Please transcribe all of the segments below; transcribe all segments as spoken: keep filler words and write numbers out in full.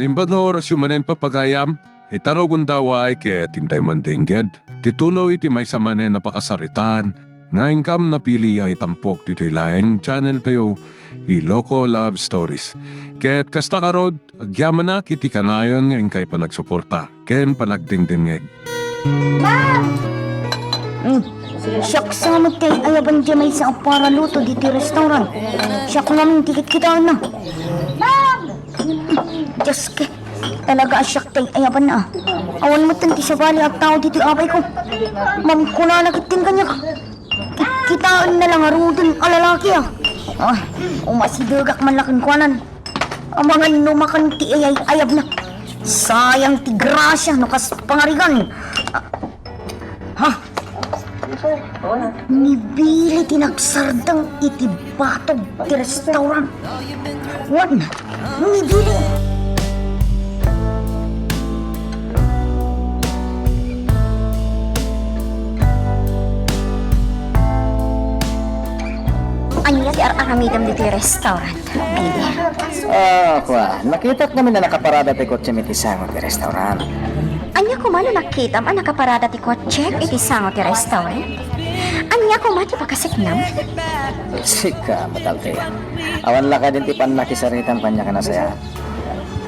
Imbag nga orasyo manen, papagayam, ita no gundaway ket intay man dengged ti tuloy ti maysa manen a pakasaritaan nga inkam napili a itampok ditoy laeng channel tayo, Iloko Love Stories. Ket kasta ngarud, agyamanak iti kanayon nga inkay panagsuporta ken panagdengdengngeg. Ma'am! Hmm. Siak sa met ti ay-ayaban diay maysa a paraluto ditoy restaurant. Siak ngamin ti kitkitaenna. Ma'am! Diyos ko, talaga a siak ti ay-ayabanna. Awan met ti sabali a tao ditoy abayko. Ma'am, kunana ketdin kaniak. Kitkitaenna la ngaruden a lalaki, a. Ah, umasidegak man la kenkuanan. Amangan no makan ti ayay-ayabna. Sayang ti grasia no kas pangarigan. Ah, ha? Ni Billy ti nagsardeng iti batog ti restaurant. Wen, ni Billy. Ania ti ar-aramidem ditoy restaurant, Billy? Ah, kua, nakitak ngamin a nakaparada ti kotsem iti sango ti restaurant. Ania koma no nakitam a nakaparada ti kotsek iti sango ti restaurant? Ania koma ti pakaseknam? Sika, Matalti. Awan la kadin ti pannakisaritam kaniak a nasayaat.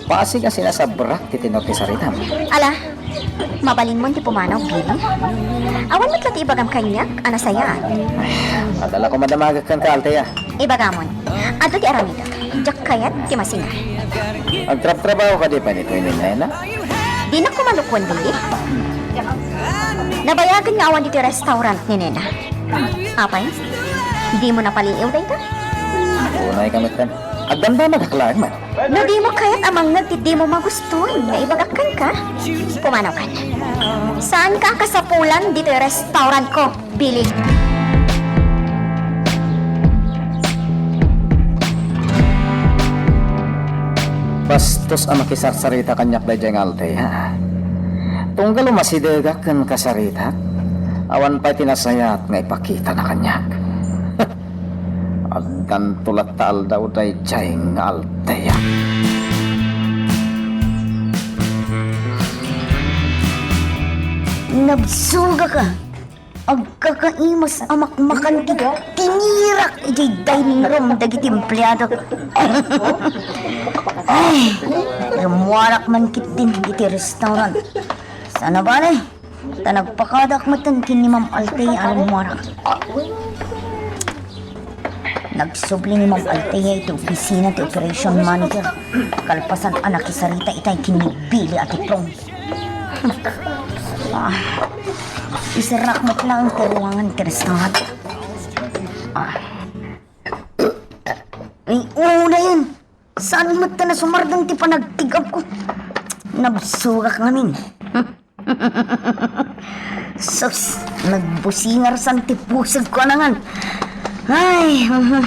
Basig a sinasabrak ti tenor ti saritam. Ala, mabalinmon ti pumanaw, Billy. Awan met la ti ibagam kaniak a nasayaat. Adda la koma damagek kenka, Althea. Ibagamon, adda ti aramidek. Diak kayat ti masinga. Agtrabtrabaho kadi pay ditoy ni Nena? Dinak koma lukon, Billy. Nabayagen nga awan ditoy restaurant ni Nena. Apay? Dimo napalin-iw dayta? Unay ka met, kan. Agdamdamadak laeng man. No dimo kayat a mangngeg ti dimo magustuhan nga ibagak kenka, pumanawkan. Saanka a kasapulan ditoy restaurantko, Billy. Bastos a makisarsarita kaniak daydiay nga Althea. Tunggal umasidegak ken kasaritak, awan pay ti nasayaat nga ipakitana kaniak. Addanto latta aldaw daydiay nga Althea. Nabsugak a. Agkakaimas a makmakan ti tinirak idiay dining room dagiti empleado. Ay, rummuarak man ketdin iti restaurant. Saan a bale, ta nagpakadaak metten ken ni Ma'am Althea a rummuarak. Nagsubli ni Ma'am Althea iti opisina ti operation manager kalpasan a nakisarita itay ken ni Billy a ti Prong. Ah, iserrak met laeng ti ruangan ti restaurant. Ah. Ay, unayen. Saan met ta nasumardeng ti panagtig-apko? Nabsugak ngamin. Sus, nagbusingar san ti pusegko a nangan. Ay, mhm.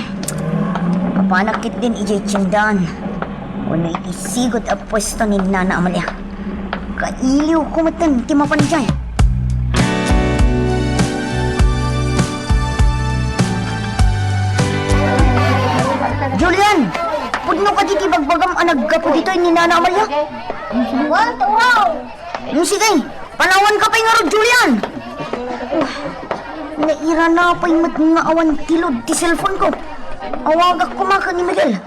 Apanak ketdin idiay tiendaan wenno iti sigud a puesto ni Nana Amalia. Kailiwko metten ti mapan idiay. Julian! Pudno kadi ti bagbagam a naggapu ditoy ni Nana Amalia? Wow! Wow! Hmm, sige, panawanka pay ngarud, Julian! Uh, nairana pay met nga awan ti load ti cellphone ko. Awagak koma ken ni Miguel.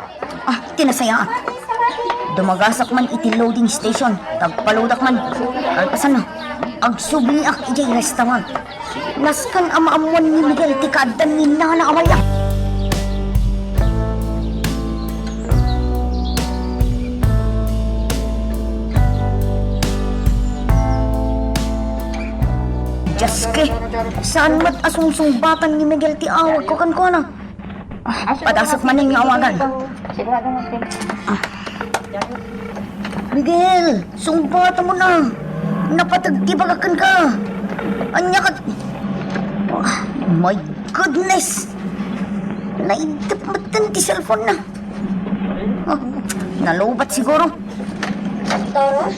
Ah, ti nasayaat. Dumagasak man iti loading station, tagpaloadak man. Kalpasanna, agsubliak idiay restaurant. Nasken a maammuan ni Miguel ti kaaddan ni Nana Amalia. Dios ko, saan met a sungsungbatan ni Miguel ti awagko kenkuana? Ah, padasek manen nga awagan. Ah. Miguel, sungbatamon a. Napateg ti bagak kenka. Ania ket, ah, my goodness! Naiddep metten ti cellphone na. Ah, nalubat siguro. Toro?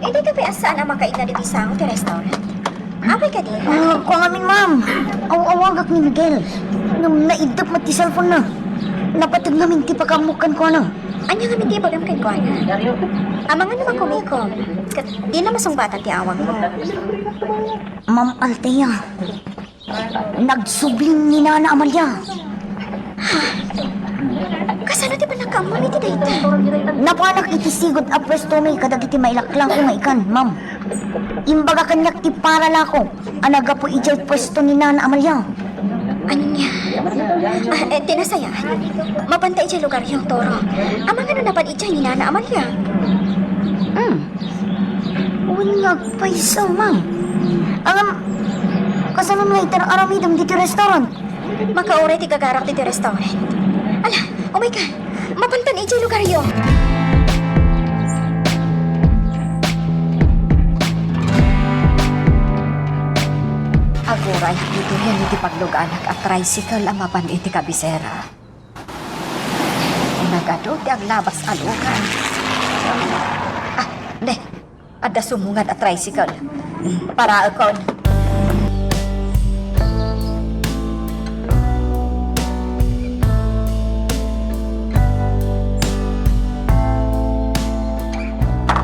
Idayka pay a saan a makainna ditoy sango ti restaurant? Apay kadi, ha? Ah, kua ngamin, ma'am. Aw-awagak ni Miguel. Ngem naiddep met ti cellphone na. Napateg ngamin ti pakaammokan kuana. Ania ngamin ti ibagam kenkuana? Amangan no makumikom, ket dina masungbatan ti awagmo. Ma'am Althea, nagsublin ni Nana Amalia. Kasano ti pannakaammomi iti dayta? Napanak iti sigud a puestomi kadagiti mailaklako nga ikan, ma'am. Imbaga kaniak ti paralako a naggapu idiay puesto ni Nana Amalia. Ania? Ah, eh, ti nasayaat. Mapanta idiay lugaryo, Toro. Amangan no napan idiay ni Nana Amalia. Hmm. Wen nga agpayso, ma'am. Ngem, kasano nga itar aramidem ditoy restaurant? Makauray ti gagarak ditoy restaurant. Ala, umayka. Mapantan idiay lugaryo. Aguray ditoyen iti pagluganak a tricycle a mapan iti kabisera. Nagadu ti aglabas a lugar. Ah, ne. Adda sumungad a tricycle. Paraekon.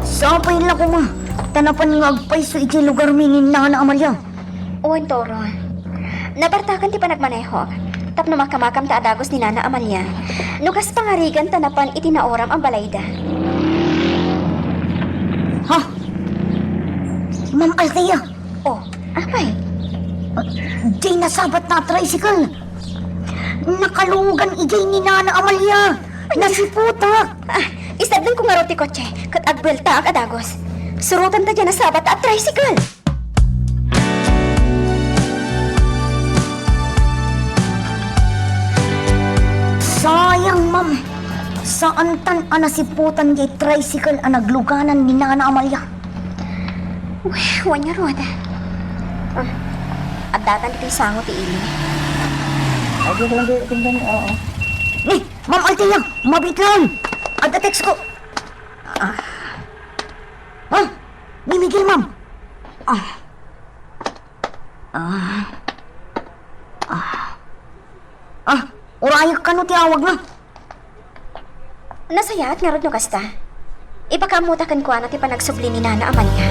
Sapay la koma, ta napan nga agpayso iti lugarmi ni Nana Amalia. Wen, Toro. Nabartakan ti panagmanehok tapno makamakam ta a dagus ni Nana Amalia. No kas pangarigan ta napan iti naoram a balayda. Ha? Ma'am Althea? Oh, apay? Diay nasabat na tricycle. Nakalugan idiay ni Nana Amalia. Nasiputak. Ah, isablanko ngarud ti kotse, ket agbueltaak a dagus. Surotan ta diay nasabat a tricycle. Sayang, ma'am. Saantan a nasiputan diay tricycle a nagluganan ni Nana Amalia. Uy, wen ngarud. Ah, addatan ditoy sango ti ili. Ay, di ko lang di, tingnan niyo, oo. Ni, Ma'am Althea, mabiit lang. Adda text ko. Ah. Ha? Ni Miguel, ma'am. Ah. Ah. Ah. Ah, urayek kano ti awagna? Nasayaat ngarud no kasta. Ipakaammo ta kenkuana ti panagsubli ni Nana Amalia.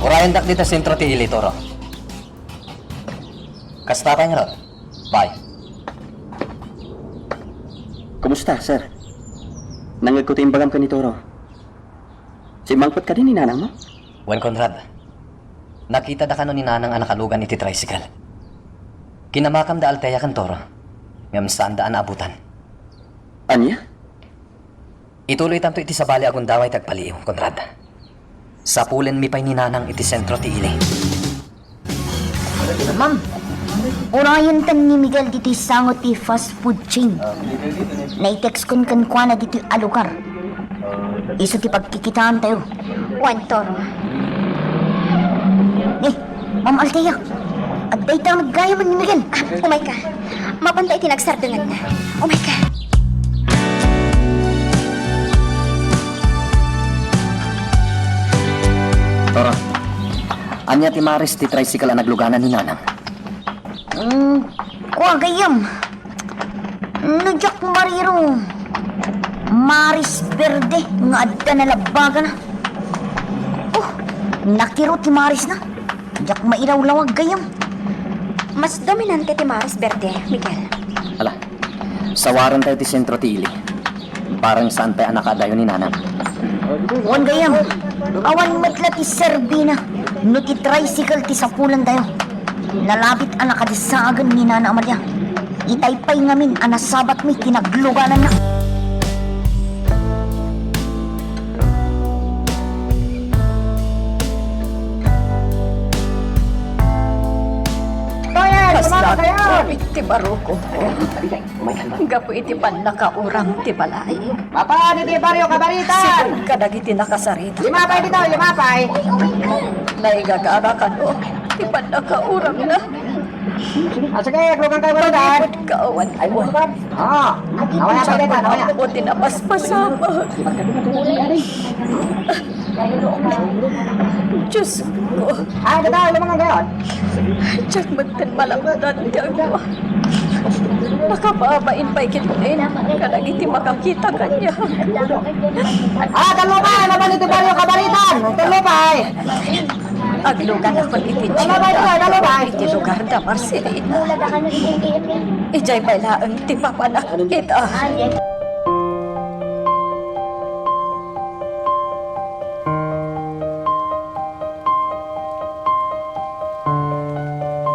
Urayendak dita sentro ti ili, Toro. Kasta pay ngarud. Bye. Kumusta, sir? Nangngegko ti imbagam ken ni Toro. Simmangpet kadi ni nanangmo? Wen, Conrad. Nakitada kano ni nanang a nakalugan iti tricycle. Kinamakam da Althea ken Toro, ngem saanda a naabutan. Ania? Ituloytanto iti sabali a gundaway ti agpaliiw, Conrad. Sapulenmi pay ni nanang iti sentro ti ili. Ma'am, urayentan ni Miguel ditoy sango ti fast food chain. Naitextkon kenkuana ditoy a lugar. Isu ti pagkikitaantayo. Wen, Toro. Ni, Ma'am Althea, adda ita met gayam ni Miguel. Ah, umayka. Mapanta iti nagsardenganna. Umayka. Toro, ania ti maris ti tricycle a nagluganan ni nanang? Mm, kua gayam. No diak mariro, maris berde nga adda nalabbagana. Oh, nakiro ti marisna. Diak mailawlawag gayam. Mas dominante ti maris berde, Miguel. Ala, sawarantayo ti sentro ti ili. Bareng saan pay a nakaadayo ni nanang. Wen gayam, awan met la ti serbina no ti tricycle ti sapulantayo. Nalabit a nakadisaagen ni Nana Amalia. Itay pay ngamin a nasabatmi ti naglugananna. Kasla ti barukongko. Gapu iti pannakauram ti balay. Mapan iti Barrio Kabaritan! Sigun kadagiti nakasarita. Limapay dita, limapay! Naigagara kano ti pannakauramna. Ah, sige, aglugan kayo, aglugan. Panipod ka, awan. Ay, aglugan. Ah, away na, away na, away na. Ako ti napaspasamak. Diyos ko. Ah, dito, lumangan kayo. Diak met malakdan ti agwa. Nakababain pay ketdin kadagiti makakita kaniak. Ah, talupay, laban iti barrio Kabaritan. Talupay. Agluganakon iti Talupay, talupay, talupay. Iti lugar da Marcelina. Idiay pay laeng ti mapanak ita.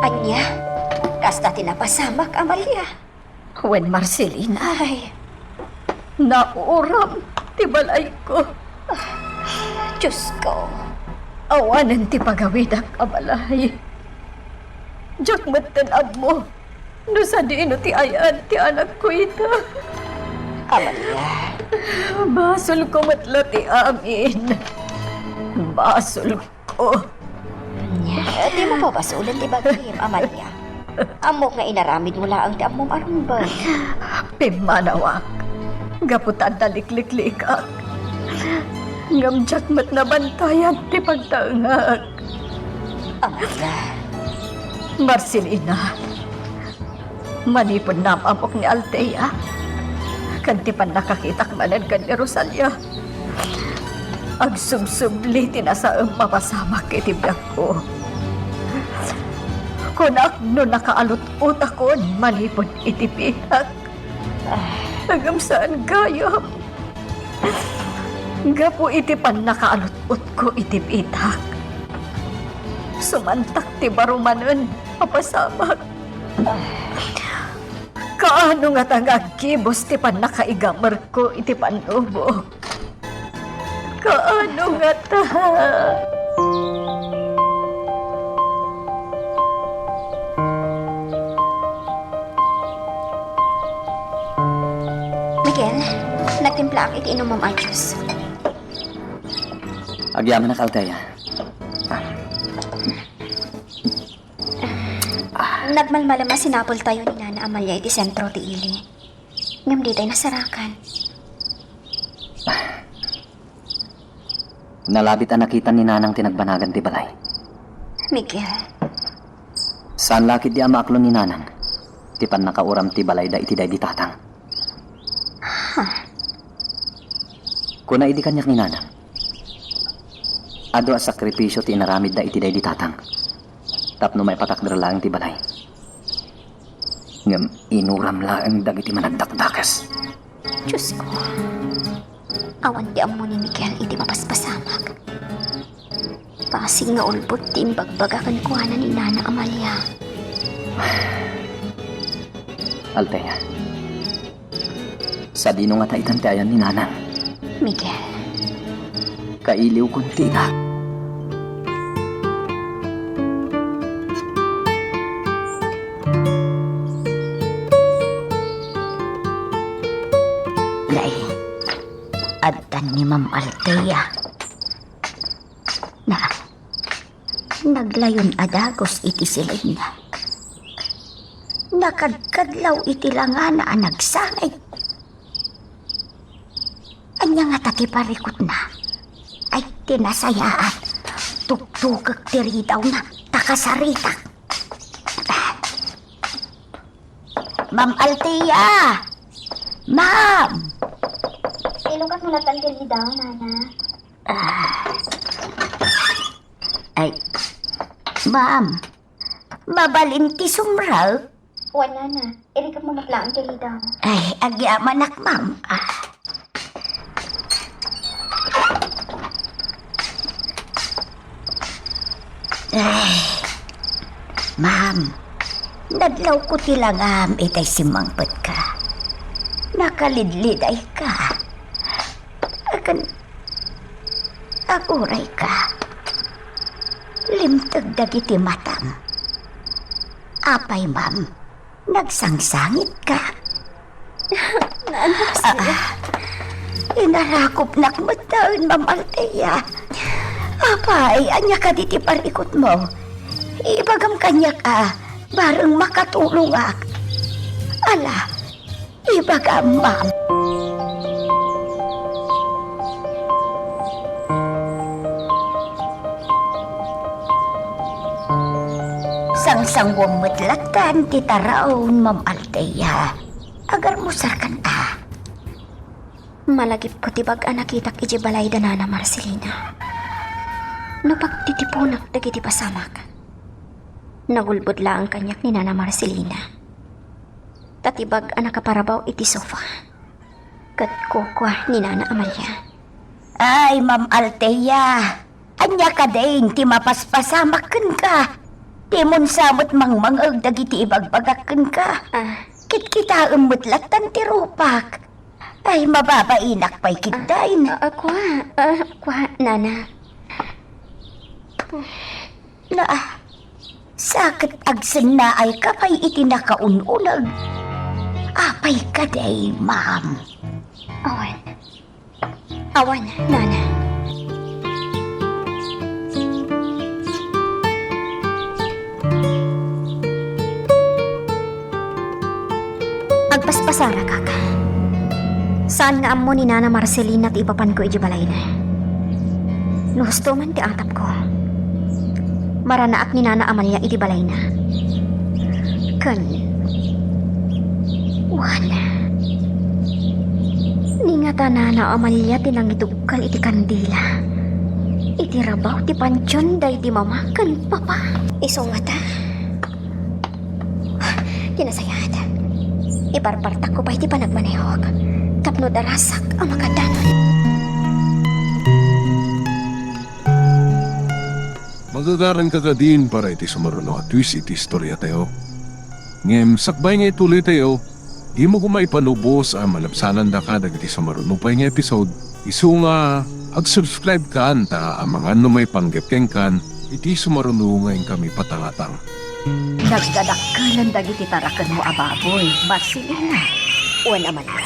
Ania? Kasta ti napasamak, Amalia? Wen, Marcelina. Ay, nauram ti balayko. Diyos ko. Awanen ti pagawidak a balay. Diak metten ammo no sadino ti ay-an ti anakko ita. Amalia. Basolko met la ti amin. Basolko. Dimo pabasolen ti bagim, Amalia. Ammok nga inaramidmo laeng ti ammom a rumbeng. Pimmanawak gapu ta adda likliklikak. Ngem diak met nabantayan ti pagtaengak. Amalia. Marcelina, manipud naam-ammok ni Althea ken ti pannakakitak manen ken ni Rosalia, agsubsubli ti nasaem a mapasamak iti biagko. Kunak no nakaalut-utakon manipud iti biag. Ngem saan gayam. Gapu iti pannakaalut-utko iti bitak, sumantak ti baro manen a pasamak. Kaano ngata nga agkibus ti pannakaigamerko iti pannubok? Kaano ngata? Miguel, nagtimplaak iti inumom a juice. Agyamanak, Althea. Nagmalmalem a sinapultayo ni Nana Amalia iti sentro ti ili. Ngem ditay nasarakan. Nalabit a nakitan ni Nanang ti nagbanagan ti balay. Miguel. Saan la ketdi a maaklon ni Nanang ti pannakauram ti balayda iti daydi tatang. Kuna idi kaniak ni Nanang, adu a sakripisio ti inaramidda iti daydi tatang tapno maipatakder laeng ti balay. Ngem inuram laeng dagiti managdakdakes. Diyos ko, awan ti ammo ni Miguel iti mapaspasamak. Basig nga ulbod ti imbagbaga kenkuana ni Nana Amalia. Althea, sadino ngata itan ti ayan ni Nanang? Miguel. Kailiwkon ti ita. Nay, addan ni Ma'am Althea. Na, naglayon a dagus iti silenna. Nakadkadlaw iti langana a nagsangit. Ania ngata ti parikutna? Ay, ti nasayaat, tuktukek ti ridawna, ta kasaritak. Ma'am Althea! Ma'am! Ilukat mo latta ti ridaw, Nana. Ah. Ay, ma'am, mabalin ti sumrek? Wen, Nana. Irikep mo met laeng ti ridaw. Ay, agyamanak, ma'am. Ah. Ay, ma'am, nadlawko ti langam itay simmangpetka. Nakalidlidayka. Akin, agurayka. Limteg dagiti matam. Apay, ma'am, nagsangsangitka? Nana, ah, ah, inarakopnak met taen, Ma'am Althea. Apay, ania kadi ti parikutmo? Ibagam kaniak a Bareng makatulongak. Ala, ibagam, ma'am. Sangsanguem met lattan ti taraon, Ma'am Althea. Agarmusarkan ta. Malagipko ti bag a nakitak idiay balayda Nana Marcelina. No pagtitiponak dagiti pasamak, nagulbod laeng kaniak ni Nana Marcelina. Ta ti bag a nakaparabaw iti sofa, ket kukua ni Nana Amalia. Ay, Ma'am Althea, ania kadin ti mapaspasamak kenka? Dimonsa met mangmangeg dagiti ibagbagak kenka. Ah. Kitkitaem met lattan ti rupak. Ay, mababainak pay ketdin. Ah, ah, kua, ah, kua, Nana. Na, sa ket agsennaayka pay iti nakaun-uneg. Apay kadi, ma'am? Awan. Awan, Nana. Agpaspasarakak. Saan nga ammo ni Nana Marcelina ti ipapanko idiay balayna. No husto man ti atapko, maranaak ni Nana Amalia iti balayna. Ken, wen, ni ngata Nana Amalia ti nangitugkal iti kandila iti rabaw ti pantion daydi mama ken papa. Isu ngata? Ti nasayaat, ibarbartakko pay ti panagmanehok tapno darasak a makadanon. Magagaranka kadin para iti sumaruno a twist iti istoriatayo. Ngem sakbay nga ituloytayo, dimo koma ipanubos a malabsanandaka dagiti sumaruno pay nga episode. Isu nga, ag-subscribe kan ta amangan no maipanggep kenkan iti sumaruno nga inkami patangatang. Nagdadakkelan dagiti tarakenmo a baboy, Marcelina. Wen, Amalia,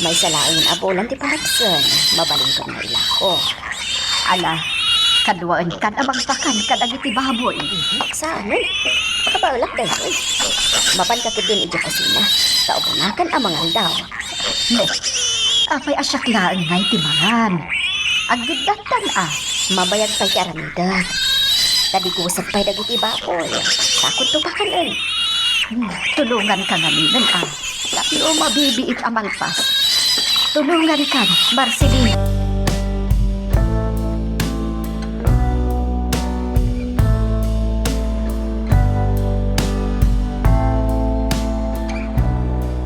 maysa laengen a bulan ti pariksen, mabalinko nga ilako. Ala, kaduaenkan a magpakan kadagiti baboy. Saanen? Kabaelak daytoy. Mapanka ketdin idiay kusina, ta ubunakan a mangaldaw. No, apay a siak laeng ngay ti mangan? Aggiddattan a, mabayag pay ti aramidek. Ta diguset pay dagiti baboy, ta kunto pakanen. Hmm, tulonganka ngaminen a, tapno mabibiit a malpas. Tulongankan, Marcelina.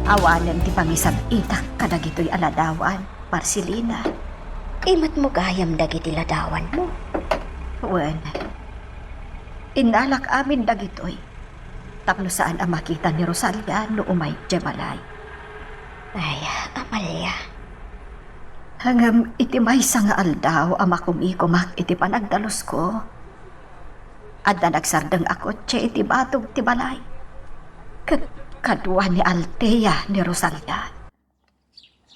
Awanen ti pangisab-itak kadagitoy a ladawan, Marcelina. Imatmo gayam dagiti ladawanmo? Wen, innalak amin dagitoy tapno saan a makita ni Rosalia no umay idiay balay. Ay, Amalia. Ngem iti maysa nga aldaw a makumikumak iti panagdalusko, adda nagsardeng a kotse iti batog ti balay. Ket kadua ni Althea ni Rosalia.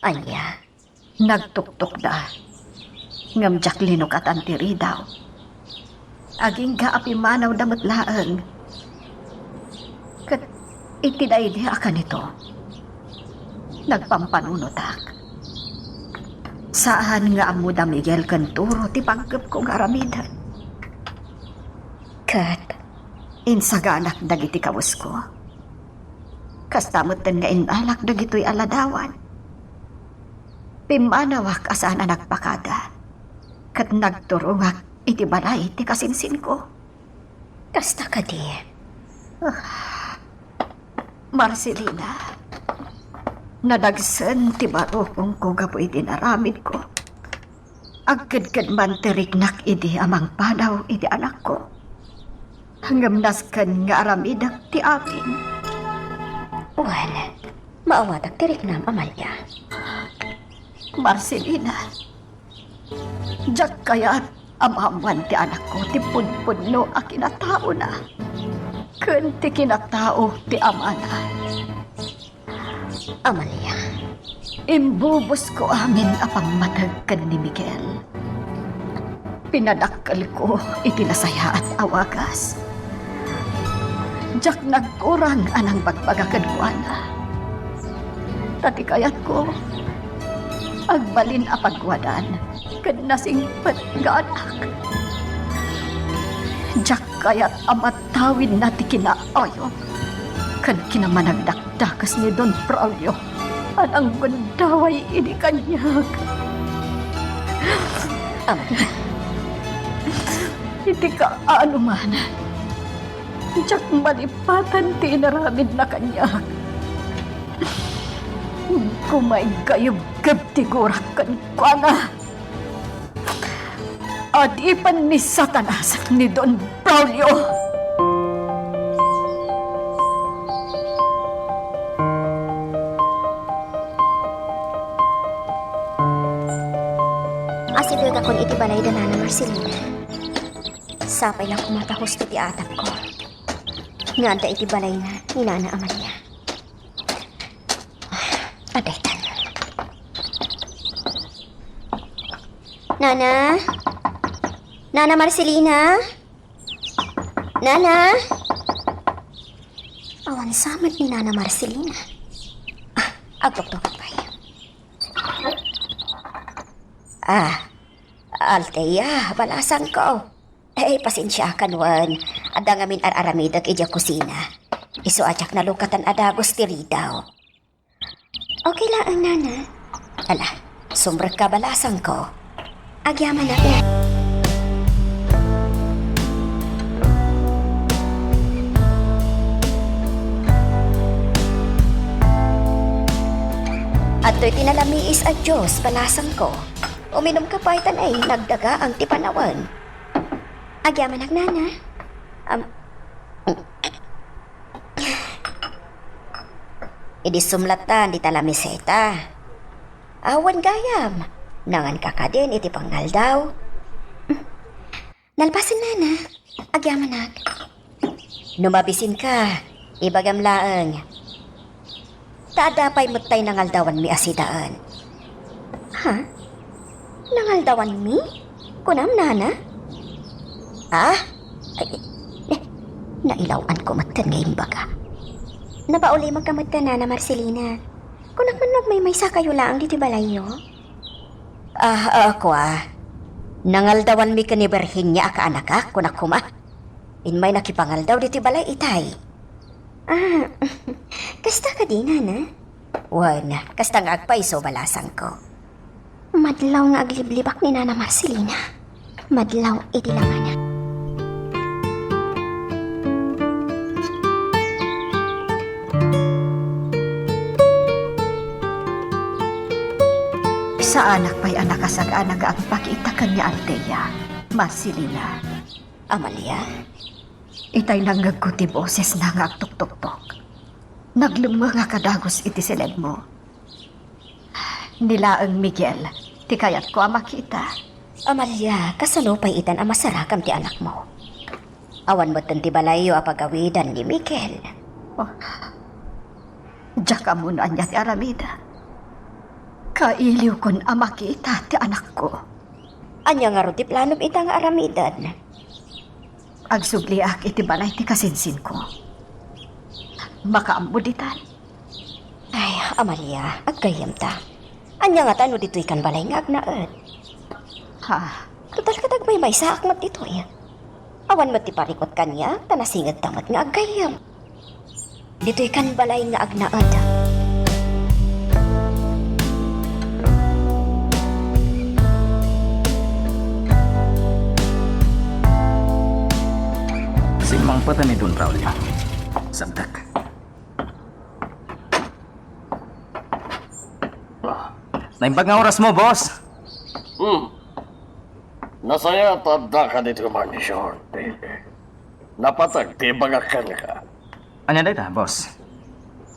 Ania? Nagtuktukda. Ngem diak linukatan ti ridaw. Agingga a pimmanawda met laeng. Ket iti daydi a kanito, nagpampanunotak. Saan nga ammo da Miguel ken Turo ti panggepko nga aramiden. Ket insaganak dagiti kawesko. Kasta metten nga innalak dagitoy a ladawan. Pimmanawak a saan a nagpakada, ket nagturongak iti balay ti kasinsinko. Kasta kadi? Ah, Marcelina, nadagsen ti barukongko gapu iti naramidko. Agkedked man ti riknak idi a mangpanaw iti anakko. Ngem nasken nga aramidek ti amin. Wen, maawatak ti riknam, Amalia. Marcelina, diak kayat a maammoan ti anakko ti pudpudno a kinataona ken ti kinatao ti amana. Amalia. Imbubosko amin a pammateg ken ni Miguel. Pinadakkelko iti nasayaat a wagas. Diak nagkurang a nangbagbaga kenkuana. Ta ti kayatko, agbalin a pagwadan ken nasingpet nga anak. Diak kayat a matawidna ti kinaayup ken kinamanagdakdakes ni Don Braulio a nanggundaway idi kaniak. Ama, iti kaano man, diak malipatan ti inaramidna kaniak. Gumaygayebgeb ti gurak kenkuana. Adipen ni Satanas ni Don Braulio! Asidegakon iti balay da Nana Marcelina. Sapay la koma ta husto ti atapko nga adda iti balayna ni Nana Amalia. Adaytan. Nana? Nana Marcelina? Nana? Awan sa met ni Nana Marcelina. Ah, agtuktukan pay. Ah, Althea, balasangko. Eh, pasensiakan wen. Adda ngamin ar-aramidek idiay kusina. Isu a diak nalukatan a dagus ti ridaw. Okay laeng, Nana. Ala, sumrekka, balasangko. Agyamanak, Nana. Adtoy ti nalamiis a Dios, balasangko. Uminumka pay ta nagdagaang ti panawen. Agyamanak, Nana. Am-, Idi sumlatan dita lamiseta. Awan gayam, nanganka kadin iti pangaldaw. Nalpasen, Nana. Agyamanak. No mabisinka, ibagam laeng. Ta adda pay met tay nangaldawanmi a sidaen. Ha? Nangaldawanmi? Kunam, Nana? Ah? Ay, na-, nailaw-anko metten nga imbaga. Napaulimekka metten, Nana Marcelina. Kunak man no agmaymaysakayo laeng ditoy balayyo? Ah, ah, kua. Nangaldawanmi ken ni Virginia a kaanakak, kunak koma. Immay nakipangaldaw ditoy balay itay. Ah, kasta kadi, Nana? Wen, kasta nga agpayso, balasangko. Madlaw nga agliblibak ni Nana Marcelina. Madlaw idi langana. Saanak pay a nakasagana nga agpakita ken ni Althea, Marcelina. Amalia? Itay nangngegko ti bosesna nga agtuktoktok. Naglemmeng a kadagus iti silebmo. Ni laeng Miguel ti kayatko a makita. Amalia, kasano pay itan a masarakam ti anakmo? Awan metten ti balayyo a pagawidan ni Miguel. Oh. Diak ammo no ania ti aramidek. Kailiwkon a makita ti anakko. Ania ngarud ti planom ita nga aramiden? Agsubliak iti balay ti kasinsinko. Makaammo ditan? Ay, Amalia, aggayyemta. Ania ngata no ditoykan balay nga agnaed? Ha? Total, ket agmaymaysaak met ditoy. Awan met ti parikut kaniak, ta nasingedta met nga aggayyem. Ditoykan balay nga agnaed. Simmangpeten ni Don Braulio. Sabtek. Naimbag nga orasmo, boss. Hmm. Nasayaat ta addaka ditoy mansion. Napateg ti ibagak kenka. Ania dayta, boss?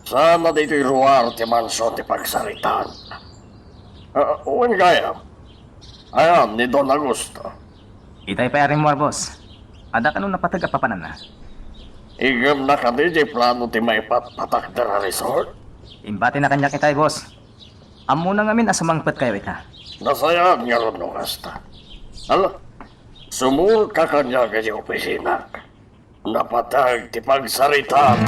Saan a ditoy ruar ti mansion ti pagsaritaan. Ah, wen gayam, ayan ni Don Augusto? Itay pay a rimmuar, boss. Adda kano napateg a papananna? Iggemna kadi diay plano ti maipatpatakder a resort? Imbatina kaniak itay, boss. Ammona ngamin a sumangpetkayo ita. Nasayaat ngarud no kasta. Ala, sumurotka kaniak idiay opisinana. Napateg ti pagsaritaan.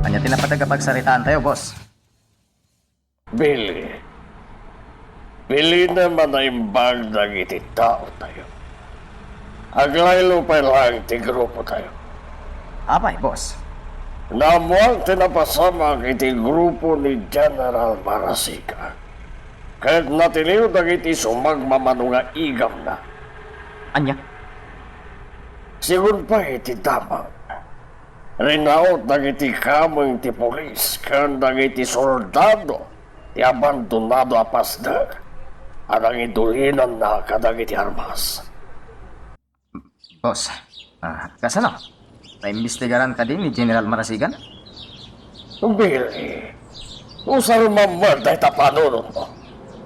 Ania ti napateg a pagsaritaantayo, boss? Billy, bilinem a naimbag dagiti taotayo. Aglaylo pay laeng ti grupotayo. Apay, boss? Naammoak ti napasamak iti grupo ni General Marasigan. Ket natiliw dagiti sumagmamano nga igamna. Ania? Sigun pay ti damag, rinaot dagiti kameng ti pulis ken dagiti soldado ti abandonado a pasdek a nangidulinanna kadagiti armas. Boss, ah, kasano? Naimbestigaran kadi ni General Marasigan? Billy, usarem met dayta panunotmo.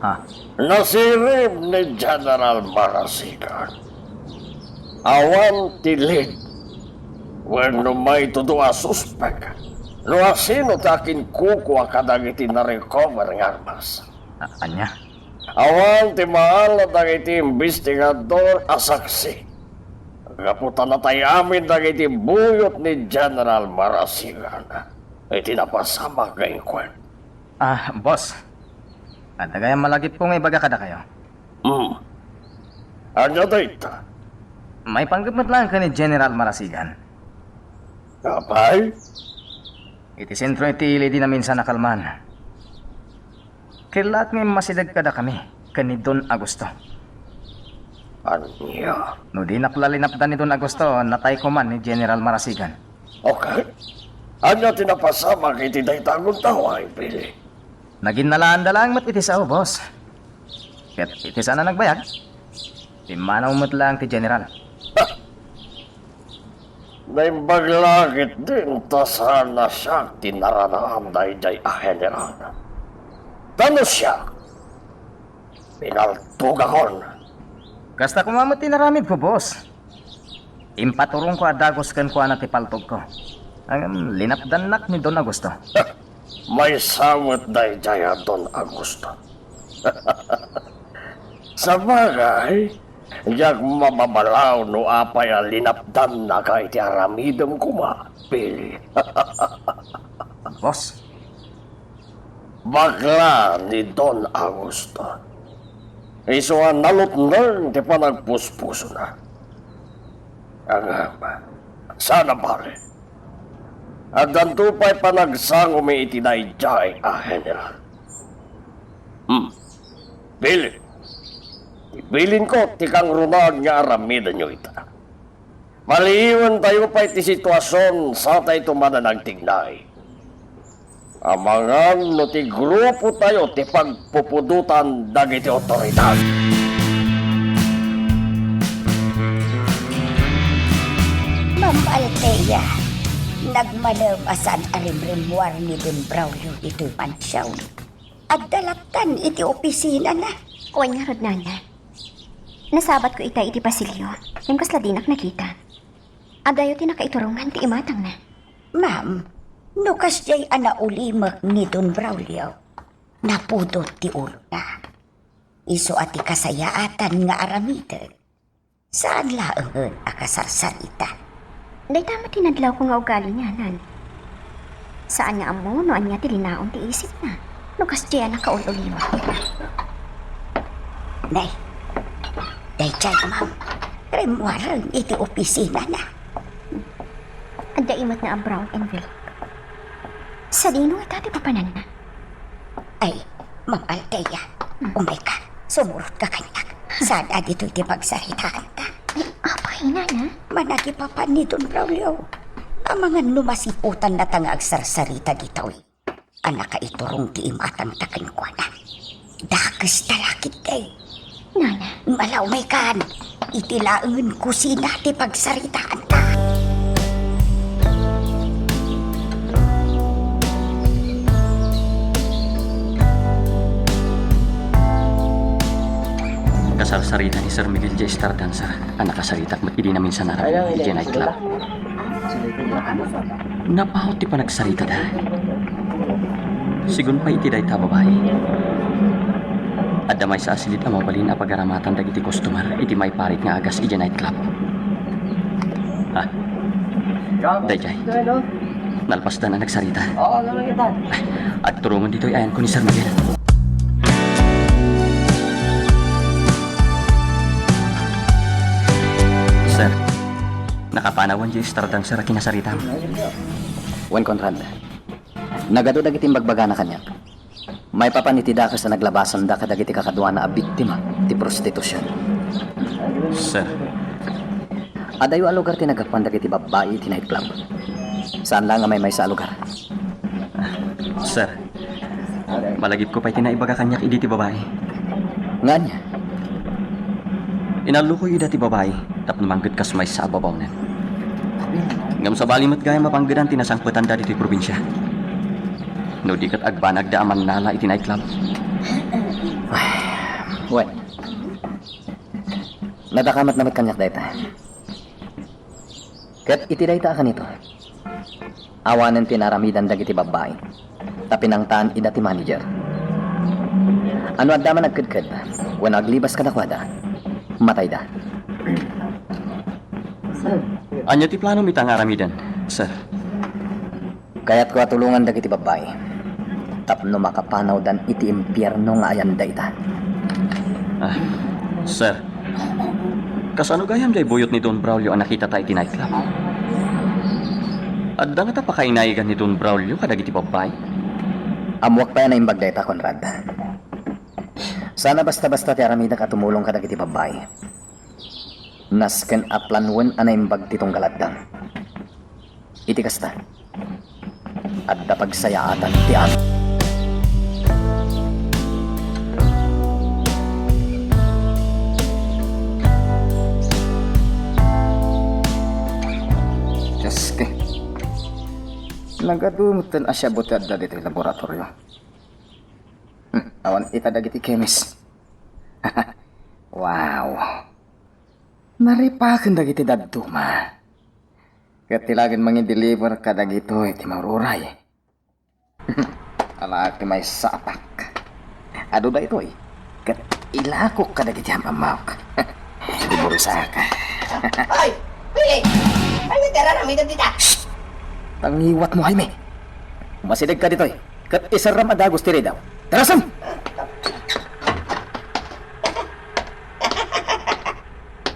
Ha? Nasirib ni General Marasigan. Awan ti lead wenno maitudo a suspek no asino ti akinkukua kadagiti narecover nga armas. A-, ania? Awan ti maala dagiti imbestigador a saksi gapu ta natay amin dagiti buyot ni General Marasigan iti napasamak nga inkuen. Ah, boss. Adda gayam malagipko nga ibaga kadakayo. Hmm. Ania dayta? Maipanggep met laeng ken ni General Marasigan. Apay? Iti sentro iti ili di naminsan a kalman. Kellaat nga immasideg kadakami ken ni Don Augusto. Ania? No dinak la linapdan ni Don Augusto, natay koman ni General Marasigan. Okay. Ania ti napasamak iti dayta a gundaway, Billy? Naginnalaanda laeng met iti sao, boss. Ket iti saan a nagbayag, pimmanaw met laeng ti General. Naimbag la ketdin ta saan a siak ti naranaan daydiay a general. Ta no siak, pinaltogakon. Kasta koma met ti inaramidko, boss. Impaturongko a dagus kenkuana ti paltogko. Ngem linapdannak ni Don Augusto. Maysa met daydiay a Don Augusto. Sabagay, diak mababalaw no apay a linapdannaka iti aramidem koma, Billy. Boss. Bakla ni Don Augusto. Isu a nalutneng ti panagpuspusona. Ngem, saan a bale. Addanto pay panagsangomi iti daydiay a general. Hmm. Bilin. Ibilinko ti kangrunaan nga aramidenyo ita. Paliiwentayo pay ti situasion satayto manen agtignay. Amangan no ti grupotayo ti pagpupudotan dagiti otoridad. Ma'am Althea, nagmalem a saan a rimrimmuar ni Don Braulio ditoy mansion. Adda lapdan iti opisinana. Wen ngarud, Nana. Nasabatko ita iti pasilio, ngem kasla dinak nakita. Adayo ti nakaiturong ti imatangna. Ma'am, no kasdiay a naulimek ni Don Braulio, napudot ti ulona. Isu a ti kasayaatan nga aramidek, saan laengen a kasarsarita. Dayta met ti nadlawko nga ugalina, Nan. Saan nga ammo no ania ti linaon ti isipna no kasdiay a nakaul-uliwa. Nay, daydiay, ma'am, rimmuaren iti opisinana. Adda imetna a brown envelope. Sadino ita ti papananna? Ay, Ma'am Althea, umayka. Sumurotka kaniak. Saan a ditoy ti pagsaritaanta? Ay, apay, Nana? Managipapan ni Don Braulio. Amangan no masiputanna ta nga agsarsarita ditoy a nakaiturong ti imatangta kenkuana. Dakes ta la ketdi. Nana. Malawmaykan, iti laengen kusina ti pagsaritaanta. Kasarsarita ni Sir Miguel J. Star Dancer a nakasaritak met idi naminsan a rabii iti nightclub. Napaut ti panagsaritada. Sigun pay iti dayta a babai, adda Maysa a silid a mabalin a pagaramatan dagiti customer iti maiparit nga agas idiay nightclub. Ah, daydiay. Nalpasdan a nagsarita. Agturongen ditoy ayanko ni Sir Miguel. Sir, nakapanawan diay estradang, sir, a kinasaritam. Wen, Conrad, nagadu dagiti imbagbagana kaniak. Maipapan iti dakes a naglabasanda kadagiti kakaduana a biktima ti prostitusion. Sir. Adayo a lugar ti naggapuan dagiti babbai iti nightclub. Saan laeng a maymaysa a lugar. Ah, sir, malagipko pay ti naibaga kaniak idi ti babai. Nga ania? Inallokoy ida ti babai tapno mangngeg kas maysa a babawnen. Ngem sabali met gayam a panggedan ti nasangpetanda ditoy probinsia. No di ket agbanagda a mannala iti nightclub. Wen, nadakamatna met kaniak dayta. Ket iti dayta a kanito, awanen ti naaramidan dagiti babbai, ta pinangtan ida ti manager. No adda man agkedked wenno aglibas kadakuada, matayda. Ania ti planom ita nga aramiden, sir? Kayatko a tulongan dagiti babbai tapno makapanawdan iti impierno nga ayanda ita. Ah, sir, kasano gayam diay buyot ni Don Braulio a nakitata iti nightclub? Adda ngata pakainayigan ni Don Braulio kadagiti babbai? Ammoak pay a naimbag dayta, Conrad. Saan a basta-basta ti aramidak a tumulong kadagiti babbai. Nasken a planoen a naimbag ti tunggal addang. Iti kasta, adda pagsayaatan ti amin. Dios, ke. Nagadu metten a siabo ti adda ditoy laboratorio. Hmm, awan ita dagiti chemist. Wow. Naripaken dagiti dadduma. Ket ti lagen mangi-deliver kadagitoy ti maururay. Alaak ti maysa a pack. Adu daytoy, ket ilakok kadagiti am-ammok. Iti bulsak. Oy! Pili! Ania ti aramidem dita? Shh! Tangiwatmo, Jaime. Umasidegka ditoy, ket iserram a dagus ti ridaw. Tarasem!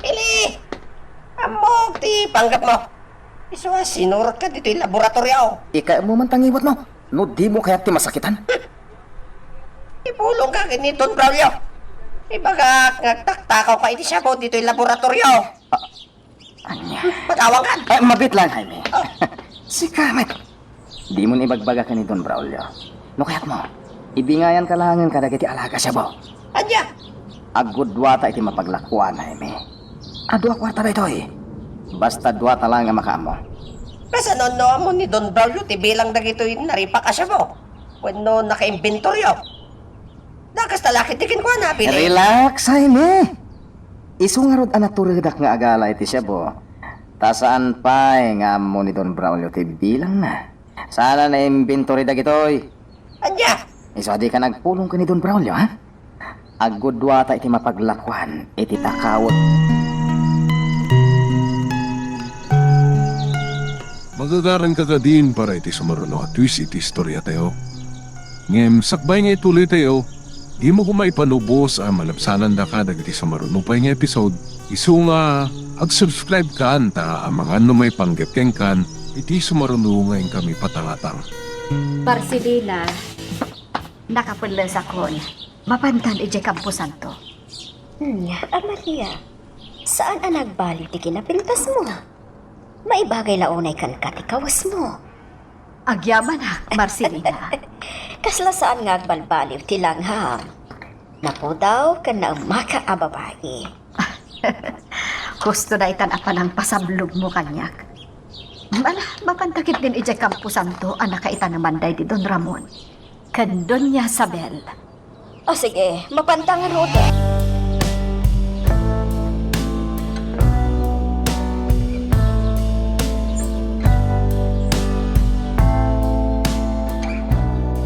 Pili! Ammok ti panggepmo. Isu a sinurotka ditoy laboratorio. Ikaemmo man tangiwatmo. No dimo kayat ti masakitan. Ipulongka ken ni Don Braulio. Ibagak nga agtaktakawka iti siabo ditoy laboratorio. Ah, ania? Patawankan. Eh, mabiit lang, Jaime. Oh. Sika met. Dimon ibagbaga ken ni Don Braulio. No kayatmo, ibingayanka laengen kadagiti alaga siabo. Ania? Aggudduata iti mapaglakuan, Jaime. Adu a kuarta daytoy. Basta duata laeng a makaammo. Kasano no ammo ni Don Braulio ti bilang dagitoy naripak a siabo? Wenno nakaimbentorio? Dakes ta la ket ti kenkuana, Pili. Relax, Jaime. Isu ngarud a naturedak nga agala iti siabo. Ta saan pay nga ammo ni Don Braulio ti bilangna. Saan a naimbintori dagitoy. Ania? Isu a dika nagpulong ken ni Don Braulio, ha? Aggudduata iti mapaglakuan iti takawek. Magagaranka kadin para iti sumaruno a twist iti istoriatayo. Ngem sakbay nga ituloytayo, dimo koma ipanubos a malabsanandaka dagiti sumaruno pay nga episode. Isu nga ag-subscribe kan ta amangan no maipanggep kenkan iti sumaruno nga inkami patangatang. Marcelina, nakapellesakon. Mapantan idiay kamposanto. Hmm, Amalia, saan a nagbaliw ti kinapintasmo? Maibagay la unay kenka ti kawesmo. Agyamanak, Marcelina. Kasla saan nga agbalbaliw ti langham. Napudaw ken naemmaka a babai. Husto daytan a panangpasablogmo kaniak. Ala, mapanta ketdin idiay kamposanto a nakaitaneman daydi Don Ramon ken Doña Isabel. O sige, mapanta ngarud.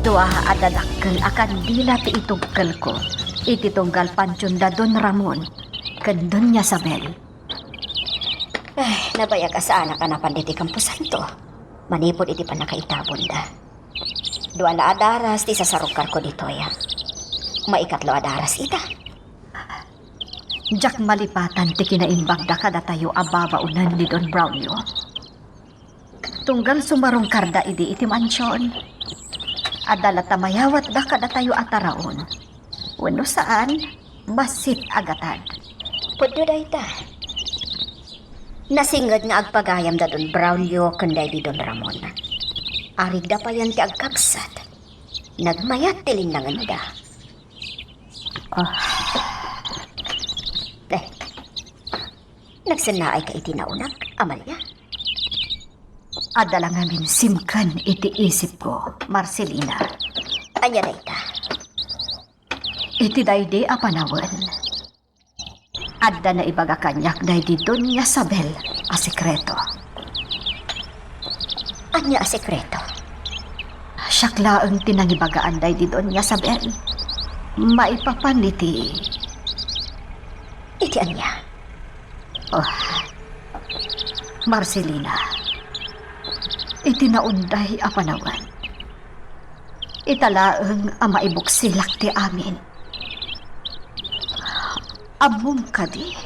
Dua a dadakkel a kandila ti itugkelko. iti tunggal pantionda Don Ramon ken Doña Isabel. Ay, nabayag a saanak a napan ditoy kamposanto manipud iti pannakaitabonda. Dua la a daras ti sasarungkarko ditoy. Maikatlo a daras ita. Diak malipatan ti kinaimbagda kadatayo a babaonen ni Don Braulio. Tunggal sumarungkarda idi iti mansion, adda latta mayawatda kadatayo a taraon. Wenno saan, bassit a gatad. Pudno dayta. Nasinged nga agpagayam da Don Braulio ken daydi Don Ramon. Aridda payen ti agkabsat. Nagmayat ti linnangenda. Ah. Eh, nagsennaayka iti naunak, Amalia? Adda la ngamin simken iti isipko, Marcelina. Ania dayta? Iti daydi a panawen, adda naibaga kaniak daydi Doña Isabel a sekreto. Ania a sekreto? Siak laeng ti nangibagaan daydi Doña Isabel. Maipapan iti... Iti ania? Oh, Marcelina, iti naunday a panawen, ita laeng a maibuksilak ti amin. Ammom kadi,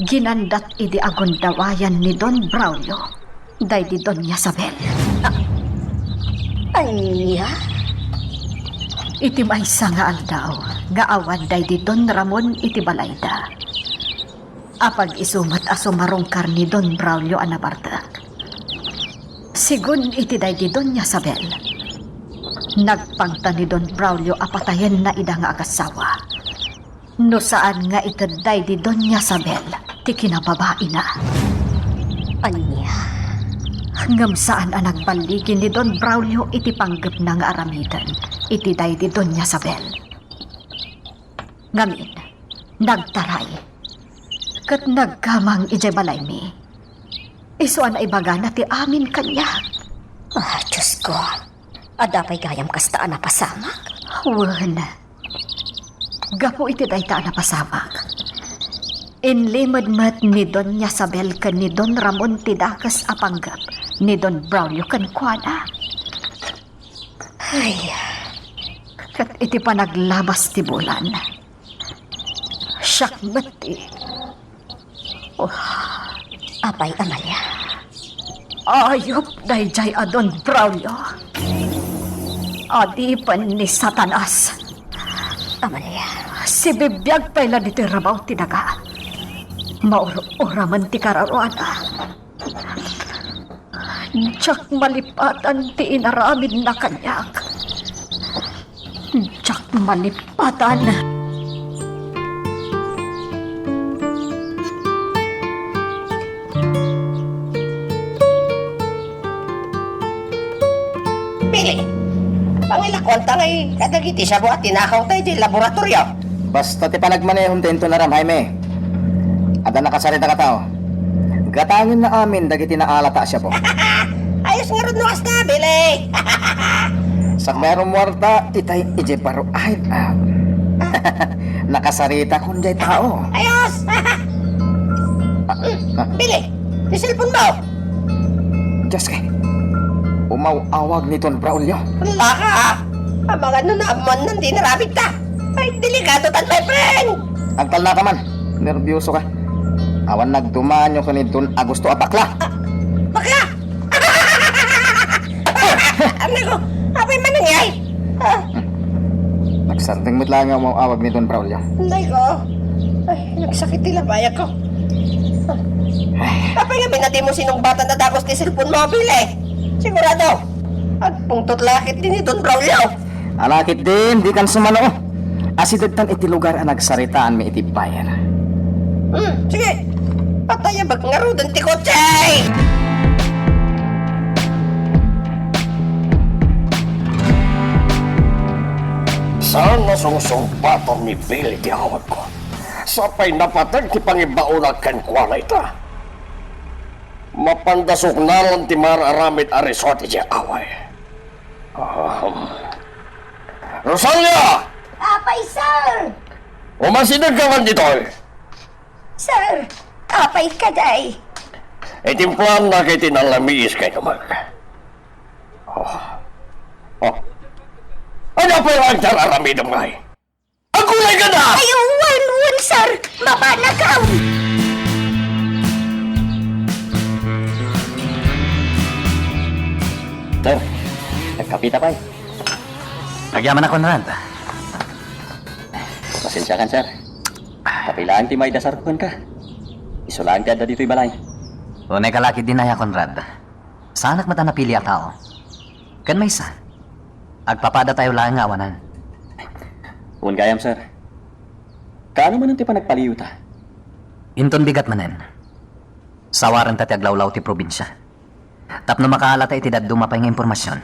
ginandat idi agundawayan ni Don Braulio daydi Doña Isabel. A-, ania? Iti maysa nga aldaw nga awan daydi Don Ramon iti balayda, apag isu met a sumarungkar ni Don Braulio a nabartek. Segun iti daydi Doña Isabel, nagpangta ni Don Braulio a patayenna ida nga agassawa. No saan nga ited daydi Doña Isabel ti kinababaina. Ania? Ngem saan a nagballigi ni Don Braulio iti panggepna nga aramiden iti daydi Doña Isabel. Ngamin, nagtaray ket nagkamang idiay balaymi. Isu a naibagana ti amin kaniak. Ah, Diosko, adda pay gayam kasta a napasamak? Wen, gapu iti dayta a napasamak, inlimed met ni Doña Isabel ken ni Don Ramon ti dakes a panggep ni Don Braulio kenkuana. Ay. Ket iti panaglabas ti bulan, siak met ti... Oh, apay, Amalia? Ayup daydiay a Don Braulio. Adipen ni Satanas. Amalia. Sibibiag pay la ditoy rabaw ti daga. Maur-uramen ti kararuana. Diak malipatan ti inaramidna kaniak. Diak malipatan. Pili, pangilakuanta ngay kadagiti siabu a tinakawta idiay laboratorio. Basta ti panagmanehom ti inton aram, Jaime. Adda nakasarita a tao. Gatangenna amin dagiti naalata a siabu. Ayos ngarud no kasta, Billy. Sakbay a rummuarta, itay idiay baro-, ay, ah. Nakasarita kun diay tao. Ayos! Ah, ah. Billy, ti cellphone mo? Diyos kay, umaw-awag ni Don Braulio. Ala ka! Amangan no naammoan ti inaramidta. Ay, delikado tan, my friend! Agtalna ka man. Nerbioso ka. Awan nagdumanyo ken ni Don Augusto a bakla. Ah, bakla? Anay ko, apay man nangyay? Ah. Nagsardeng met laeng nga umaw-awag ni Don Braulio. Anay ko. Ay, nagsakit ti labayag ko. Ay. Apay nga binati mo sinungbatan a dakes ti cellphone mo, Billy? Sigurado, agpungtot la ketdi ni Don Braulio. Ala ketdin, dikan sumano. Asidegtan iti lugar a nagsaritaanmi iti bayan. Hmm, sige. Patayabek ngaruden ti kotse! Saan a sungsungbatan ni Billy ti awagko. Sapay napateg ti pangibaonak kenkuana ita. Mapanda suknalan ti maaramid a resort idiay away. Ahem. Rosalia! Apa, Ay, sir! Umasideg ka man ditoy! Sir, apay kadi? Itimpuannak iti nalamiis nga inumek. Oh. Oh. Ania pay laeng ti ar-aramidem ngay? Agulay ka na! Ay, wen, wen, sir! Mapanakaw! Sir, nagkapita pay. Agyamanak, Conrad. Pasensiakan, sir. Kapilaang ti maidasarko kenka. Isu laeng ti adda ditoy balay. Unay ka la ketdin aya, Conrad. Saanak met a napili a tao. Ken maysa, agpapadatayo laeng nga awanan. Wen gayam, sir. Kaano manen ti panagpaliwta? Inton bigat manen, sawarenta ti aglawlaw ti probinsia. Tapno makaalata iti dadduma pay nga impormasion,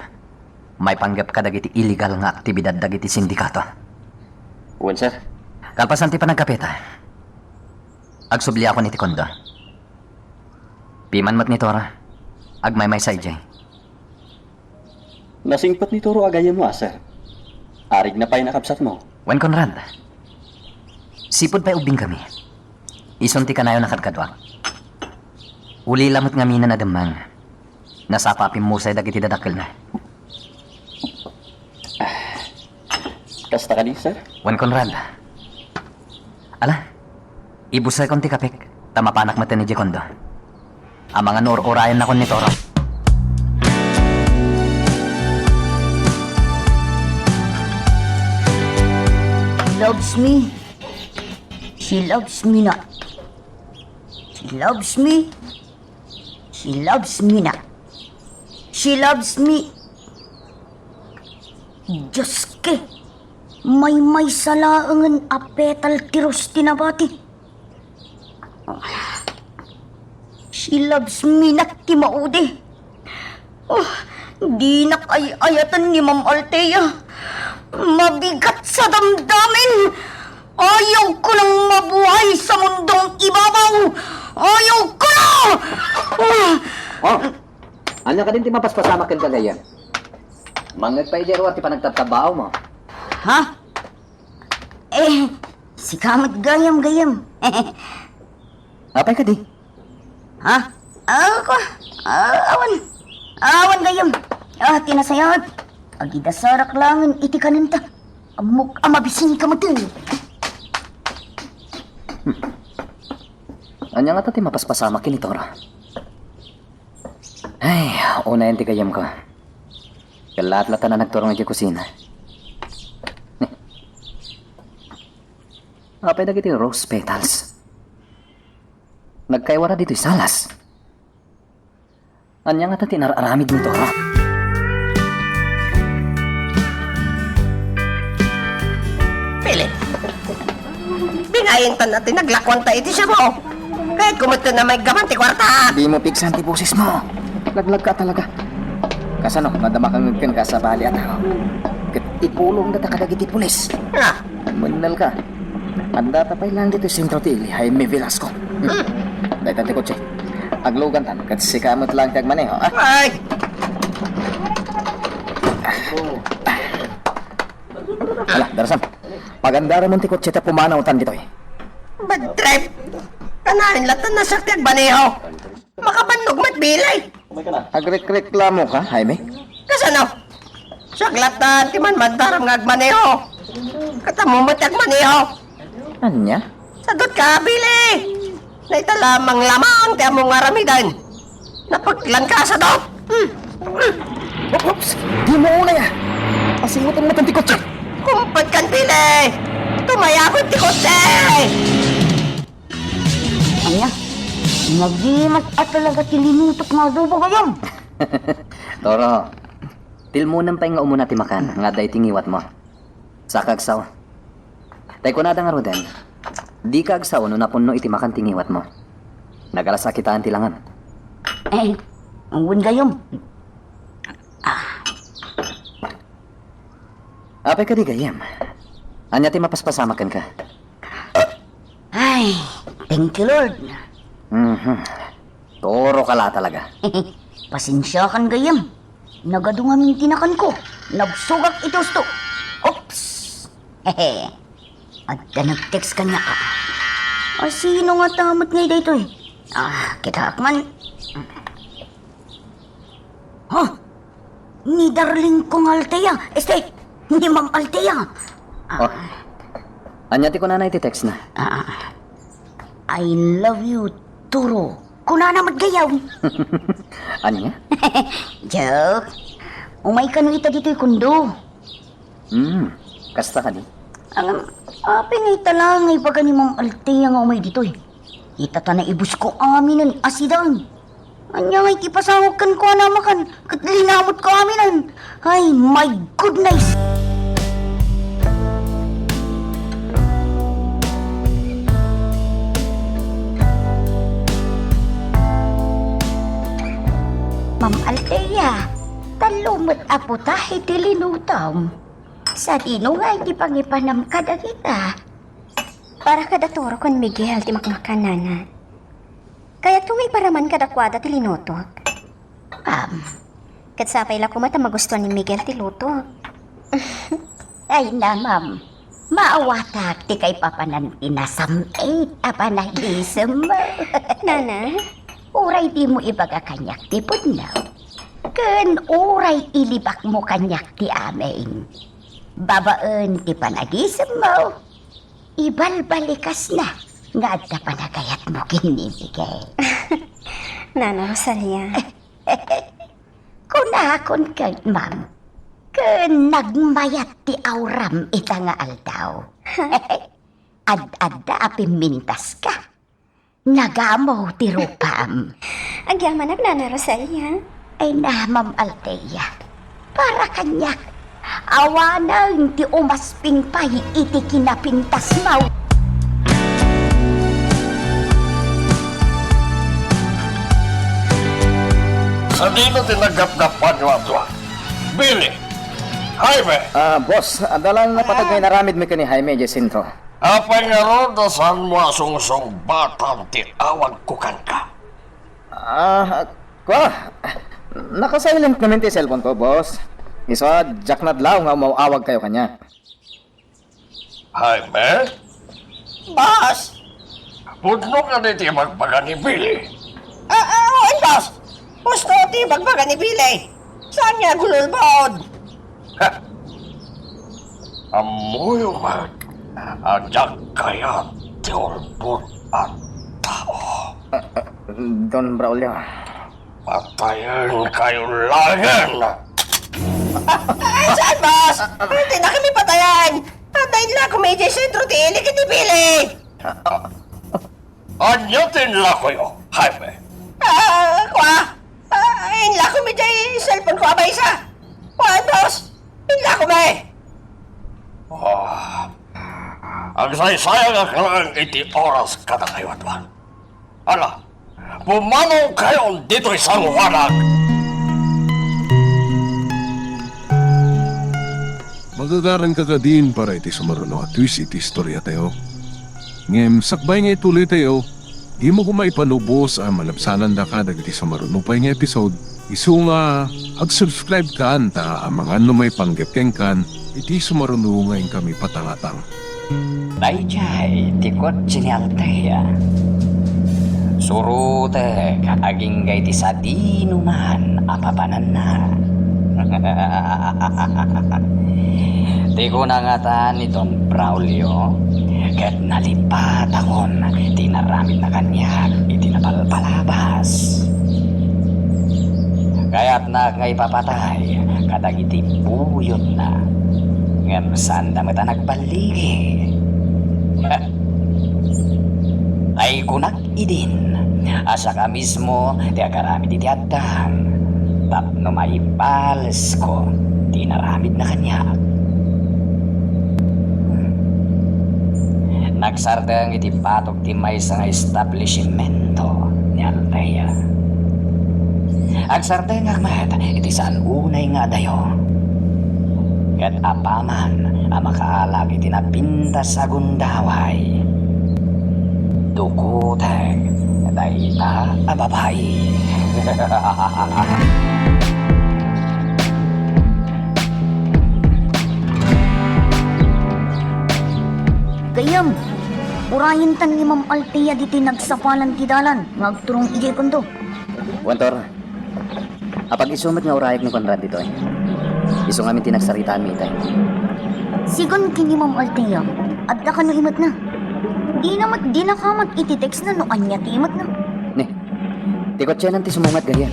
maipanggep kadagiti illegal nga aktibidad dagiti sindikato. Wen, sir. Kalpasan ti panagkapita, agsubliakon iti kondo. Piman met ni Toro, agmaymaysa idiay. Nasingpet ni Toro a gayyemmo a, sir. Arigna pay a kabsatmo. Wen, Conrad, sipud pay ubbingkami, isun ti kanayon a kadkaduak. Ulila met ngamin a nademmeng, nasapa a pimmusay dagiti dadakkelna. Kasta kadi, sir? Wen, Conrad. Ala, ibusaykon ti kapek, ta mapanak met idiay kondo. Amangan no ur-urayannakon ni Toro. She loves me. She loves me not. She loves me. She loves me not. She loves me. Diyos ke, maymaysa laengen a petal ti rose ti nabati. She loves me not ti maudi. Oh, dinak ay-ayaten ni Ma'am Althea. Mabigat sa damdamin. Ayawko nang mabuhay sa mundong ibabaw. Ayawko na! Ah! Oh, ania kadin ti mapaspasamak kenka, gayyem? Mangngeg pay idiay ruar ti panagtabtabaawmo. Ha? Eh, sika met gayam, gayyem. Apay kadi? Ha? Ah, kua-, ah, awan. Awan gayam. Ah, ti nasayaat, agidasarak laengen iti kanenta. Ammok a mabisinka met. Hmm. Ania ngata ti mapaspasamak ken ni Toro? Ay, unayen ti gayyemko. Kallaat latta a nagturong idiay kusina. Apay dagiti rose petals? Nagkaiwara ditoy salas. Ania ngata ti inar-aramid ni Toro? Philip, binaintan na ti naglakuanta iti Cebu. Kayatko met ken a maiggaman ti kuarta. Dimo pigsan ti bosesmo. Laglagka talaga. Kasano, madamaka kenka a sabali a tao? Ket ipulongdata kadagiti pulis. Ah. Mennelka. Addata pay laeng ditoy sentro ti ili, Jaime Velasco. Hmm. Daytan ti kotse. Aglugantan, ket sika met laeng ti agmaneho, ah? Ay! Ala, darasan. Pagandaramon ti kotse ta pumanawtan ditoy. Bad trip! Kanayon latta a siak ti agmaneho. Makabannog met, Billy. Agrekreklamoka, Jaime? Kasano? Siak latta ti manmandaram nga agmaneho. Ket ammom met ti agmaneho. Ania? Sadutka, Billy. Dayta la manglamang ti ammom nga aramiden. Napeklanka a sadut. Hmm. Oops! Dimo unay, ah! Pasingutem met ti kotse. Kumpetkan, Billy. Tumayagon ti kotse. Ania? Nagimat a talaga ti linutok nga adobo gayam. Toro, tilmonem pay nga umuna ti makan nga adda iti ngiwatmo. Saka agsao. Tay kunada ngaruden, dika agsao no napunno iti makan ti ngiwatmo. Nagalas a kitaen ti langan. Eh, wen gayam. Ah. Apay kadi gayam? Ania ti mapaspasamak kenka? Ay, thank you, Lord. Mhm. Toroka la talaga. Pasensiakan gayam. Nagadu ngamin ti nakanko. Nabsogak iti usto. Oops! Hehe. Adda nag-text kaniak. A, sino ngata met ngay daytoy? A, kitaak man. Ha? Ni darling ko nga Althea. Este, ni Ma'am Althea. A. O. Ania ti kunana iti text na? A, "I love you, Turo." Kunana met gayam. Ania? Joke. Umay kano ita ditoy kondo. Hmm, kasta kadi? Ngem, apay nga ita laeng nga ibaga ni Ma'am Althea nga umay ditoy? Ita ta naibusko aminen a sidaen. Ania nga iti pasawag kenkuana a makan ket linamutko aminen? Ay, my goodness! Ma'am Althea, tallo met a puta iti linutom. Sadino nga iti pangipanam kadagita? Para kada Turo ken Miguel ti makmakan, nana. Kayatko nga iparaman kadakuada ti linutok. Am. Ket sapay la koma ta magustuan ni Miguel ti lutok. Ay, na, ma'am. Maawatak ti kaipapanan ti nasam-it a panagisem. Nana? Uray dimo ibaga kaniak ti pudno. Ken uray ilibakmo kaniak ti amin. Babaen ti panagisemmo, ibalbalikasna nga adda panagayatmo ken ni Miguel. Nana Rosalia. Kunakon ket, ma'am, ken nagmayat ti auram ita nga aldaw. Ad-adda a pimmintaska. Nagamo ti rupam. Agyamanak, Nana Rosalia. Ay na, Ma'am Althea. Para kaniak, awanen ti umasping pay iti kinapintasmo. Sadino ti naggapgapanyo a dua? Billy! Jaime! Ah, boss, adda lang napateg nga inaramidmi ken ni Jaime idiay sentro. Apay ngarud a saanmo a sungsungbatan ti awagko kenka? Ah, kua, naka-silent ngamin ti cellphone ko, boss. Isu a diak nadlaw nga umaw-awagkayo kaniak. Jaime? Boss! Pudno kadi ti ibagbaga ni Billy? Ah, ah, wen, boss! Pudno ti ibagbaga ni Billy. Saan nga agululbod? Ha! Ammoyo met a diak kayat ti ulbod a tao. Ah, ah, Don Braulio. Patayenkayo laengen! Ay, saan, boss? Dina kami patayen! Adda inlakomi idiay sentro ti ili ken ni Billy! Ania ti inlakoyo, Jaime? Ah, kua? Ah, inlakomi diay cellphone ko a maysa. Kuan, boss? Inlakomi. Ah, agsaysayangak laeng iti oras kadakayo a dua. Ala, pumanawkayon ditoy sangoanak. Magagaranka kadin para iti sumaruno a twist iti istoriatayo. Ngem sakbay nga ituloytayo, dimo koma ipalubos a malabsanandaka dagiti sumaruno pay nga episode, isu nga ag-subscribe kan ta amangan no maipanggep kenkan iti sumaruno nga inkami patangatang. Daydiay ti kotse ni Althea. Surotek agingga iti sadinoman a papananna. Ti kuna ngata ni Don Braulio, ket nalipatakon ti inaramidna kaniak iti napalpalabas. Kayatnak nga ipapatay kadagiti buyotna, ngem saanda met a nagballigi. Ay kunak idin a saka mismo ti agaramid iti addang tapno maibalesko ti inaramidna kaniak. Nagsardeng iti batok ti maysa nga establishmento ni Althea. Agsardengak met iti saan unay nga adayo. Ket apaman a makaalag iti napintas a gundaway, dukotek dayta a babai. Ayantan ni Ma'am Althea ditoy nagsapalan ti dalan nga agturong idiay kondo. Wen, Tor, apag-isu met nga urayek ni Conrad ditoy. Isu ngamin ti nagsaritaanmi itay. Sigun ken ni Ma'am Althea, adda kano imetna? Dina met dinakamat iti text na no ania ti imetna. Ni, ti kotsienan ti sumungat gayyem.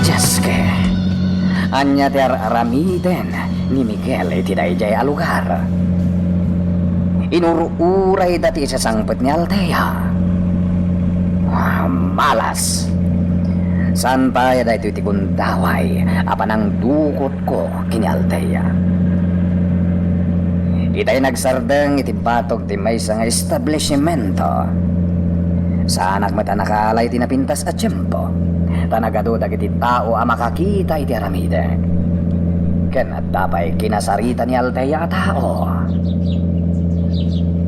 Dios, ania ti ar-aramiden ni Miguel iti daydiay a lugar? Inur-urayda ti isasangpet ni Althea. Ah, malas! Saan pay a daytoy ti gundaway a panangdukotko ken ni Althea. Itay nagsardeng iti batog ti maysa nga establishimento. Saanak met a nakaala iti napintas a tiempo, ta nagadu dagiti tao a makakita iti aramidek. Ken adda pay kinasarita ni Althea a tao.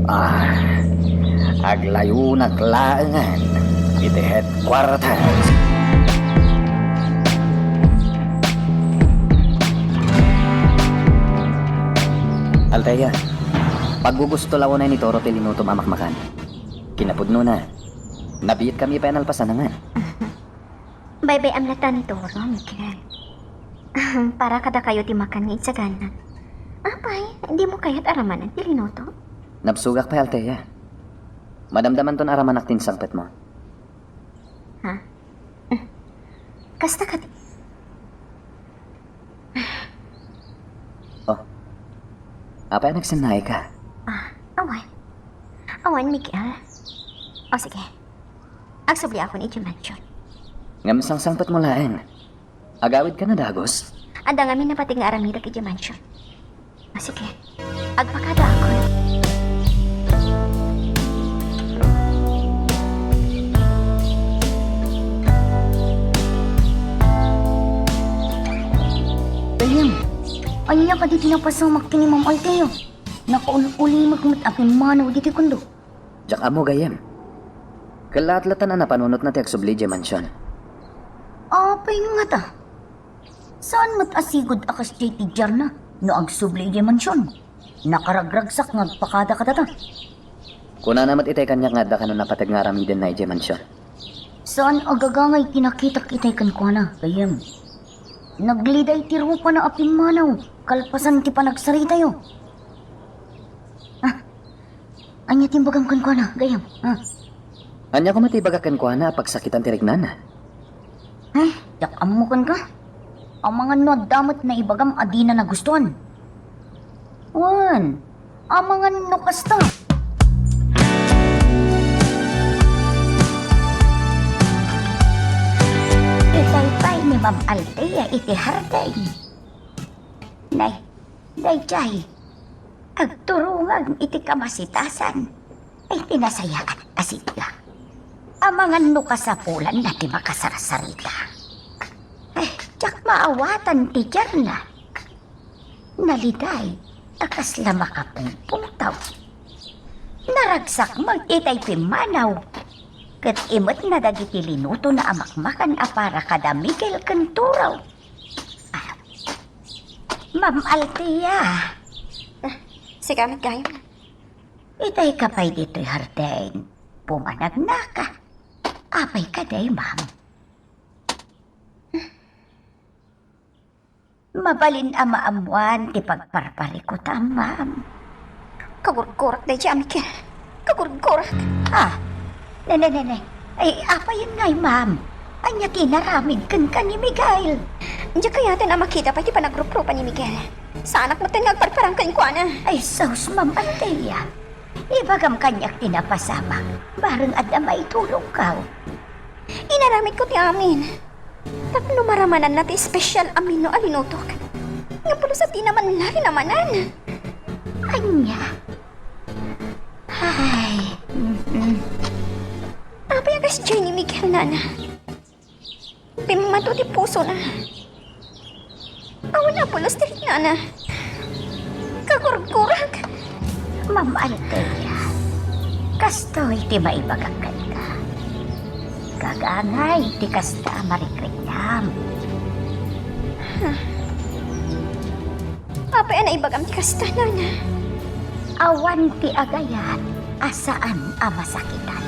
Ah, aglayunak laengen iti headquarters. Althea, paggugusto la unay ni Toro ti linutom a makmakan. Kinapudnona, nabietkami pay a nalpasan ngarud. Baybay-am latta ni Toro, Miguel. Para kadakayo ti makan nga insagana. Apay, dimo kayat aramanen ti linuto? Nabsogak pay, Althea. Madamdamanton aramanak ti insangpetmo. Ha? Kasta kadi? Oh. Apay a nagsennaayka? Ah, awan. Awan, Miguel. O, sige. Agsubliakon idiay mansion. Ngem sangsangpetmo laeng. Agawidka a dagus? Adda ngamin napateg nga aramidek idiay mansion. Ah, sige. Agpakadaakon. Gayyem, ania kadi ti napasamak ken ni Ma'am Althea? Nakaul-ulimek met a pimmanaw ditoy kondo. Diak ammo, gayyem. Kellaat latta a napanunotna ti agsubli idiay mansion. Apay ngata? Saan met a sigud a kasdiay ti diarna no agsubli idiay mansion? Nakaragragsak nga agpakada kadata. Kunana met itay kaniak nga adda kano napateg nga aramidenna idiay mansion. Saan a gagangay ti nakitak itay kenkuana, gayyem. Nagliday ti rupana a pimmanaw kalpasan ti panagsaritayo. Ah, ania ti imbagam kenkuana, gayyem? Ah. Ania koma ti ibagak kenkuana a pagsakitan ti riknana? Eh, diak ammo kenka. Amangan no adda met naibagam a dina nagustuan. Wen, amangan no kasta. Itaypay ni Ma'am Althea iti hardin. Nay, daydiay, agturongak iti kamasitasan. Ay, ti nasayaat a sigla. Amangan no kasapulanna ti makasarsarita. Ay, diak maawatan ti diarna. Naliday a kasla makapungpungtaw. Naragsak met itay pimmanaw. Ket imetna dagiti linutona a makmakan a para kada Miguel ken Toro. Ah, Ma'am Althea. Ah, sika met gayyem. Itayka pay ditoy hardin. Pumanagnaka. Apay kadi, ma'am? Mabalin a maammoan ti pagparparikutam, ma'am. Kagurgurak daydiay, Miguel. Kagurgurak. Ah, ne, ne, ne, ne. Ay, apayen ngay, ma'am? Ania ti inaramid kenka ni Miguel? Diak kayaten a makita pay ti panagruprupa ni Miguel. Saanak metten nga agparparang kenkuana. Ay, sus, Ma'am Althea. Ibagam kaniak ti napasamak. Bareng adda maitulongkaw. Inaramidko ti amin tapno maramananna ti espesyal a menu a linutok. Ngem pulos a dina man la rinamanan. Ania? Ay, mm-mm. Apay a kasdiay ni Miguel, nana? Pimmato ti pusona. Awan a pulos ti riknana. Kagurgurak. Ma'am Althea, kastoy ti maibagak kenka. Gagangay ti kasta a marikriknam. Apay a naibagam ti kasta, Nana? Awan ti agayat a saan a masakitan.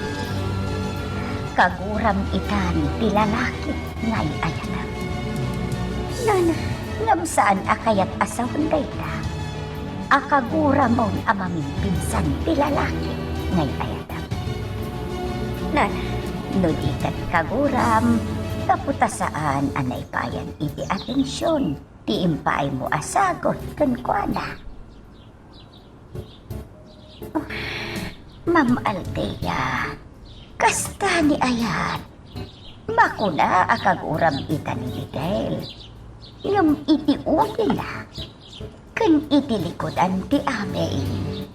Kaguram itan ti lalaki nga ay-ayatem. Nana. Ngem saan a kayat a sawen dayta a kaguramon a maminpinsan ti lalaki nga ay-ayatem. Nana. No di ket kaguram, gapu ta saan a naipayan iti atension ti impaaymo a sagut kenkuana. Ma'am Althea, kasta ni ayat. Makuna a kaguram ita ni Miguel. Ngem iti ulina ken iti likudan ti amin,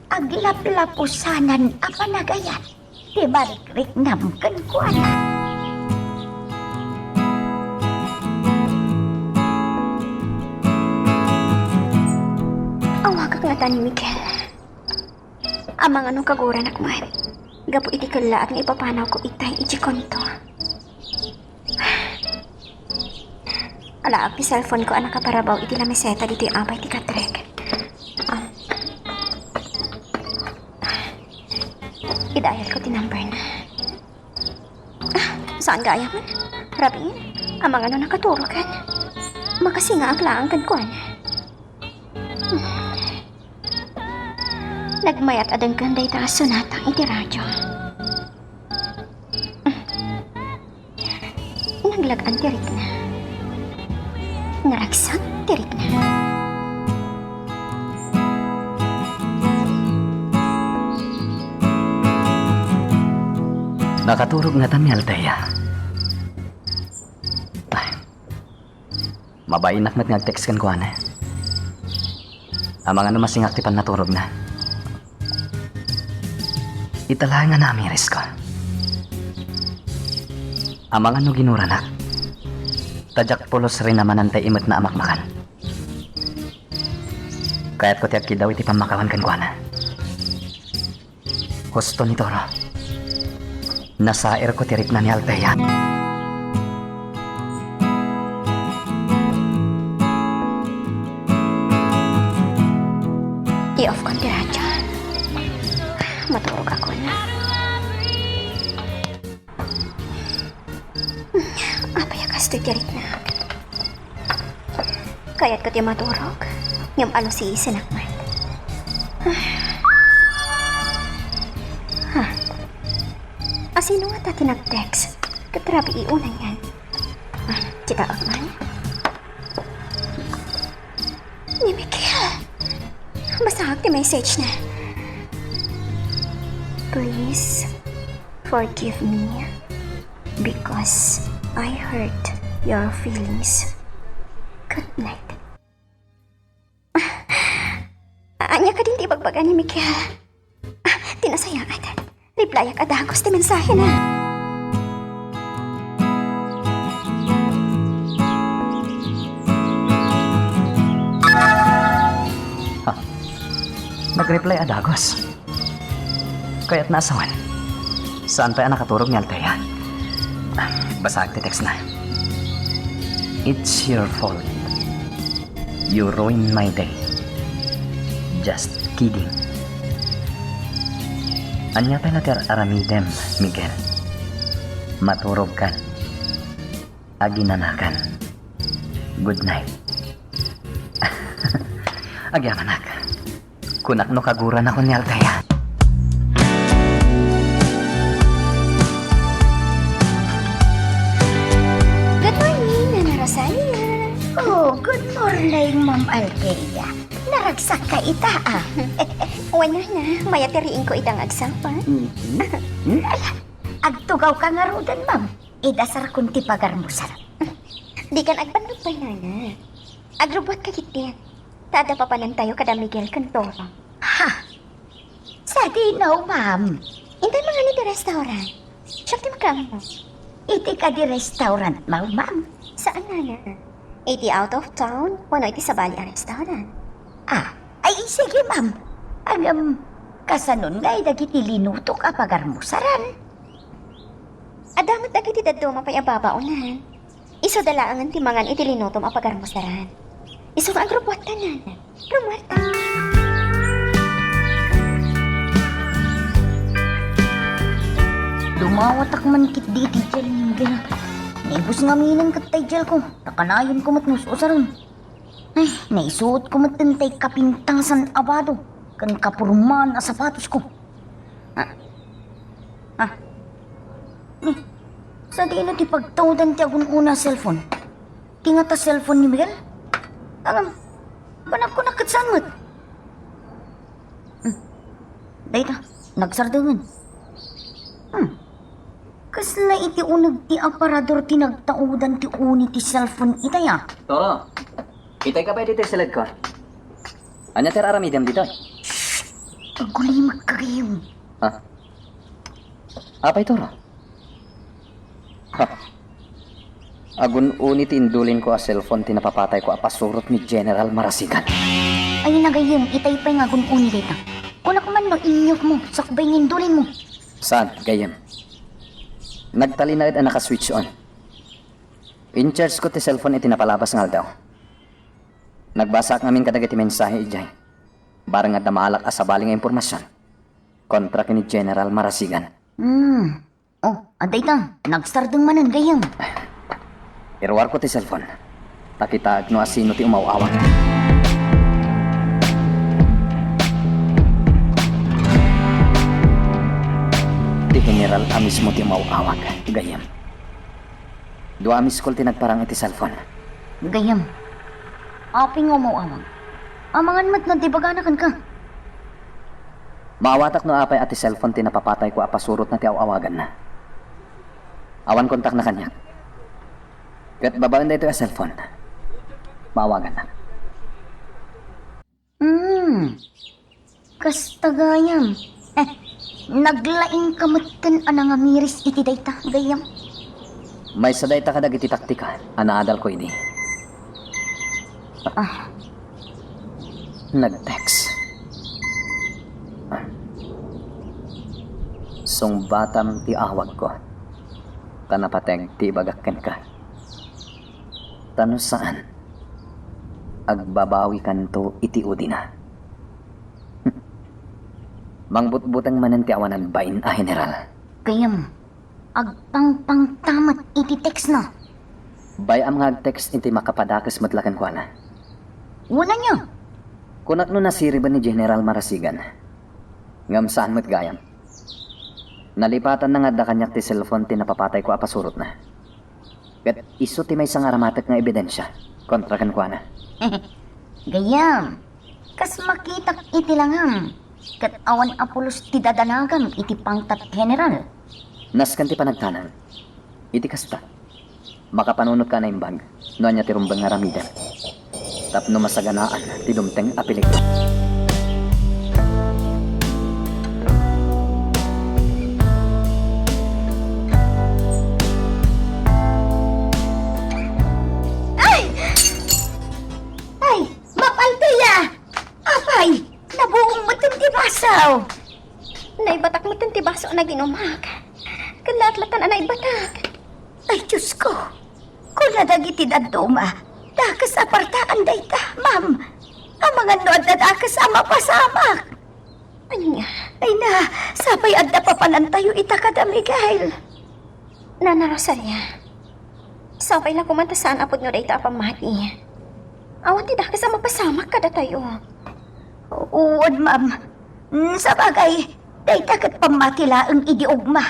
aglaplapusanan a panagayat ti marikriknam kenkuana. Awagak ngata ni Miguel. Amangan no kaguranak man, gapu iti kellaat nga ipapanawko itay idiay kanto. Alaak ti cellphone-ko a nakaparabaw iti lameseta ditoy abay ti katrek. Ah. I-dial-ko ti number-na. Ah, saan gayam? Rabiin, amangan no nakaturogan. Makasingaak laeng kenkuana. Nagmayat a denggen dayta a sonata iti radio. Naglag-an ti rikna. Naragsak ti rikna. Nakaturog ngata ni Althea. Ay, mabainak met nga ag-text kenkuana. Amangan no masingak ti pannaturogna. Ita laeng a naamirisko. Amangan no ginuranak. Ta diak pulos rinamanan tay imetna a makmakan. Kayatko ti agkiddaw iti pammakawan kenkuana. Husto ni Toro. Nasairko ti rikna ni Althea. I-off kon ti radio. Maturogakon. Apay a kastoy ti rikna? Kayatko ti maturog, ngem alusiisenak met. Ha? Asino ngata ti nag-text? Ket rabii unay yan. Ah, kitaek man. Ni Miguel. Basaak ti message-na. Please forgive me because I hurt your feelings. Good night. Ania kadin ti ibagbaga ni Miguel? Ah, ti nasayaat. Replyak a dagos ti mensahena. Ha? Nag-reply a dagos. Kayatna a sawen. Saan pay a nakaturog ni Althea? Basaek ti text-na. It's your fault. You ruined my day. Just kidding. Ania pay la ti ar-aramidem, Miguel? Maturogkan. Aginanakan. Good night. Agyamanak. Kunak no kaguranakon ni Althea. Good morning, Nana Rosalia. Oh, good morning, Ma'am Althea. Naragsakka ita, ah. Wen, Nana, mayat ti riingko ita nga agsapa. Mhm. Ala, agtugawka ngaruden, ma'am. Idasarkon ti pagarmo sara. Dikan agbannogpay, Nana. Agrubbuatka ketdin. Ta adda papanantayo kada Miguel ken Toro. Ha? Sadino, ma'am? Intay mangan iti restaurant. Siak ti makaammo. Iti kadi restaurant-mo, ma'am? Saan, Nana? Iti out of town, wenno iti sabali a restaurant? Ah, ay, sige, ma'am. Ngem, kasanon ngay dagiti linutok a pagarmusaran? Adda met dagiti dadduma pay a babaonan. Isuda laengen ti mangan iti linutom a pagarmusaran. Isu nga agrupuattanan. Rumuarta. Dumawatak man ketdi iti jail ni Miguel. Naibus ngaminen ket tay jailko, ta kanayonko met no usaren. Ay, naisuotko met tay kapintasan a bado ken kapormaan a sapatosko. Ah. Ah. Ni, sadino ti pagtaudan ti agun-una a cellphone? Ti ngata cellphone ni Miguel? Ngem, panagkunak ket saan met? Hmm. Dayta, nagsardengen. Hmm. Kasla iti uneg ti aparador ti nagtaudan ti uni ti cellphone itay a? Toro, itay ka pay ditoy sa ledko. Ania ti ar-aramidem ditoy? Shh! Agulimek ka gayam. Ha? Apay, Toro? Ha. Agun-uni ti indulinko a cellphone ti napapatayko a pasurot ni General Marasigan. Ay, nagayam, itay pay nga agun-uni dayta. Kunak man no inyokmo, sakbay nga indulinmo. Saan, gayam? Nagtalinaed a naka-switch on. In-charge ko ti cellphone iti napalabas nga aldaw. Nagbasaak ngamin kadagiti mensahe idiay. Bareng adda maalak a sabali nga impormasion kontra ken ni General Marasigan. Hmm. Oh, adda ita. Nagsardeng manen, gayam. Iruarko ti cellphone. Ta kitaek no asino ti umaw-awag. Ti General a mismo ti umaw-awag, gayam. Dua a miss call ti nagparang iti cellphone. Gayam. Apay nga umaw-awag? Amangan met no adda ibagana kenka. Maawatak no apay a ti cellphone ti napapatayko a pasurotna ti aw-awaganna. Awan kontakna kaniak. Ket babaen daytoy a cellphone, maawagannak. Hmm. Kasta gayam. Eh, naglaingka metten a nangamiris iti dayta, gayam. Maysa dayta kadagiti taktika a naadalko idi. Ah. Nag-text. Sungbatam ti awagko, ta napateg ti ibagak kenka. Ta no saan, agbabawikanto iti udina. Mangbutbuteng manen ti awan agbain a General. Gayam, agpangpangta met iti textna. Bay-am nga ag-text iti makapadakes met la kenkuana. Wen ania? Kunak no nasiriben ni General Marasigan. Ngem saan met gayam. Nalipatanna nga adda kaniak ti cellphone ti napapatayko a pasurotna. Ket isu ti maysa nga aramatek nga ebidensia kontra kenkuana. Gayam, kas makitak iti langam, ket awan a pulos ti dadanagam iti pangtat, General. Nasken ti panagtanang. Iti kasta, makapanunotka a naimbag no ania ti rumbeng nga aramidem tapno masaganaan ti dumteng a peligro. Ay! Ay, mapaltiya! Apay, nabuong metten ti baso. Naibatak metten ti baso a naginumak. Ket laat-latan a naibatak. Ay, Diosko. Kuna dagiti dadduma, dakes a partaan dayta, ma'am. Amangan no adda dakes a mapasamak. Ania? Ay na, sapay adda papanantayo ita kada Miguel. Nana Rosalia, sapay la koma ta saan a pudno dayta a pammati. Awan ti dakes a mapasamak kadatayo. Wen, ma'am. Mm, sabagay, dayta ket pammati laeng idi ugma.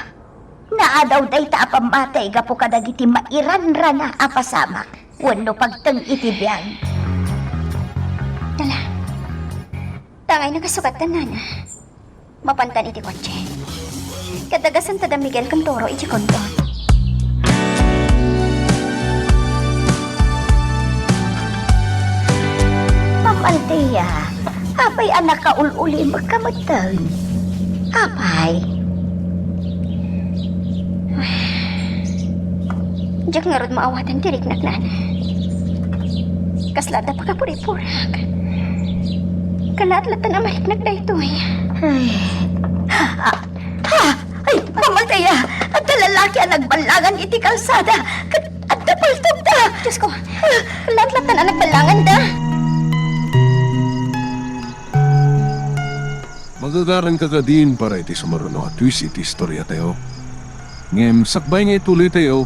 Naadaw dayta a pammati gapu kadagiti mairanrana a pasamak wenno pagteng iti biag. Dala. Tangay nakasukat ta, nana. Mapantan iti kotse. Kadagasan ta da Miguel ken Toro iti konton. Ma'am Althea, apay a nakaul-ulimekka metten? Apay? Diak ngarud maawatan ti riknak, nana. Kasla adda pakapuripurak. Kalaat latta a mariknak daytoy. Ay. Ah, ah, ay, Ma'am Althea, adda lalaki a nagballangan iti kalsada. Ket adda paltogda. Diosko, kalaat latta a nagballangan da. Agagaran ka kadin para iti sumaruno a twist iti istoriatayo. Ngem sakbay nga ituloytayo,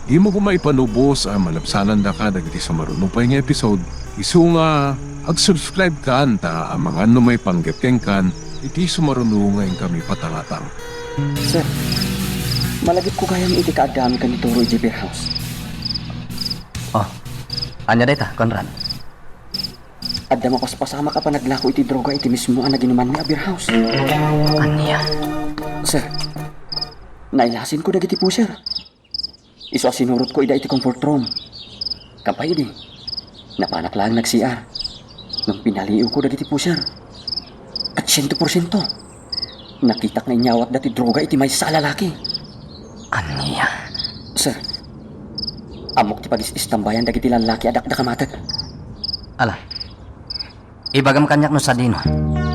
dimo koma ipanubos a malabsanandaka dagiti sumaruno pay nga episode. Isu nga, ag-subscribe kan ta amangan no maipanggep kenkan iti sumaruno nga inkami patangatang. Sir, malagipko gayam iti kaaddaanmi ken ni Toro idiay beer house. Oh, ania dayta, Conrad? Adda mapaspasamak a panaglako iti droga iti mismo a naginumanmi a beer house. Ania? Sir, nailasinko dagiti pusher. Isu a sinurotko ida iti comfort room. Kappay idi, napanak laeng nag-C R. Ngem pinaliiwko dagiti pusher. At siento porsiento, nakitak nga inyawatda ti droga iti maysa a lalaki. Ania? Sir, ammok ti pagis-istambayan dagiti lallaki a dakdakamatek. Ala, ibagam kaniak no sadino,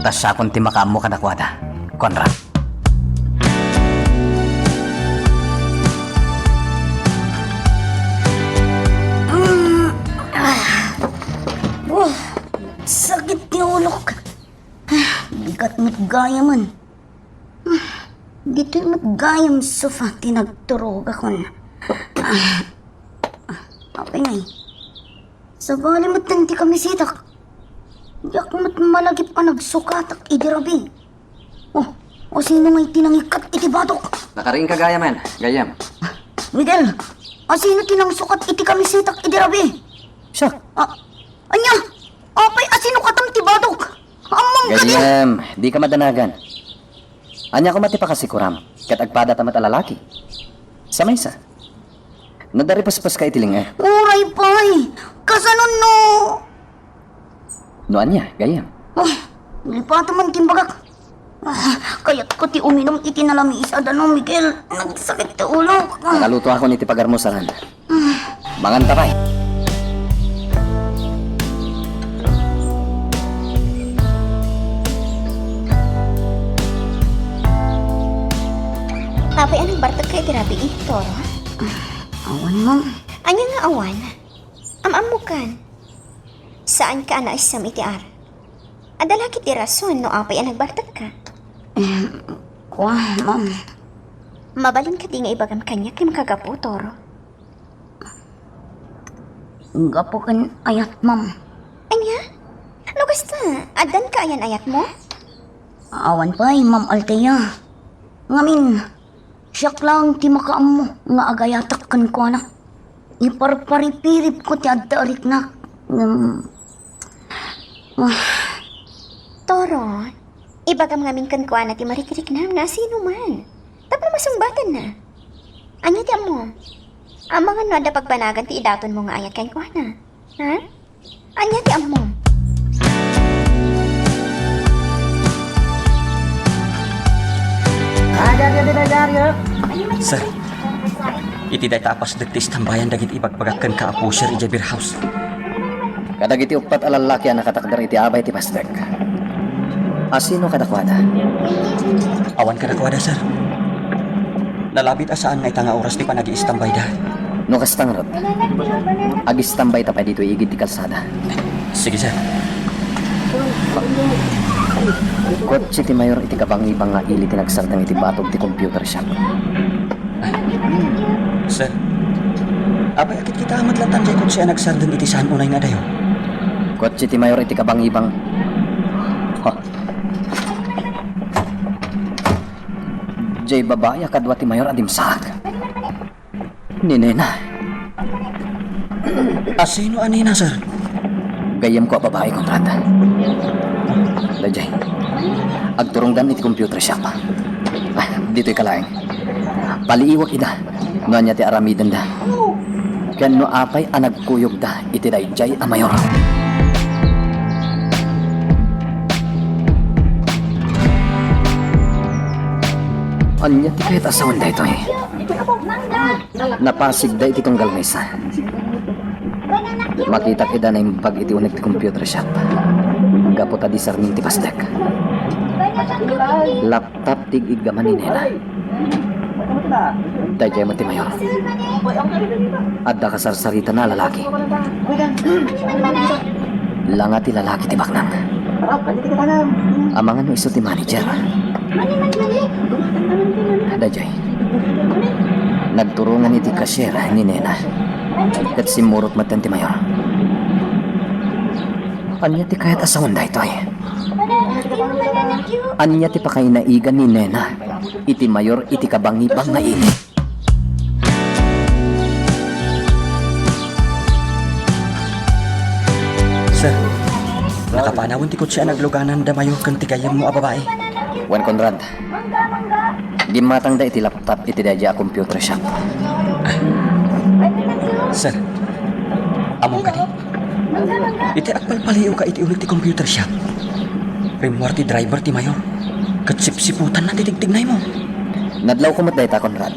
ta siakon ti makaammo kadakuada. Conrad. Mm, ah. Oh, sakit ti ulok. Ah, bigat met gayamen. Ah, ditoy met gayam sofa ti nagturogakon. Ah, ah, apay ngay? Sabali met ti kamisitak. Diak met malagip a nagsukatak idi rabii. Oh, asino ngay ti nangikkat iti batok? Nakariingka gayamen, gayyem. Miguel, asino ti nangsukat iti kamisitak idi rabii? Siak. Ah, ania? Apay a sinukatam ti batok? Ammom kadi? Gayyem, dika madanagan. Ania koma ti pakasikuram, ket agpadata met a lalaki? Sa maysa. Nadaripespeska iti linge. Uray pay! Kasano no? No ania, gayyem? Oh, lipatam man ti imbagak. Ah, kayatko ti uminum iti nalamiis a danum, Miguel. Nagsakit ti ulok. Ah. Nakalutoakon iti pagarmusaran. Ah. Manganta pay. Apay a nagbartekka iti rabii, Toro? Awan, ma'am. Ania nga awan? Am-ammokan. Saanka a naisem iti ar. Adda la ketdi rason no apay a nagbartekka. Em, kua, ma'am. Mabalin kadi nga ibagam kaniak ti makagapu, Toro? Gapu ken ayat, ma'am. Ania? No kasta, addanka ayan ayatmo? Awan pay, Ma'am Althea. Ngamin, siak laeng ti makaammo nga agayatak kenkuana. Iparparipiripko ti adda a riknak. Ngem, ah. Toro, ibagam ngamin kenkuana ti marikriknam no asino man. Tapno masungbatanna. Ania ti ammom? Amangan no adda pagbanagan ti idatonmo nga ayat kenkuana. Ha? Ania ti ammom? Sir, iti dayta a pasdek ti istambayan dagiti ibagbagak kenka a pusher idiay beer house. Kadagiti uppat a lallaki a nakatakder iti abay ti pasdek. Asino kadakuada? Awan kadakuada, sir. Nalabit a saan nga ita nga oras ti panagiistambayda. No kasta ngarud, agistambayta pay ditoy igid ti kalsada. Sige, sir. Kotse ti mayor iti kabangibang nga ili ti nagsardeng iti batog ti computer shop. Sir, apay a kitkitaam met latta diay kotse a nagsardeng iti saan unay nga adayo? Kotse ti mayor iti kabangibang. Ha? Diay babai a kadua ti mayor a dimsaak. Ni Nena. Asino a Nena, sir? Gayyemko a babai, Conrad. Daydiay. Agturongdan iti computer shop. Ah, ditoyka laeng. Paliiwak ida no ania ti aramidenda. Ken no apay a nagkuyogda iti daydiay a mayor. Ania ti kayat a sawen daytoy? Napasigda iti tunggal maysa. Makitak ida naimbag iti uneg ti computer shop. Gapu ta disarmin ti pasdek. Laptop ti ig-iggaman ni Nena. Daydiay met ti mayor. Adda kasarsaritana a lalaki. Langa ti lalaki ti baknang. Amangan no isu ti manager. Daydiay. Nagturongan iti cashier ni Nena. Ket simmurot metten ti mayor. Ania ti kayat a sawen daytoy? Ania ti pakainaigan ni Nena iti mayor iti kabangibang nga ili? Sir, nakapanawen ti kotse a nagluganan da mayor ken ti gayyemmo a babai. Wen, Conrad, gimmatangda iti laptop iti daydiay a computer shop. Sir, ammom kadi? Iti agpalpaliiwka iti uneg ti computer shop, rimmuar ti driver ti mayor ket sipsiputanna ti tigtignaymo. Nadlawko met dayta, Conrad.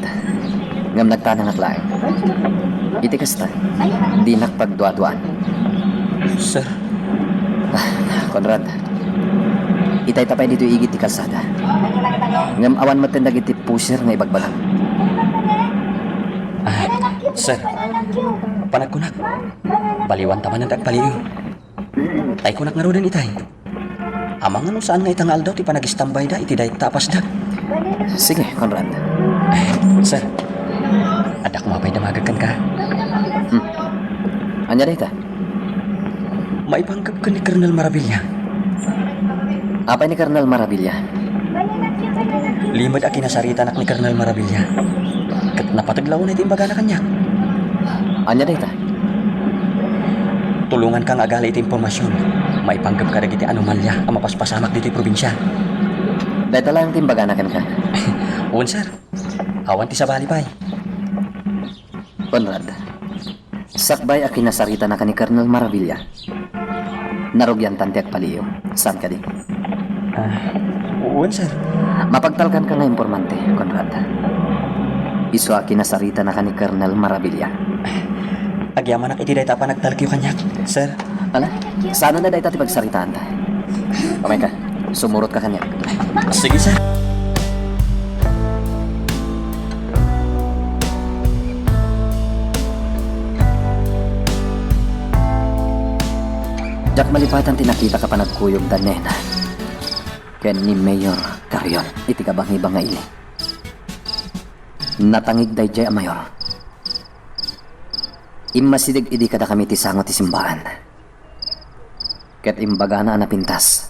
Ngem nagtanangak laeng. Iti kasta, dinak pagduaduaan. Sir. Ah, Conrad, itayta pay ditoy igid ti kalsada. Ngem awan metten dagiti pusher nga ibagbagam. Ah, sir. Panagkunak. Baliwanta manen ti agpaliiw. Tay kunak ngaruden itay. Amangan no saan nga ita nga aldaw ti panagistambayda iti dayta a pasdag. Sige, Conrad. Eh, sir, adda koma pay damagek kenka. Hmm. Ania dayta? Maipanggep ken ni Colonel Maravilla. Apay ni Colonel Maravilla? Limed a kinasaritanak ni Colonel Maravilla. Ket napateg la unay ti imbagana kaniak. Ania dayta? Tulonganka nga agali iti impormasion maipanggep kadagiti anomalia a mapaspasamak ditoy probinsia. Dayta laeng ti imbagana kenka? Wen, sir. Awan ti sabali pay. Conrad, sakbay a kinasaritanaka ni Colonel Maravilla, narugiantan ti agpaliiw. Saan kadi? Ah, wen, sir. Mapagtalkanka nga impormante, Conrad. Isu a kinasaritanaka ni Colonel Maravilla. Agyamanak iti dayta a panagtalkiw kaniak, sir. Ala, saan a dayta ti pagsaritaanta? Umayka, sumurotka kaniak. Sige, sir. Diak malipatan ti nakitak a panagkuyogda ni Nena ken ni Mayor Carrion iti kabangibang nga ili. Natangig daydiay a mayor. Immasideg idi kadakami ti sango ti simbaan. Ket imbagana a napintas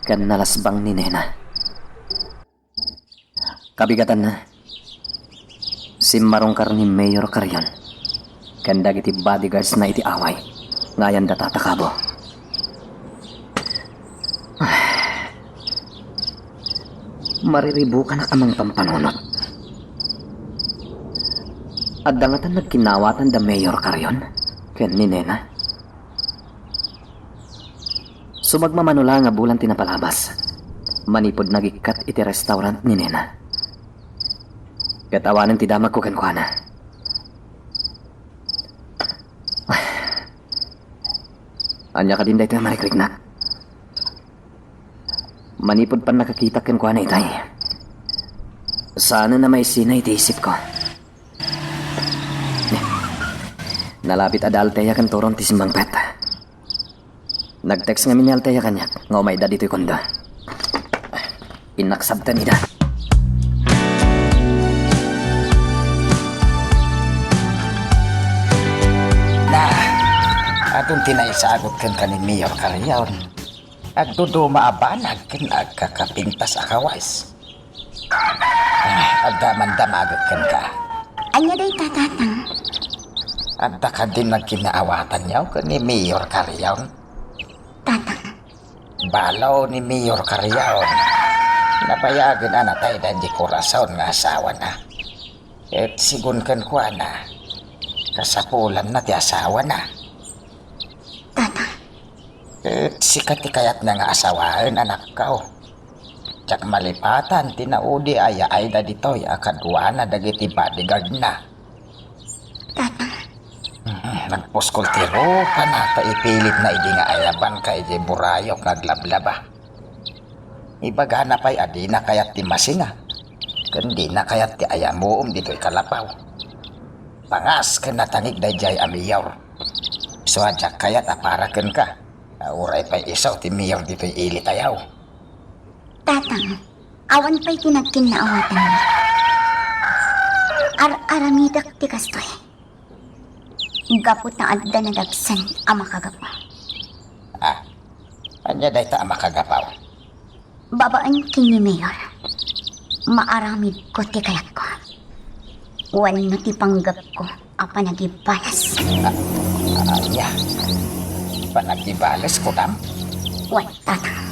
ken nalasbang ni Nena. Kabigatanna, simmarungkar ni Mayor Carrion ken dagiti bodyguardsna iti away nga ayan data takabo. Mariribukanak a mangpampanunot. Adda ngatan nagkinawatan da Mayor Carrion ken ni Nena. Sumagmamano la nga bulan ti napalabas manipud nagikkat iti restaurant ni Nena. Ket awanen ti damagko kenkuana. Ania kadin daytoy a marikriknak? Manipud pannakakitak kenkuana itay, saanen a maisina iti isipko. Nalabit a da Althea ken Turon ti simmangpet. Nag-text ngamin ni Althea kaniak nga umayda ditoy kondo. Innak sabten ida. Na, adun ti naisagut kenka ni Mayor Carrion. Agduduma a banag ken agkakapintas a kawes. Ah, adda man damagek kenka. Ania dayta, Tatang? Adda kadin nagkinaawatanyo ken ni Mayor Carrion? Tatang. Balo ni Mayor Carrion. Nabayagen a natayda di Corazon nga asawana. Ket sigun kenkuana, kasapulanna ti asawana. Tatang. Ket sika ti kayatna nga asawaen, anakko. Diak malipatan ti naudi a yaayda ditoy a kaduana dagiti bodyguardna. Tatang. Mhm, nagpuskol ti rupana ta ipilitna idi nga ayabanka idiay burayok nga aglablaba. Ibagana pay a dina kayat ti masinga, ken dina kayat ti ayamuom ditoy kalapaw. Pangas ken natangig daydiay a mayor. Isu a diak kayat a para kenka. Uray pay isu ti mayor ditoy ilitayo. Tatang, awan pay ti nagkinnaawatan. Ar-aramidek ti kastoy. Gapu ta adda nadagsen a makagapu. Ah, ania dayta a makagapu? Babaen ken ni Mayor, maaramidko ti kayatko. Wenno ti panggepko a panagibales. Ah, ania? Panagibales, kunam? Wen, Tatang.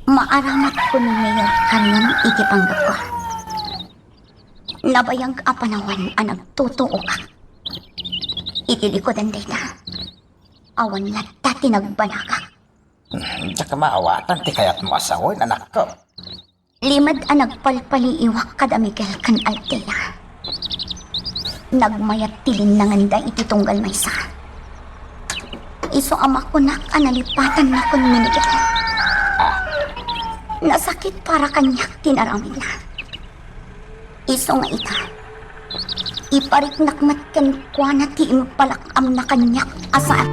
Maaramatko ni Mayor Karion iti panggepko. Nabayag a panawen a nagtutuokak. Iti likudan dayta, awan latta ti nagbanagak. Diak maawatan ti kayatmo a sawen, anakko. Limed a nagpalpaliiwak kada Miguel ken Althea. Nagmayat ti linnangenda iti tunggal maysa. Isu a makunak a nalipatannakon ni Miguel. Nasakit para kaniak ti naramidna. Isu nga ita, ipariknak met kenkuana ti impalak-amna kaniak a saan.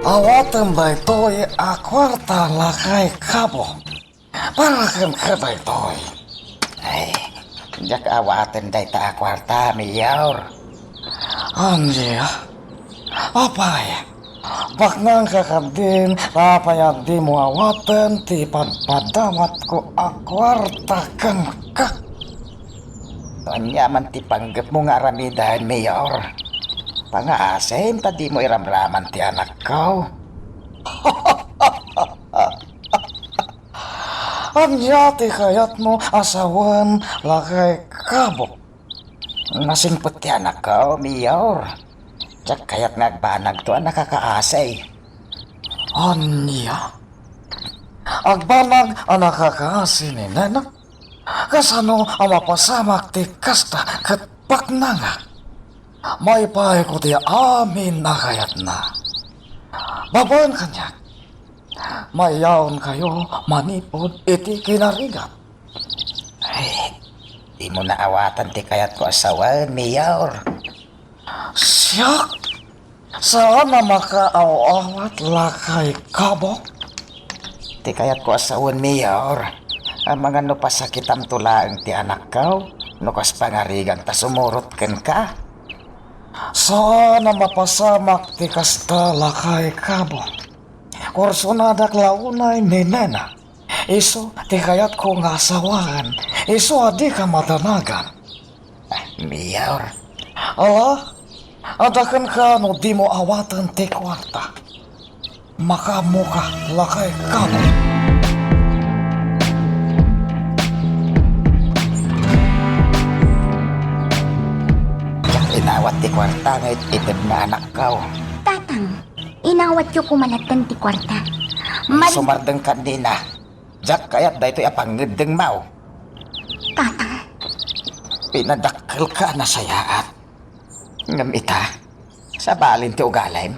Awatem daytoy a kuarta, lakay Kabo. Para kenka daytoy. Ay, diak awaten dayta a kuarta, Mayor. Ania? Apay, baknangka kadin, apay a dimo awaten ti padpadawatko a kuarta kenka? Ania man ti panggepmo nga aramiden, Mayor? Pangaasem ta dimo iramraman ti anakko. Ania ti kayatmo a sawen, lakay Kabo? Nasingpet ti anakko, Mayor. Diak kayat nga agbanagto a nakakaasi. Ania? Agbanag a nakakaasi ni Nena? Kasano a mapasamak ti kasta ket baknangak? Maipayko ti amin a kayatna. Babaen kaniak, maiyaonkayo manipud iti kinarigat. Ay, dimo naawatan ti kayatko a sawen, Mayor. Siak? Saan a makaaw-awat, lakay Kabo? Ti kayatko a sawen, Mayor, amangan no pasakitamto laeng ti anakko, no kas pangarigan ta sumurot kenka. Saan a mapasamak ti kasta, lakay Kabo. Kursonadak la unay ni Nena. Isu ti kayatko nga asawaen, isu a dika madanagan. Mayor. Ala, adda kenka no dimo awaten ti kuarta. Makaammoka, lakay Kabo. Diak inawat ti kuarta nga it-ited nga anakko. Tatang, inawatyo koma latten ti kuarta. Mad- Sumardeng ka, Nena. Diak kayat daytoy a pangngeddengmo. Tatang. Pinadakkelka a nasayaat. Ngem ita, sabalin ti ugalim.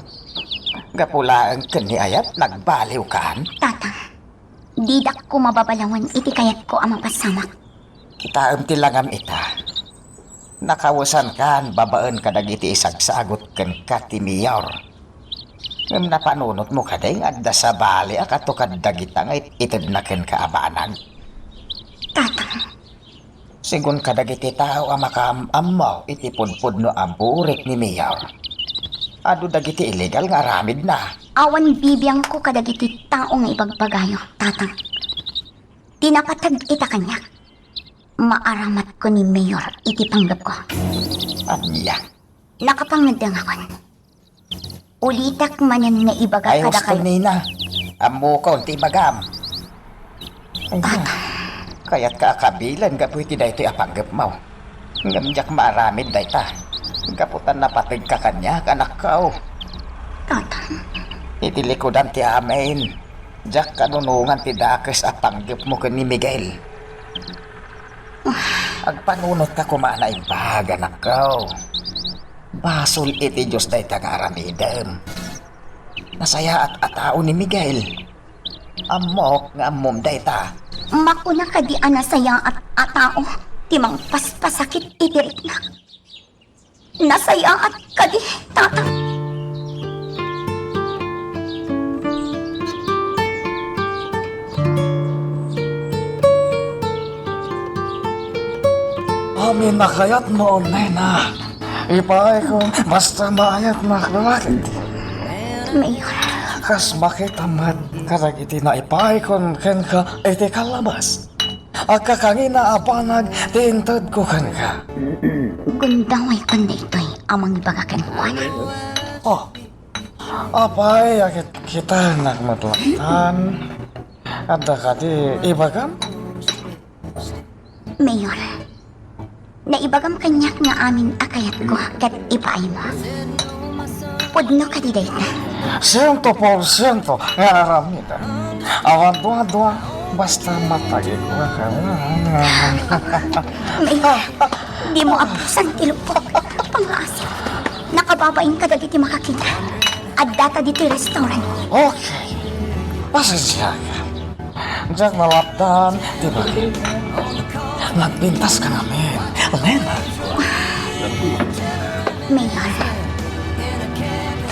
Gapu laeng ken ni Ayat, nagbaliwkan. Tatang, didak koma babalawen iti kayatko a mapasamak. Kitaem ti langam ita. Nakawesankan babaen kadagiti isagsagut kenka ti Mayor. Ngem napanunotmo kadi nga adda sabali a kato kadagita nga it-itedna kenka a banag? Tatang. Sigun kadagiti tao a makaam-ammo iti pudpudno a burik ni Mayor, adu dagiti illegal nga aramidna. Awan bibiangko kadagiti tao nga ibagbagayo, Tatang. Ti napateg ita kaniak, maaramatko ni Mayor iti panggepko. Ania? Nakapangngeddengakon. Ulitek manen nga ibaga kadakayo. Ay, husto, Nena. Ammokon ti ibagam. Ania, kayatka a kabilen gapu iti daytoy a panggepmo. Ngem diak maaramid dayta. Gapu ta napategka kaniak, anakko. Tatang. Iti likudan ti amin, diak kanunongan ti dakes a panggepmo ken ni Miguel. Agpanunotka koma a naimbag, anakko. Basol iti Dios dayta nga aramidem. Nasayaat a tao ni Miguel. Ammok nga ammom dayta. Makuna kadi a nasayaat a tao ti mangpaspasakit iti rikna? Nasayaat kadi, Tatang? Amin a kayatmo, nena. Ipaayko, basta maayatnak laeng. Mayor. Kas makita met kadagiti naipaayko kenka iti kalabas. Agkakangina a banag ti intedko kenka. Gundawaykan daytoy a mangibaga kenkuana. Oh, apay a kitkitanak met lattan? Adda kadi ibagam? Mayor, naibagam kaniak nga amin a kayatko ket ipaaymo. Pudno kadi dayta? Siento por siento nga aramidem. Awan duadua, basta matagikuaka. Mayor, dimo abusan ti lupok. Pangaasi. Nakababain kadagiti makakita. Addata ditoy restaurant. Okay. Pasensiaka. Diak nalapdan ti bagi. Nagpintas ka ngamin, Lena. Mayor,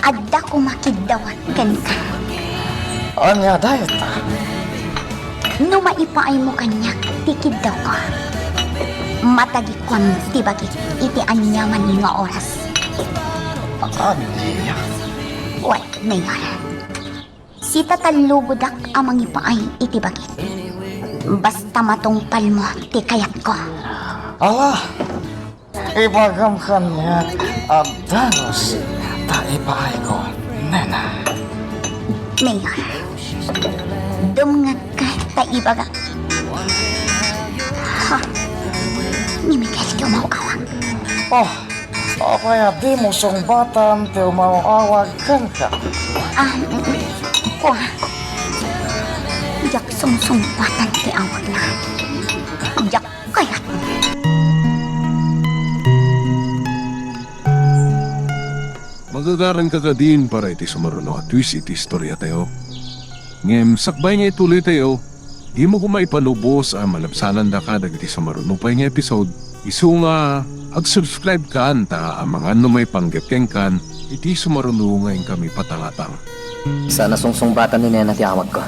adda koma kiddawak kenka. Ania dayta? No maipaaymo kaniak ti kiddawko, matagikuam ti bagik iti aniaman nga oras. Ania? Wen, Mayor. Sitatallubodak a mangipaay iti bagik. Basta matungpalmo ti kayatko. Ala, ibagam kaniak a dagus ta ipaayko, nena. Mayor, dumngegka ta ibagak. Ha? Ni Miguel ti umaw-awag. Oh, apay a dimo sungbatan ti umaw-awag kenka? Ah, mm, mm. Kua. Diak sungsungbatan ti awagna. Diak kayat. Magagaranka kadin para iti sumaruno a twist iti istoriatayo. Ngem sakbay nga ituloytayo, dimo koma ipalubos a malabsanandaka dagiti sumaruno pay nga episode. Isu nga, ag-subscribe kan ta amangan no maipanggep kenkan iti sumaruno nga inkami patangatang. Sa nasungsungbatan ni Nena ti awagko.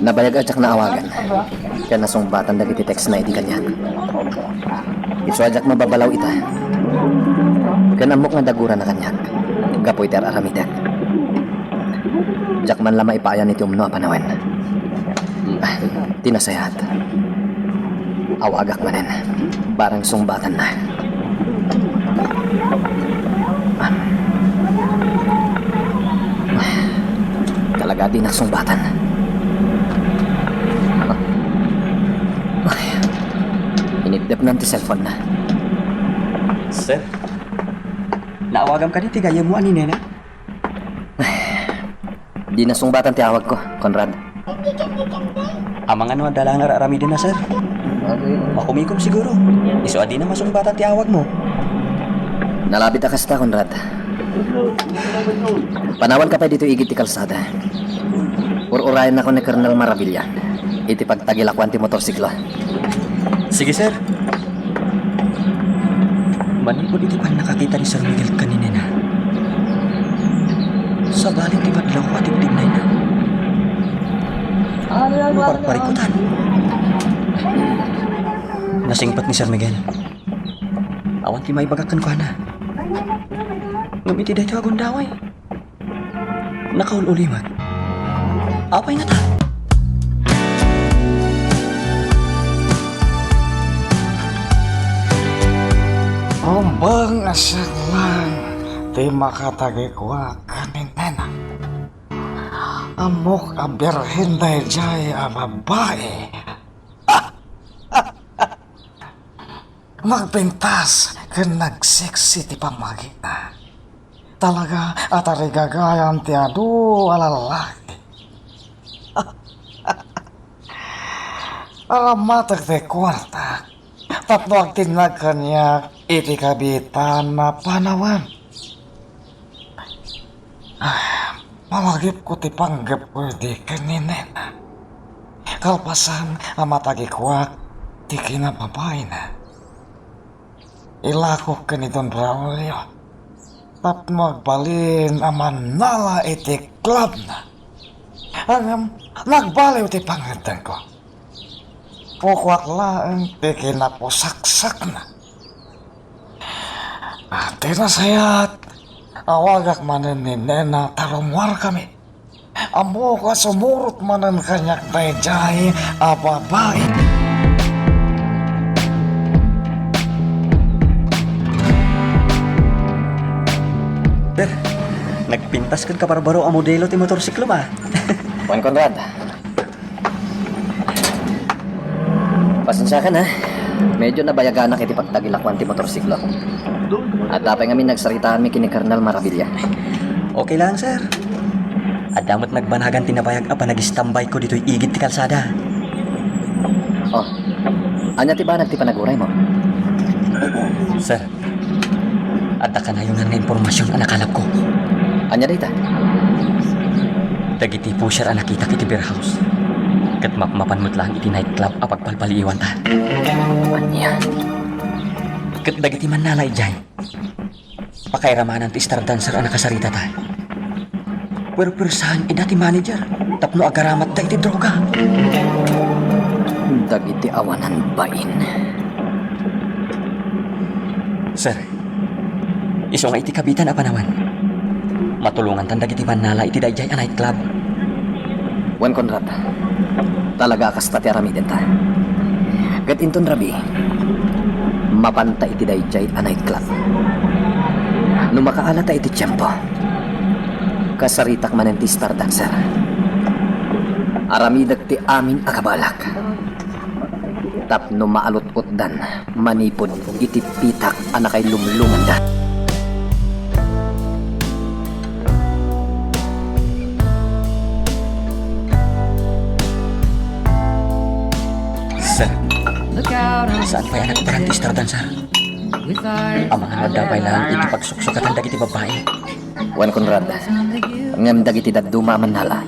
Nabayag a diak naawagan, ken nasungbatan dagiti textna idi kaniak. Isu a diak mababalaw ita, ken ammok nga daguranna kaniak gapu iti ar-aramidek. Diak man la maipaayan iti umno a panawen. Ti nasayaat, awagak manen, barang sungbatanna. Talaga a dinak sungbatan. Inipdepnan ti cellphone-na. Sir, naawagam kadi ti gayyemmo a ni Nena? Di nasungbatan ti awagko, Conrad. Amangan no adda laeng ar-aramidenna, sir. Makumikom siguro. Isu a dina masungbatan ti awagmo. Nalabit a kasta, Conrad. Panawanka pay ditoy igid ti kalsada. Ur-urayennakon ni Colonel Maravilla iti pagtagilakoan ti motorsiklo. Sige, sir. Manipud iti pannakakita ni Sir Miguel ken ni Nena, sabali ti badlawko a tigtignayna. Maparparikutan. Nasingpet ni Sir Miguel. Awan ti maibagak kenkuana. Ngem iti daytoy a gundaway, nakaul-ulimek. Apay ngata? Ubbing a siak laeng ti makatagikuak ken ni Nena. Ammok a birhen daydiay a babai. Nagpintas ken nagseksi ti pammagina. Talaga a tarigagayan ti adu a lallaki. Arammatek ti kuarta tapno agtinnag kaniak iti kabiitan a panawen. Ah, Malagipko ti panggepko idi ken ni Nena. Kalpasan a matagikuak ti kinababaina, ilakok ken ni Don Braulio tapno agbalin a mannala iti clubna. Ngem nagbaliw ti pangngeddengko. Pukoak laeng ti kinapusaksakna. Ti nasayaat, awagak manen ni Nena ta rummuarkami. Ammok a sumurot manen kaniak daydiay a babai. Sir, nagpintas ken kabarbaro a modelo ti motorsiklo, a. Juan Conrad, pasensiakan, a. Medyo nabayaganak iti pagtagilakuan ti motorsiklo. Adda pay ngamin nagsaritaanmi ken ni Colonel Maravilla. Okay lang, sir. Adda met nagbanagan ti nabayag a panagistambay ko ditoy igid ti kalsada. Oh, ania ti banag ti panaguraymo? Sir, adda kanayonan nga impormasion a nakalapko. Ania dayta? Dagiti pusher a nakitak iti beer house ket mapmapan met laeng iti nightclub a pagpalpaliiwanta. Ania? Ket dagiti mannala idiay, pakairamanan ti star dancer a nakasaritata. Puerpuersaen ida ti manager tapno agaramatda iti droga. Dagiti awanan bain. Sir, isu nga iti kabitan a panawen, matulongantan dagiti mannala iti daydiay a nightclub. Wen, Conrad, talaga a kasta ti aramidenta. Ket inton rabii, mapanta iti daydiay a nightclub. No makaalata iti tiempo, kasaritak manen ti star dancer. Aramidek ti amin a kabaelak tapno maalut-otdan manipud iti pitak a nakailumlumanda. Sir, saan pay a nagparang ti star dancer? Amangan no adda pay laeng iti pagsuksukatan dagiti babbai. Wen, Conrad, ngem dagiti dadduma a mannala,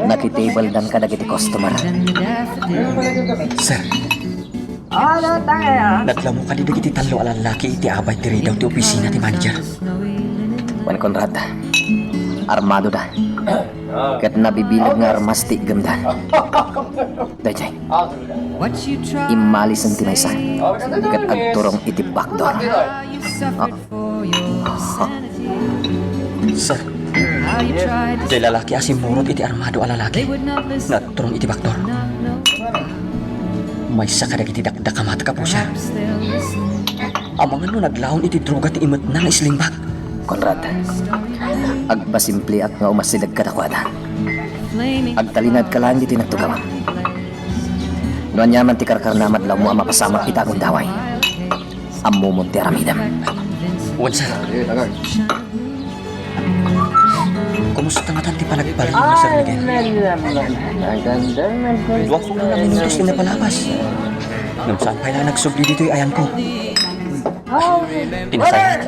nakitable-dan kadagiti customer. Sir, nadlamo kadi dagiti tallo a lallaki iti abay ti ridaw ti opisina ti manager? Wen, Conrad, armadoda. Ket nabibileg nga armas ti iggemda. Daydiay, immalisen ti maysa ket agturong iti backdoor. Ah. Sir, diay lalaki a simmurot iti armado a lalaki nga agturong iti backdoor. Maysa kadagiti dakdakamatek a pusher. Amangan no naglaon iti droga ti imetna nga sling bag. Conrad, agpasimpliak nga umasideg kadakuada. Agtalinaedka laeng ditoy nagtugawam. No ania man ti karkarnam, adlawmo a mapasamak ita a gundaway. Ammomon ti aramidem. Wen, sir. Kumusta ngatan ti panagbalin, Sir Miguel? Ay, naganda, naganda. Duakong nga minutos ti napalabas. Ngem saan pay la nagsubli ditoy ayanko. Ay, ti nasayaat,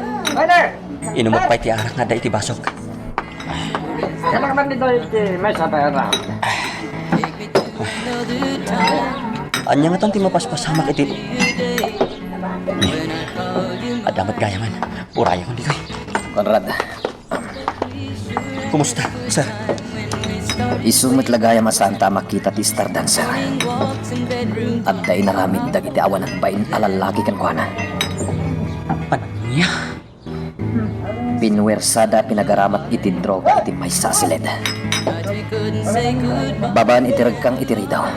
inumok pay ti arak nga adda iti basok. Kailangan dito iti may sabera. Ania ngatan ti mapaspasamak iti... Adda met gayamen. Urayakon ditoy. Conrad. Kumusta, sir? Isu met la gayam a saanta a makita ti star dancer. Adda inaramid dagiti awan agbain a lallaki kenkuana. Ania? Pinuersada a pinagaramat iti droga iti maysa a siled. Babaen iti regkang iti ridaw,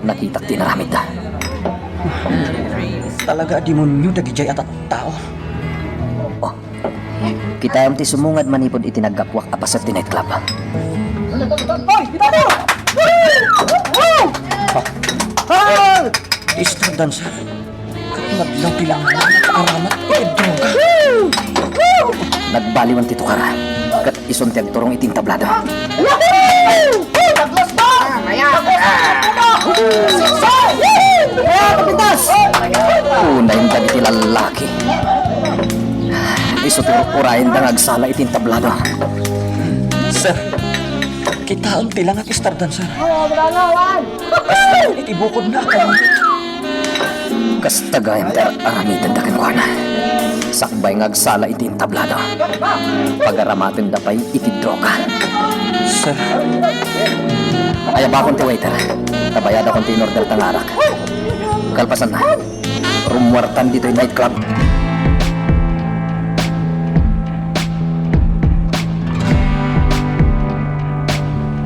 nakitak ti inaramidda. Talaga a demonio dagidiay a tattao. Oh. Kitaem ti sumungad manipud iti naggapuak a paset ti nightclub. Oy, kita mo! Ah! Ti star dancer. Nadlaw ti langla, aramat iti droga. Nagbaliwan ti tukar, ket isun ti agturong iti entablado. Unay dagiti lallaki. Isu ti ur-urayenda nga agsala iti entablado. Sir, kitaem ti langak istardan, sir. Iti bukodna, kasta gayam ti ar-aramidenda kenkuana. Sakbay nga agsala iti entablado, pagaramatenda pay iti droga. Sir. Ayabakon ti waiter. Tabayadakon ti in-order ta nga arak. Kalpasanna, rummuartan ditoy nightclub.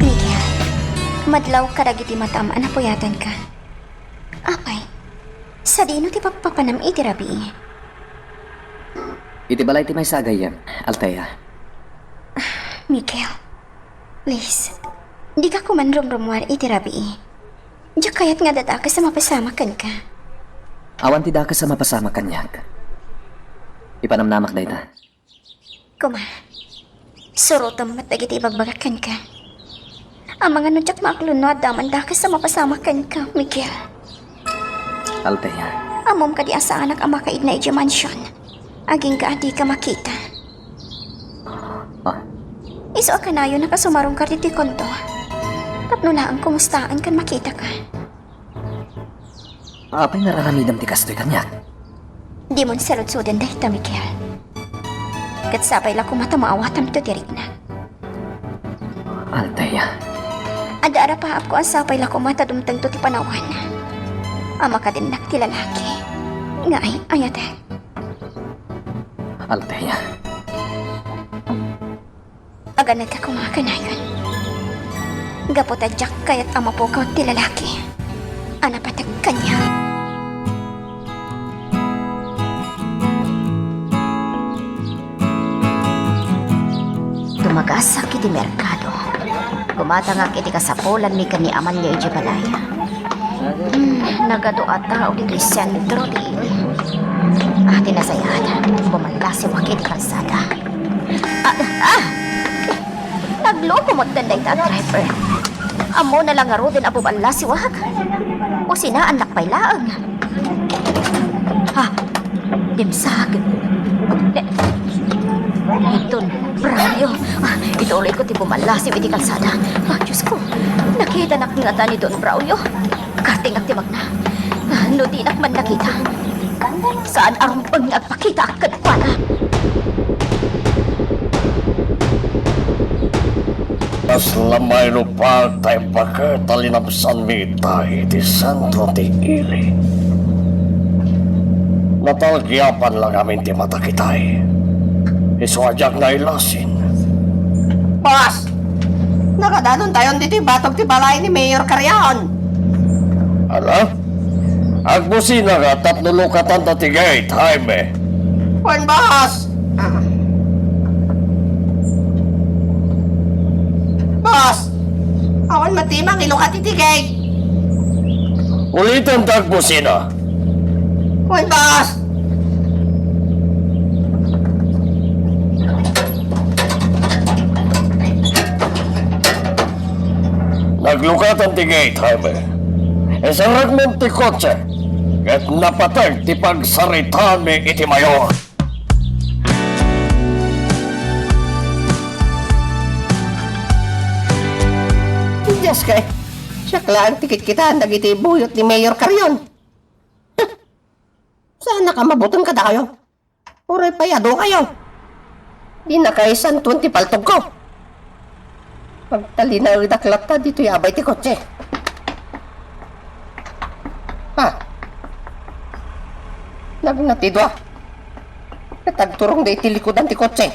Miguel, madlaw kadagiti matam a napuyatanka. Apay, sadino ti pagpapanam iti rabii? Iti balay ti maysa a gayyem, Althea. Miguel, please, dika koman rumrummuar iti rabii. Diak kayat nga adda dakes a mapasamak kenka. Awan ti dakes a mapasamak kaniak. Ipanamnamak dayta. Koma, surotem met dagiti ibagbagak kenka. Amangan no diak maaklon no adda man dakes a mapasamak kenka, Miguel. Althea. Ammom kadi a saanak a makaidna idiay mansion agingga a dika makita. Ah. Isu a kanayonnak a sumarungkar ditoy kondo tapno laeng kumustaan ken makitaka. Apay nga ar-aramidem ti kastoy kaniak? Dimon saludsoden dayta, Miguel. Ket sapay la koma ta maawatam ti rikna. Althea. Adda arapaapko a sapay la koma ta dumtengto ti panawan a makadennak ti lalaki nga ay-ayatek. Althea. Aganadka koma kanayon. Gapu ta diak kayat a mapukaw ti lalaki a napatek kaniak. Tumagasak iti merkado. Gumatangak iti kasapulanmi ken ni Amalia idiay balay. Hmm, nagadu a tao ditoy sentro ti ili. Ah, ti nasayaat, bumallasiwak iti kalsada. Ah, ah! Nagloko met dayta a driver. Ammona la ngaruden a bumallasiwak. Businaannak pay laeng. Ah, dimsag. Ne-, Don Braulio, ah, ituloyko ti bumallasiw iti kalsada. Ah, Diyos ko, nakitanak ngata ni Don Braulio. Kartingak ti magna. Ah, no dinak man nakita, saan a rumbeng nga agpakitaak kenkuana. Kasla mayno pay ta imbagak ta linabsanmi ita iti sentro ti ili. Natalgiapan la ngamin ti matak itay. Isu a diak nailasin. Boss! Nakadanontayon ditoy batog ti balay ni Mayor Carrion. Ala? Agbusina ka tapno lukatanta ti gate, Jaime. Wen, boss! Boss! Awan met ti mangilukat iti gate. Ulitan ta agbusina. Wen, boss! Naglukatan ti gate, Jaime. Iserrekmon ti kotse, ket napateg ti pagsaritaanmi iti mayor. Dios kay, siak laeng ti kitkitaan dagiti buyot ni Mayor Carrion. Saanak a mabuteng kadakayo. Uray pay adu kayo. Dinakay santuan ti paltogko. Pagtalinaedak latta ditoy abay ti kotse. Ah. Nagna ti dua. Ket agturongda iti likudan ti kotse.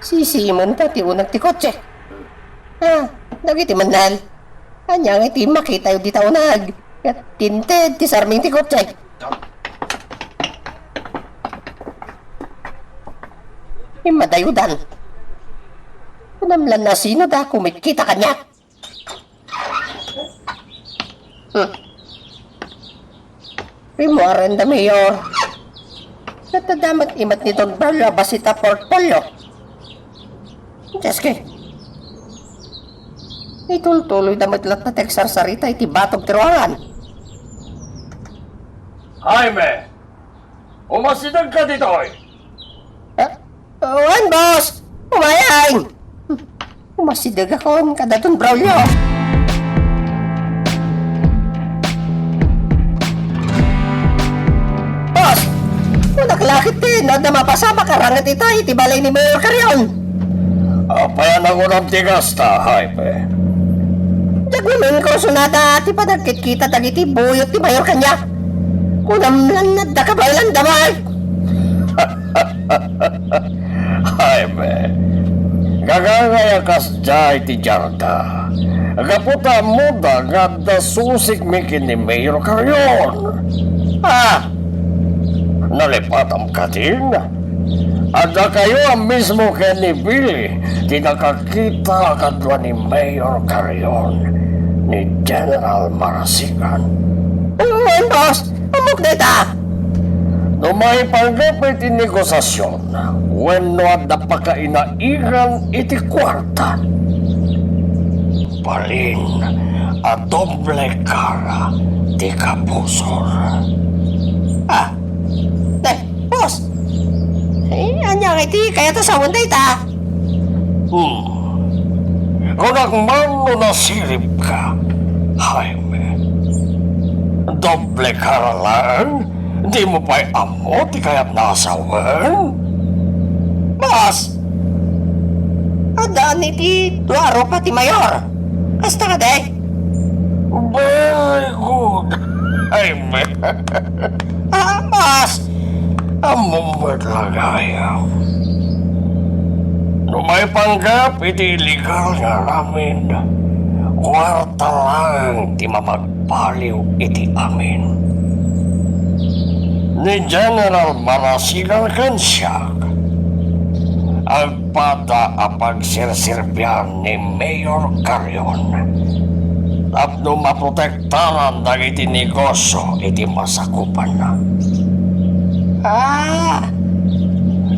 Sisiimenta ti uneg ti kotse. Ah, dagiti mennel. Ania ngay ti makitayo dita uneg? Ket tinted ti sarming ti kotse. Immadayudan. Kunam lan no sino da kumitkita kaniak. Hmm. Rimmuaren da, Mayor. Ket adda met imet ni Don Braulio a bassit a portfolio. Dios kay, itultuloyda met latta ti agsarsarita iti batog ti ruangan. Jaime! Umasidegka ditoy! Ah, Wen, boss! Umayay! Umasidegakon kada ton Braulio. Boss! Kunak la ket no adda mapasamak a ranget ita iti balay ni Mayor Carrion. Apay a nakunam ti kasta, Jaime? Diak ngamin kursunada ti panagkitkita dagiti buyot ti Mayor kaniak. Kunam lan adda kabaelan da, Mike. Jaime, gagangay a kasdiay ti diarda. Gapu ta ammoda nga adda susikmi ken ni Mayor Carrion. Ah! Nalipatam kadin? Adda kayo a mismo ken ni Billy ti nakakita kadua ni Mayor Carrion, ni General Marasigan. Wen, boss, ammok dayta. No maipanggep iti negosiasyon, wenno adda pakainaigan iti kuarta, balin a doble kara ti kabusor. Ah, eh, boss. Eh, ania nga iti kayat a sawen dayta? Hmm. Kunak man no nasiribka, Jaime. Doble kara laeng? Dimo pay ammo ti kayatna a sawen? Boss! Addaan iti dua a rupa ti mayor. Kasta kadi? Very good, Jaime. Ah, boss! Ammom met la gayam. No maipanggep iti illegal nga aramid, kuarta laeng ti mamag- baliw iti amin. Ni General Marasigan ken siak, agpada a pagserserbian ni Mayor Carrion tapno maprotektaran dagiti negosyo iti masakupanna. Ah!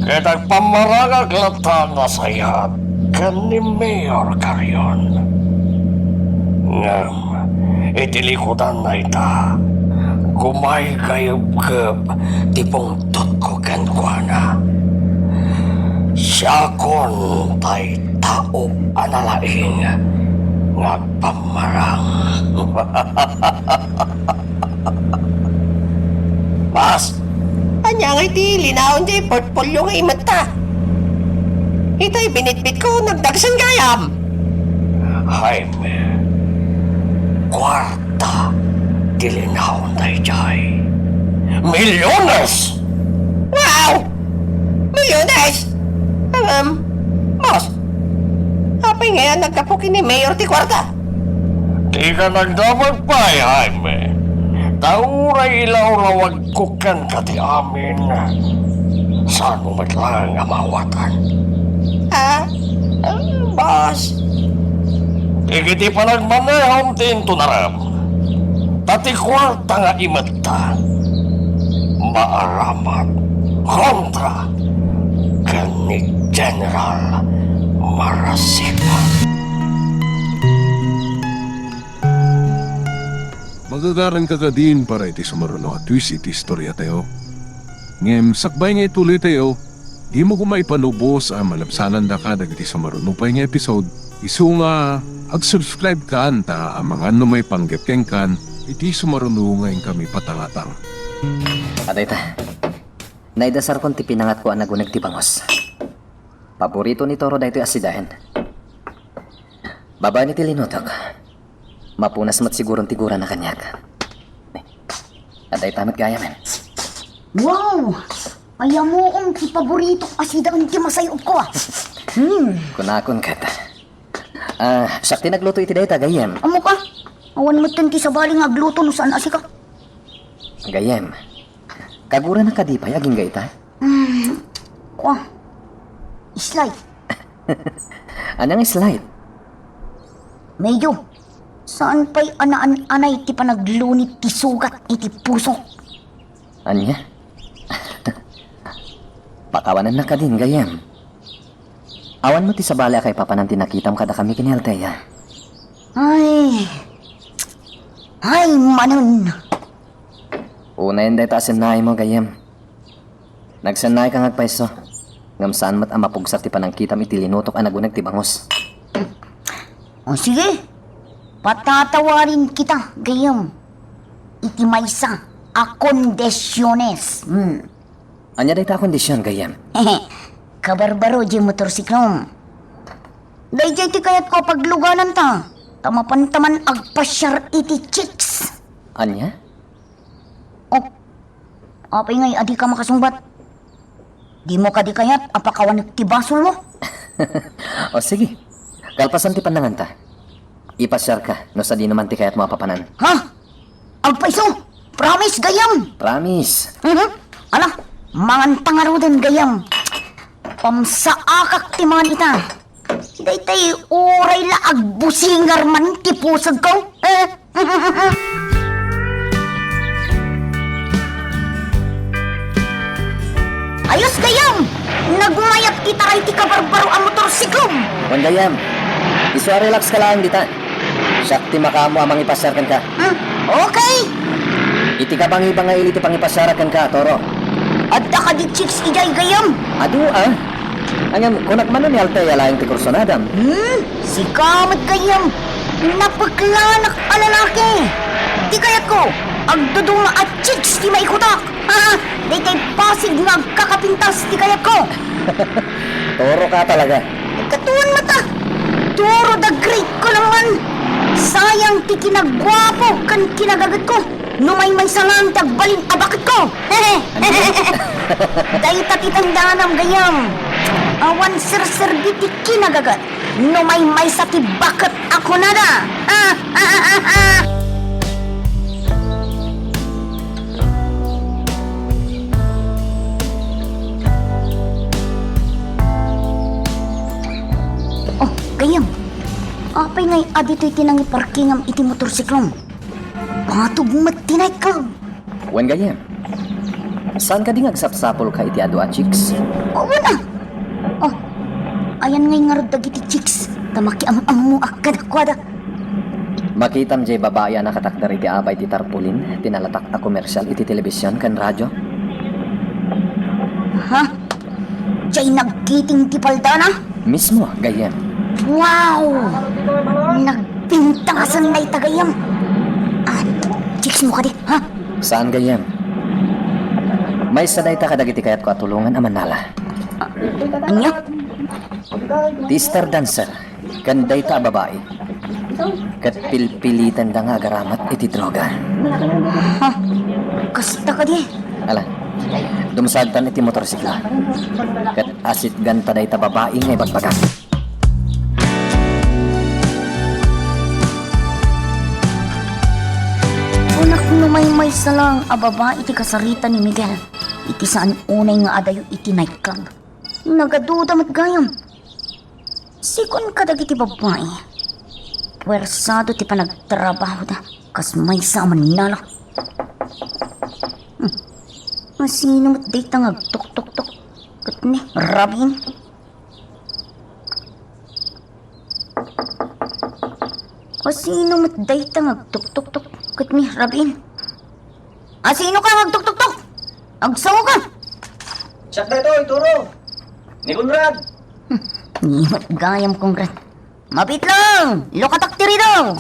Ket agpammarangak latta a nasayaat ken ni Mayor Carrion. Ngem iti likudanna ita, gumaygayebgeb ti pungtotko kenkuana. Siakon tay tao a nalaing nga agpammarang. Boss, ania nga iti linaon ti portfolio nga imetta? Itay binitbitko, nagdagsen gayam. Jaime, kuarta ti linaon daydiay. Milyones! Wow! Milyones! Ngem, boss, apay ngay a naggapu ken ni Mayor ti kuarta? Dika nagdamag pay, Jaime. Ta uray ilawlawagko kenka ti amin, saanmo met laeng a maawatan. Ah, ah, boss. Dagiti panagmanehom ti intunarem. Ta ti kuarta nga imetta, maaramat kontra ken ni General Marasigan. Magagaranka kadin para iti sumaruno a twist iti istoriatayo. Ngem sakbay nga ituloytayo, dimo koma ipanubos a malabsanandaka dagiti sumaruno pay nga episode, isu nga ag-subscribe kan ta amangan no maipanggep kenkan iti sumaruno nga inkami patangatang. Adayta, naidasarkon ti pinangatko a naguneg ti bangus. Paborito ni Toro daytoy a sidaen. Babaen iti linutok. Mapunas met siguron ti gurana kaniak. Adayta met gayam. Wow! Ayamuon ti paborito a sidaen ti masayopko, ah. Hmm. Kunakon ket. Ah, siak ti nagluto iti dayta, gayyem. Ammok a. Awan metten ti sabali nga agluto no saan a sika. Gayyem. Kagurana kadi pay agingga ita? Hmm. Kua. Slight. Ania nga slight? Medyo. Saan pay a naan-anay ti panaglunit ti sugat iti puso. Ania? Pakawanennak kadin, gayyem. Awan met ti sabali a kaipapanan ti nakitam kadakami ken ni Althea. Ay. Ay, manen. Unayen dayta a sennaaymo, gayyem. Nagsennaayka nga agpayso. Ngem saan met a mapugsa ti panangkitam iti linutok a naguneg ti bangus. O sige, patatawarin kita, gayyem, iti maysa a kondisiones. Hmm. Ania dayta a kondision, gayyem? Kabarbaro, diay motorsiklom. Daydiay ti kayatko a paglugananta, ta mapanta man agpasiar iti chicks. Ania? Oh, apay ngay a dika makasungbat? Dimo kadi kayat a pakawanek ti basolmo? O sige, kalpasan ti pannanganta, ipasiarka no sadino man ti kayatmo a papanan. Ha? Agpayso! Promise, gayyem! Promise! Mhm. Ala, manganta ngaruden, gayyem. Pamsaakak ti mangan ita. Daytay uray la agbusingar man ti pusegko. Ayos, gayyem! Nagmayat itaray ti kabarbaro a motorsiklom! Wen, gayyem, isu a relax ka laeng dita. Siak ti makaammo a mangipasiar kenka. Hmm, okay. Iti kabangibangi ili ti pangipasiarak kenka, Toro. Adda kadi chicks idiay, gayyem? Adu, a. Ngem, kunak man no ni Althea laeng ti kursunadam. Hmm, sika met, gayyem. Napeklanak a lalaki. Ti kayatko, agduduma a chicks ti maikutak. Ha? Daytay Pasig nga agkakapintas ti kayatko. Toro ka talaga. Katuan met a. Toro the great ko naman. Sayang ti kinaguapo ken kinagagetko. No maymaysa laeng ti agbalin a baketko. Dayta ti tandanam, gayyem. Awan serserbi ti kinagaget no maymaysa ti baket a kunada. Oh, gayyem. Apay ngay a ditoy ti nangiparkingam iti motorsiklom? Batog met ti nightclub. Wen, gayyem, saan kadi nga agsapsapulka iti adu a chicks? Wen a. Oh, ayan ngay ngarud dagiti chicks ta makiam-ammoak kadakuada. Makitam diay babai a nakatakder iti abay ti tarpaulin ti nalatak a komersial iti telebision ken radio? Ha? Diay nagkiting ti paldana? Mismo, gayyem. Wow! Nagpintasan dayta, gayyem. Ah, chicks mo kadi, ha? Saan, gayyem. Maysa dayta kadagiti kayatko a tulongan a mannala. Ah, ania? Ti star dancer ken dayta a babai. Ket pilpilitenda nga agaramat iti droga. Ha? Kasta kadi? Ala, dumsagtan iti motorsiklo. Ket asitganta dayta babai nga ibagbagak. Kunak no maymaysa laeng a babai ti kasarita ni Miguel iti saan unay nga adayo iti nightclub. Nagaduda met gayam. Sikuan kadagiti babbai, puersado ti panagtrabahoda kas maysa a mannala. Hmm. Asino met dayta nga agtuktoktok ket ni Rabin? Asino met dayta nga agtuktoktok ket ni Rabin? Asino ka nga agtuktoktok? Agsawa ka! Siak daytoy, Toro. Ni Conrad. Hmm, ni met gayam, Conrad. Mabitlong! Lukatak ti rido!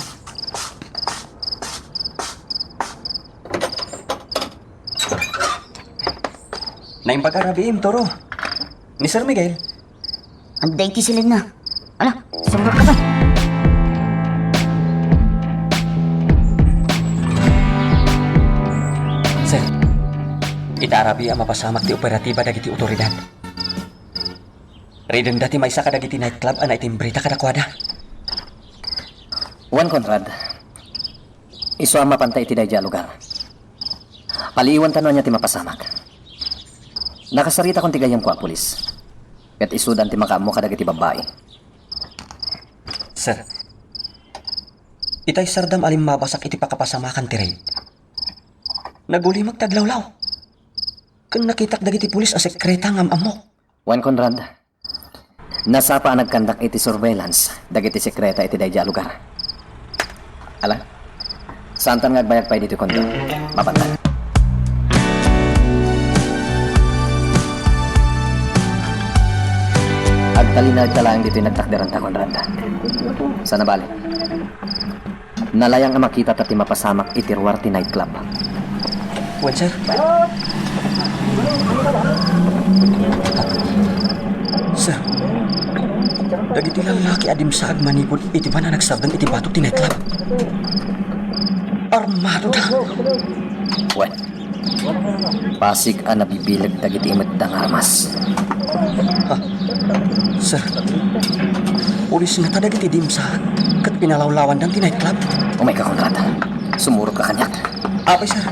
Naimbag a rabiim, Toro. Ni Sir Miguel, adda iti silenna. Ala, sumrek ka ba? Sir, ita a rabii a mapasamak ti operatiba dagiti otoridad. Ridenda ti maysa kadagiti nightclub a naitimbrita kadakuada. Wen, Conrad, isu a mapanta iti daydiay a lugar. Paliiwanta no ania ti mapasamak. Nakasaritakon ti gayyemko a pulis. Ket isudan ti makaammo kadagiti babbai. Sir, itay sardam a limmabasak iti pakapasamakan ti raid. Nagulimek ti aglawlaw. Ken nakitak dagiti pulis a sekreta nga am-ammok. Wen, Conrad, nasapa a nagkandak iti surveillance dagiti sekreta iti daydiay a lugar. Ala, saantan nga agbayag pay ditoy kondo. Mapanta. Talinaedta laeng ditoy nagtakderanta, Conrad. Sana bale. Nalayang a makitata ti mapasamak iti ruar ti nightclub. Wen, sir. Sir, dagiti lallaki a dimsaag manipud iti ban a nagsardeng iti batok ti nightclub. Armadoda. Wen. Pasig a nabibileg dagiti imetda nga armas. Ha? Sir, pulis ngata dagiti dimsaag ket pinalawlawandan ti nightclub. Umayka, Conrad. Sumurotka kaniak. Apay, sir.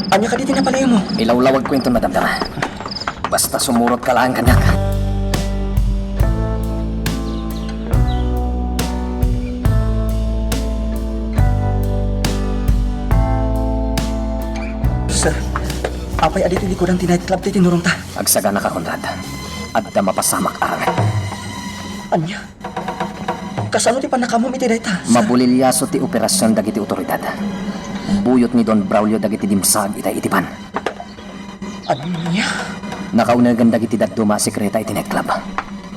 Ania kadi ti napalimo? Ilawlawagko inton madamdama. Basta sumurotka laeng kaniak. Sir, apay a ditoy likudan ti nightclub ti tinurongta? Agsaganaka, Conrad. Adda mapasamak a ranget. Ania? Kasano ti pannakaammo iti dayta, sir? Mabuliliaso ti operasion dagiti otoridad. Buyot ni Don Braulio dagiti dimsaag itay iti ban. Ania? Nakaunegen dagiti dadduma a sekreta iti nightclub.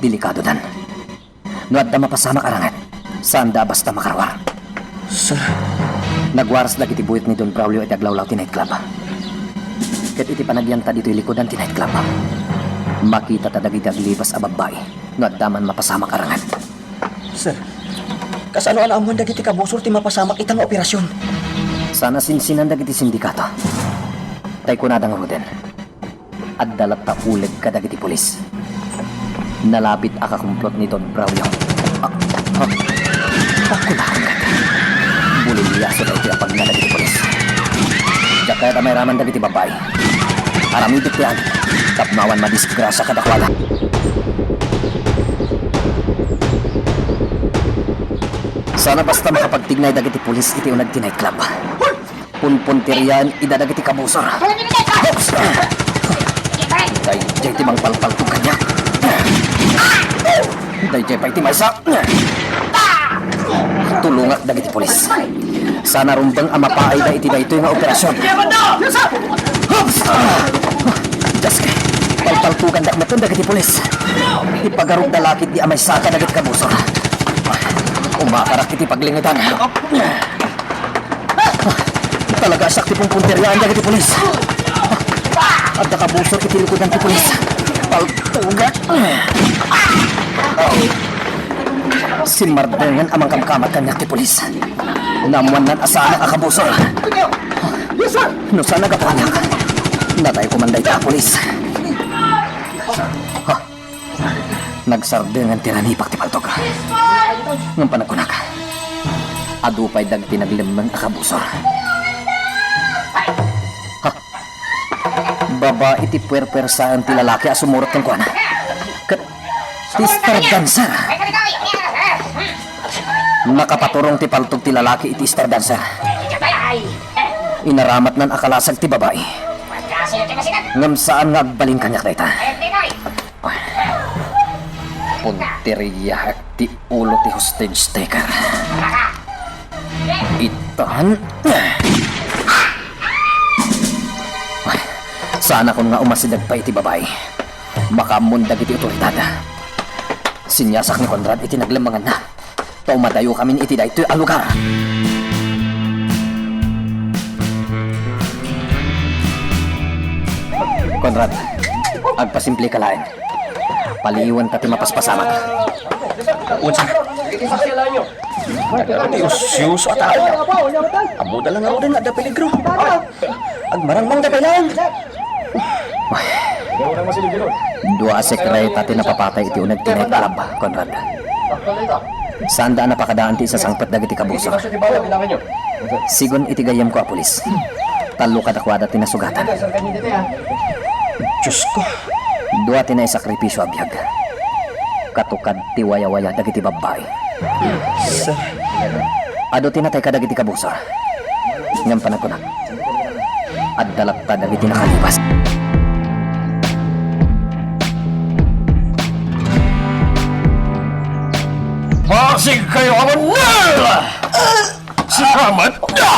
Delikadodan. No adda mapasamak a ranget, saanda a basta makaruar. Sir. Nagwaras dagiti buyot ni Don Braulio iti aglawlaw ti nightclub. Ket iti panagyanta ditoy likudan ti nightclub, makitata dagiti aglibas a babbai no adda man mapasamak a ranget. Sir, kasano a naammuan dagiti kabusor ti mapasamak ita nga operasion? Saan a sinsinan dagiti sindikato. Tay kunada ngaruden, adda latta uleg kadagiti pulis. Nalabit a kakumplot ni Don Braulio. Ah, ah. Ako na ang gati. Buliliaso daytoy a pagna dagiti pulis. Diak kayat a mairaman dagiti babbai. Aramidek ti amin tapno awan madisgrasya kadakuada. Saan a basta makapagtignay dagiti pulis iti uneg ti nightclub. Punpunteriaen ida dagiti kabusor. Oops! Daydiay ti mangpalpaltog kaniak. Daydiay pay ti maysa. Tulongak dagiti pulis. Saan a rumbeng a mapaayda iti daytoy nga operasion. Oops! Dios ko, palpaltogandak metten dagiti pulis. Ipagarupda la ketdi a maysaka dagiti kabusor. Umakarak iti paglingedan. Talaga a siak ti pumpunteriaan dagiti pulis. Adda kabusor iti likudan ti pulis. Paltugak. Simmardengen a mangkamkamat kaniak ti pulis. Naammuanna a saanak a kabusor. No saan a gapu kaniak, natay koma dayta a pulis. Ha? Nagsardengan ti ranipak ti paltog. Ngem panagkunak, adu pay dagiti naglemmeng a kabusor. Ha? Babai ti puerpuersaen ti lalaki a sumurot kenkuana. Ket ti star dancer. Nakapaturong ti paltog ti lalaki iti star dancer. Inaramatnan a kalasag ti babai. Ngem saan nga agbalin kaniak dayta. Punteriaek ti ulo ti hostage taker. Itan. Saanakon nga umasideg pay iti babai. Makaammon dagiti otoridad. Siniasak ni Conrad iti naglemmenganna. Ta umadayokamin iti daytoy a lugar. Conrad, agpasimpleka laeng. Paliiwenta ti mapaspasamak. Unsa? Ti usiuso a tao. Ammoda la ngaruden nga adda peligro. Agmarangmangda pay laeng. Dua a sekreta ti napapatay iti uneg ti nightclub, Conrad. Saanda a napakadaan ti isasangpet dagiti kabusor. Sigun iti gayyemko a pulis, tallo kadakuada ti nasugatan. Diosko. Dua ti naisakripisio a biag. Katukad ti wayawaya dagiti babbai. Sir. Adu ti natay kadagiti kabusor. Ngem panagkunak, adda latta dagiti nakalibas. Basig kayo a bandel! Sikamat na!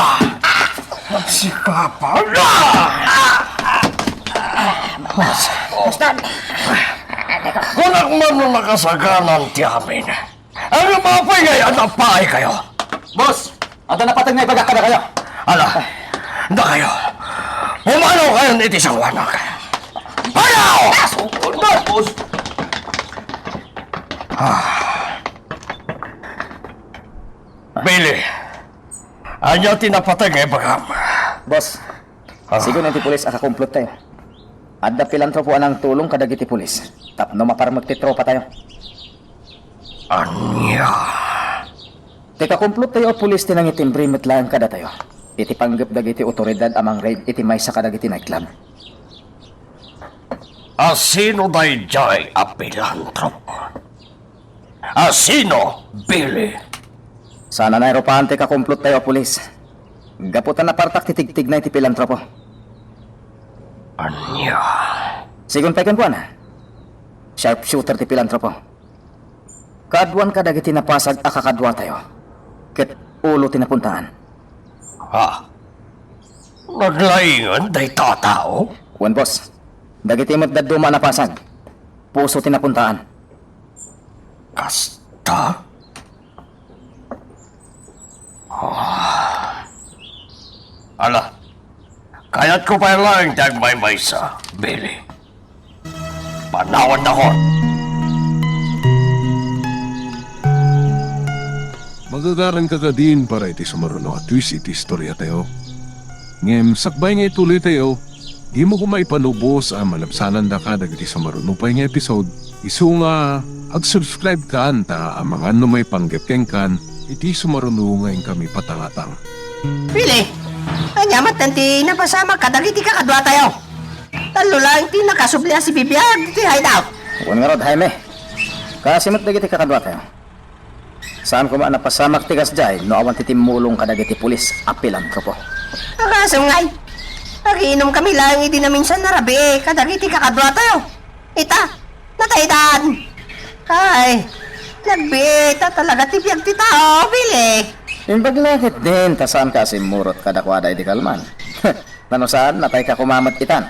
Sikapan na! Basta. Kunak man no nakasaganan ti amin. Ano mapoy ngay a napaay kayo? Boss, adda napateg nga ibagak kadakayo. Ala, dakayo. Pumanaw kayon iti sanguanak. Panaw! Boss! Billy, ania ti napateg nga ibagam? Boss, ah, sigun iti pulis a kakumplot tayo. Adda pilantropo a nangtulong kadagiti pulis tapno maparmek ti tropa tayo. Ania? Ti kakumplot tayo a pulis ti nangitimbre met laeng kadatayo iti panggep dagiti otoridad a mang-raid iti maysa kadagiti nightclub. Asino daydiay a pilantropo? Asino, Billy? Saan a nairupaan ti kakumplot tayo a pulis. Gapu ta napartak ti tigtigna iti pilantropo. Ania? Sigun pay kenkuana, sharpshooter ti pilantropo. Kaaduan kadagiti napasag a kakaduatayo, ket ulo ti napuntaan. Ha? Naglaingan dayta a tao? Wen, boss. Dagiti met dadduma a napasag, puso ti napuntaan. Kasta? Ah. Ala, kayatko pay laeng ti agmaymaysa, Billy. Panawandakon. Magagaranka kadin para iti sumaruno a twist iti istoriatayo. Ngem sakbay nga ituloytayo, dimo koma ipanubos a malabsanandaka dagiti sumaruno pay nga episode, isu nga ag-subscribe kan ta amangan no maipanggep kenkan iti sumaruno nga inkami patangatang. Billy, ania met ti napasamak kadagiti kakaduatayo? Tallo laeng ti nakasubli a sibibiag ditoy hideout. Wen ngarud, Jaime. Kaasi met dagiti kakaduatayo. Saan koma a napasamak ti kasdiay no awan ti timmulong kadagiti pulis a pilantropo. Agasem ngay, agiinom kami laeng idi naminsan a rabii kadagiti kakaduatayo. Ita, nataydan. Ay, nagbiit a talaga ti biag ti tao, Billy. Imbag la ketdin ta saanka a simmurot kadakuada idi kalman. Nano saan, natayka koma met itan.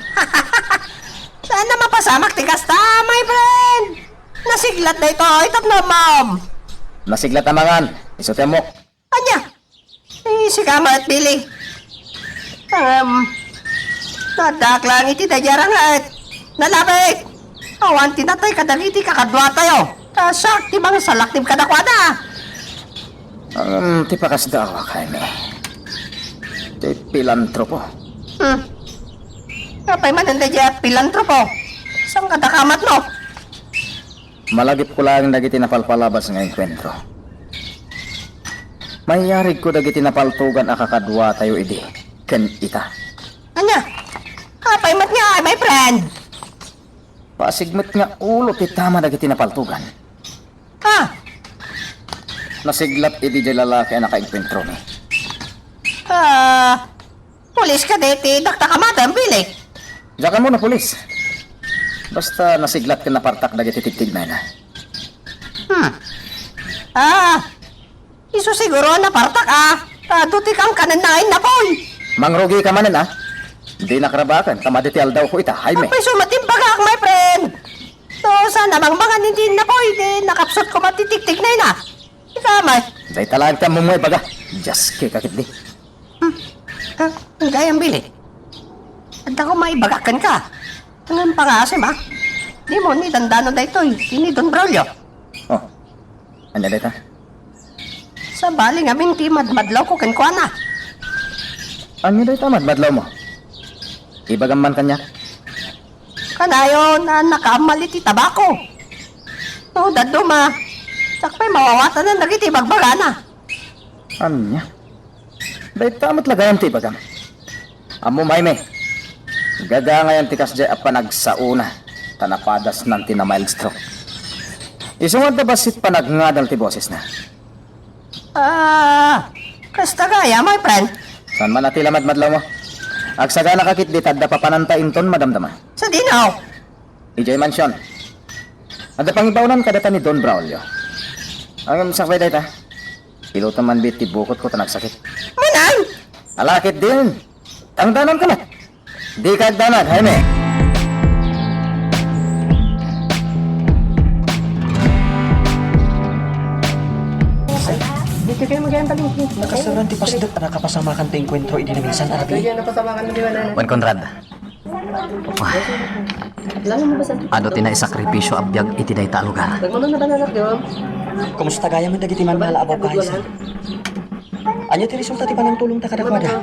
Saan a mapasamak ti kasta, my friend. Nasiglat daytoy tapno ammom. Nasiglat amangan, isu ti ammok. Ania? Eh, sika met, Billy. Ngem, naaddaak laeng iti daydiay a ranget. Nalabit. Awan ti natay kadagiti kakaduatayo. Ta siak ti mangsalaknib kadakuada. Ngem, ti pakasdaawak, Jaime. Ti pilantropo. Hmm. Apay manen daydiay a pilantropo? Saan kadaka met no? Malagipko laeng dagiti napalpalabas nga engkuentro. Mayarigko dagiti napaltugan a kakaduatayo idi ken ita. Ania? Apay met nga, my friend? Pasig met nga ulo ti tama dagiti napaltugan. Ha? Nasiglat idi diay lalaki a nakaengkuentromi. Ah, Pulis kadi ti dakdakamatem, Billy? Diak ammo no pulis. Basta nasiglat ken napartak dagiti tigtignayna. Hmm. Ah, isu siguro a napartak, ah. Adu ti kankanenna nga innapoy. Mangrugika manen, ah. Dinak rabaken ta madi ti aldawko ita, Jaime. Apay isu met ti imbagak, my friend. No saan a mangmangan iti innapoy, di nakapsut koma ti tigtignayna. Ikaw, may. Dayta laeng ti ammom nga ibaga. Diaske ka ketdi. Hmm. Ah, gayam, Billy. Adda ko maibagak kenka. Ngem pangasim, ah. Dimo ni dandano daytoy, ni Don Braulio. Oh. Ania dayta? Sabali ngamin ti madmadlawko kenkuana. Ania dayta madmadlawmo? Ibagam man kaniak. Kanayon a nakaammal iti tabako. No dadduma, siak pay mawawatanan dagiti ibagbagana. Ania? Dayta met la gayam ti ibagam. Ammom, Jaime, gagangayan ti kasdiay a panagsaona ta napadasnan ti na-mild stroke. Isu nga adda bassit panagngadal ti bosesna. Ah, kasta gayam, my friend. Saan man a ti la madmadlawmo? Agsaganaka ketdi ta adda papananta inton madamdama. Sadino? Idiay mansion. Adda pangibaonan kadata ni Don Braulio. Ngem sakbay dayta, ilutem man biit ti bukotko ta nagsakit. Manan? Ala ketdin. Tangdananka met. Dika agdanag, Jaime. Kaya kaya magayang tabi. Nakasaran ti pasdek a nakapasamakan ti engkuentro idi naminsan, Arabie. Kaya napasamakan mo, di ba, na? Wen Conrad. Wah. Adu ti naisakripisio a biag iti dayta a lugar. Nagmamano ba, anak, di ba? Kumusta gayam dagiti mannala a babayi, sir? Ania ti resulta ti panangtulongta kadakuada?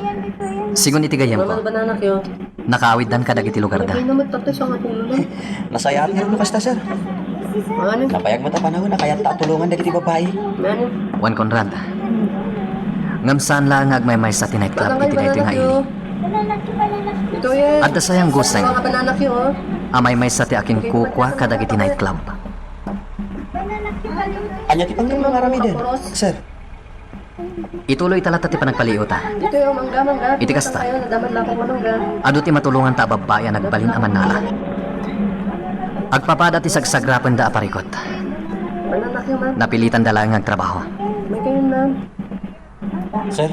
Sigun iti gayyemko, nakaawiddan kadagiti lugarda. Nasayaat ngarud no kasta, sir. Napayag met a panawen a kayatta a tulongan dagiti babai. Wen Conrad. Ngem saan laeng nga agmaymaysa ti nightclub iti daytoy nga ili. Adda sayang guseng a maymaysa ti akinkukua kadagiti nightclub. Ania ti panggepmo nga aramiden, sir? Ituloy ta latta ti panagpaliiwta. Iti kasta, adu ti matulonganta a babbai a nagbalin a mannala. Agpapada ti sagsagrapenda a parikut. Napilitanda laeng nga agtrabaho. Sir,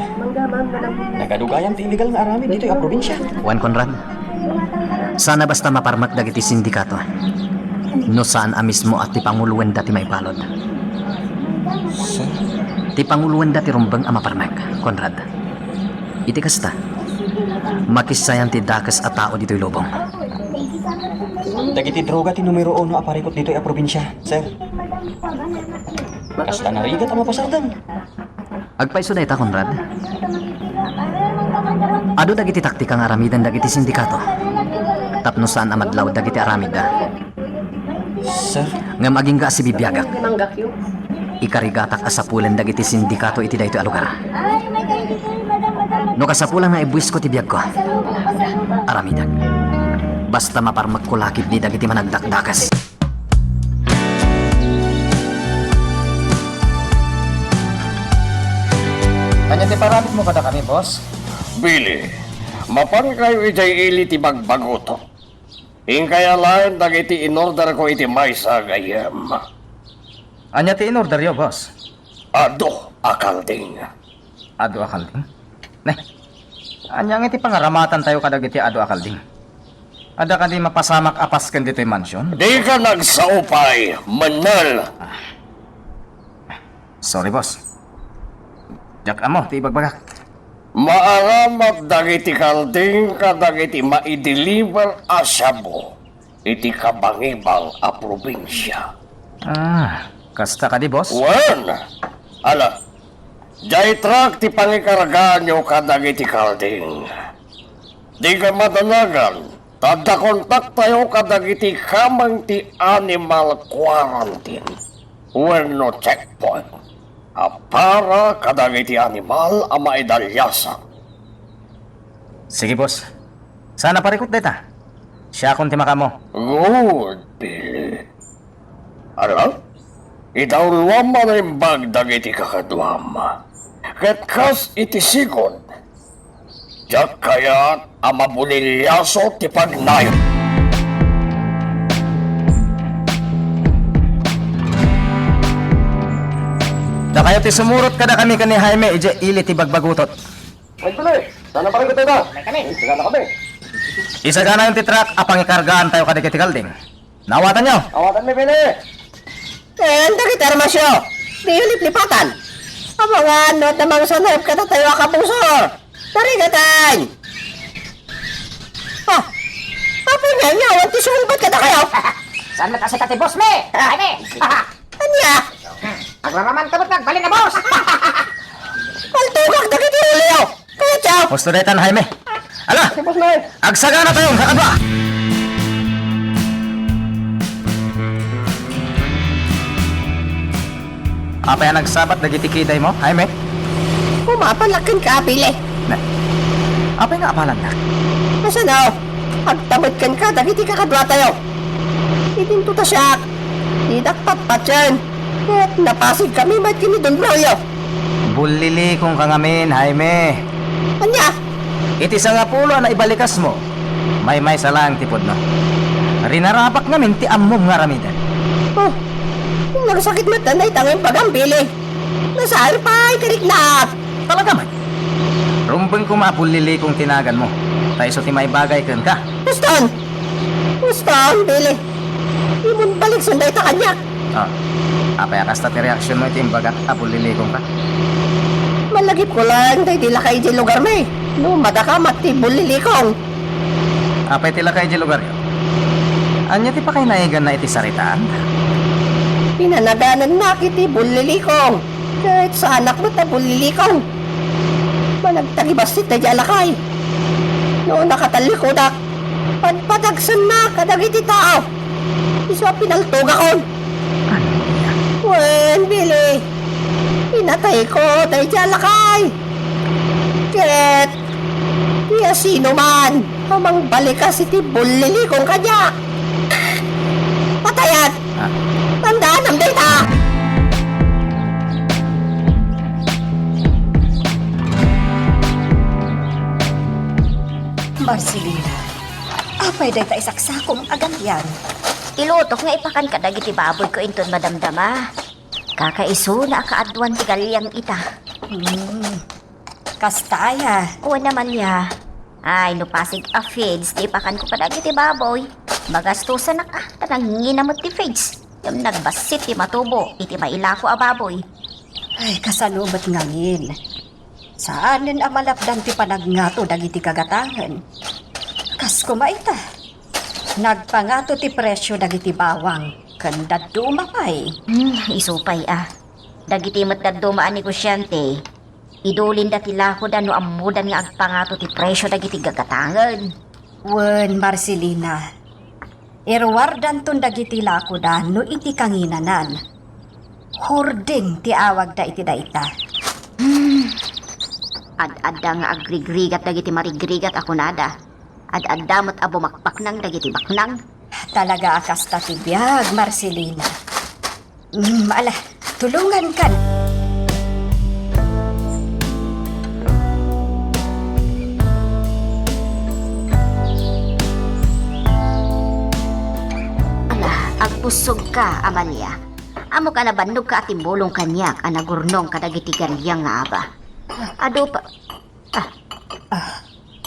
nagadu gayam ti illegal nga aramid ditoy a probinsia. Wen Conrad, saan a basta maparmek dagiti sindikato no saan a mismo a ti panguloenda ti maibalud. Sir? Ti panguloenda ti rumbeng a maparmek, Conrad. Iti kasta, makissayan ti dakes a tao ditoy lubong. Dagiti droga ti numero uno a parikut ditoy a probinsia, sir. Kasta narigat a mapasardeng. Agpayso dayta, Conrad. Adu dagiti taktika nga aramiden dagiti sindikato tapno saan a madlaw dagiti aramidda. Sir? Ngem agingga a sibibiagak. Ikarigatak a sapulen dagiti sindikato iti daytoy a lugar. No kasapulan nga ibuisko ti biagko, aramidek. Basta maparmekko la ketdi dagiti managdakdakes. Ania ti paramidmo kadakami, boss? Billy, mapankayo idiay ili ti bagbaguto. Inkaya laeng dagiti inorderko iti maysa a gayyem. Ania ti inorderyo, boss? Adu a kalding. Adu a kalding? Ne, ania nga iti pangaramatantayo kadagiti adu a kalding? Adda kadi mapasamak a pasken ditoy mansion? Dika nagsao pay, Mennel. Ah. Sorry, boss. Diak ammo ti ibagbagak. Maaramat dagiti kalding kadagiti maideliver a shabu iti kabangibang a probinsia. Ah, kasta kadi, boss? Wen, ala, diay truck ti pangikargaanyo kadagiti kalding. Dika madanagan, ta adda kontaktayo kadagiti kameng ti animal quarantine wenno checkpoint a para kadagiti animal a maidaliasan. Sige, boss. Saan a parikut dayta? Siakon ti makaammo. Good, Billy. Ala, idawluam a naimbag dagiti kakaduam. Ket kas iti sigud, diak kayat a mabuliliaso ti pagnayon. Dakayo ti sumurot kadakami ken ni Jaime idiay ili ti bagbagutot. Ay, tuloy. Saan a parikut dayta? Ay, kami. Ay, sagana kami. Isaganayon ti truck a pangikargaantayo kadagiti kalding. Naawatanyo? Awatanmi, Billy. Ken dagiti armasyo, diyo liplipatan. Amangan no adda mangsanep kadatayo a kabusor. Tarigatan! Ah, apay nga, awan ti sungbat kadakayo? Saan met a sika ti boss mi? Ay, mi! Ania? Agraraman ka met nga agbalin a boss! Altugak dagiti uliyo! Kayatyo! Husto daytan, Jaime. Ala! Sige, boss, nay. Agsaganatayon, kakadua! Apay a nagsabat dagiti kidaymo, Jaime? Umapalak kenka, Billy. Ne. Apay nga apalannak? Kasano? Agtammet kenka dagiti kakaduatayo. Idinto ta siak, didak patpatien. Ket napasigkami met ken ni Don Braulio. Bullilikonka ngamin, Jaime. Ania? Iti sangapulo a naibalikasmo, maymaysa laeng ti pudno. Rinarabak ngamin ti ammom nga aramiden. Oh, nagsakit met dayta nga imbagam, Billy. Nasar pay, kariknak. Talaga man. Rumbeng koma a bullilikong ti naganmo, ta isu ti maibagay kenka. Huston! Huston, Billy! Imon baliksen dayta kaniak! Ah, apay a kasta ti reaksionmo iti imbagat a bullilikongka? Lagipko laeng daydi lakay idiay lugarmi. No madakamat ti bullilikong. Apay ti lakay idiay lugaryo? Ania ti pakainayaganna iti saritaan? Pinanaganannak iti bullilikong. Ket saanak met a bullilikong. Managtagibassit daydi a lakay. No nakatalikudak, padpadagsennak kadagiti tao. Isu a pinaltogakon. Ania? Wen, Billy, inatayko daydi a lakay. Ket, ti asinoman a mangbalikas iti bullilikong kaniak, patayan! Ah. Tandaanam dayta! Marcelina, apay dayta isaksakom a galiang? Ti lutok nga ipakan kadagiti baboyko inton madamdama. Kakaisuna a kaaduan ti galiang ita. Hmm. Kasta aya? Wen, Amalia. Ay, no pasig a feeds ti ipakanko kadagiti baboy, magastosanak a, ta nangina met ti feeds. Ngem nagbassit ti matubo iti mailako a baboy. Ay, kasano met ngamin? Saanen a malapdan ti panagngato dagiti kagatangen. Kas koma ita, nagpangato ti presio dagiti bawang ken dadduma pay. Hmm, isu pay a. Dagiti met dadduma a negosiante, idulinda ti lakoda no ammodan nga agpangato ti presio dagiti gagatangen. Wen, Marcelina, iruardanton dagiti lakoda no iti kanginanan. Hoarding ti awagda iti dayta. Hmm. Ad-adda nga agrigrigat dagiti marigrigat a kunada. Ad-adda met a bumakbaknang dagiti baknang. Talaga a kasta ti biag, Marcelina. Mm, ala, tulongankan. Ala, agpussogka, Amalia. Ammok a nabannogka a timmulong kaniak a nagurnong kadagiti galiang nga aba. Adu pa, ah. Ah.